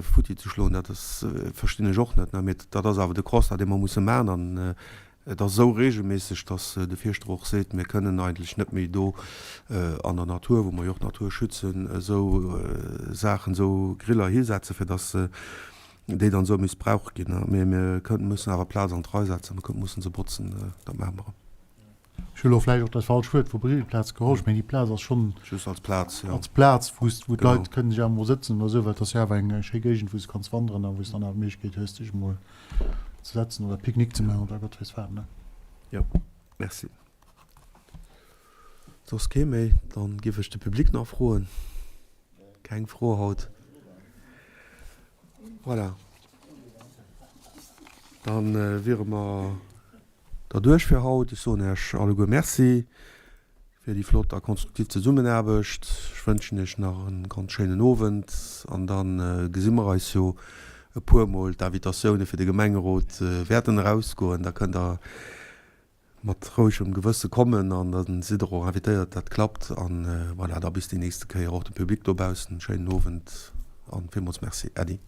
futti ze schloen, dat ass, verstinn ech och net. Mee dat ass awer de Constat, dee mer musse maachen. An et ass esou regelméisseg, datt de Fierschter och seet, mir kënnen eigentlech net méi do an der Natur, wou mer jo och d'Natur schützen, esou Saachen, esou Griller hisetzen, fir datt déi dann esou missbraucht ginn. Mee mir kënnen, mussen awer Plaz an d'Rei setzen, mir mussen se botzen, dat maache mer. Ech hu lo vläicht och dat falscht Wuert vu Grillplaz geholl. Ech mengen, déi Plaz ass schonn. Just als Plaz, jo. Als Plaz, wou s, wou d'Leit kënnen sech awer mol sëtzen oder esou, well et ass jo awer eng schéi Géigend, wou s de kanns wanderen a wou s dann awer d'Méiglechkeet hues, dech emol ze setzen oder Picknick ze maachen oder Gott weess wat, ne? Jo, merci. Soss kee méi? Dann géif ech de Public nach froen. Keng Fro haut. Voilà. Dann wiere mer Derduerch fir haut. Ech soen Iech alleguer Merci fir déi flott a konstruktiv Zesummenaarbecht. Ech wënschen Iech nach e ganz schéinen Owend an da gesi mer eis jo e puer Mol. D'Invitatioune fir de Gemengerot wäerten erausgoen. Da kënnt Der mat rouegem Gewësse kommen an da sidd Der och invitéiert. Dat klappt. An voilà, da bis déi nächste Kéier. Och dem Public dobaussen e schéinen Owend an villmools Merci. Äddi.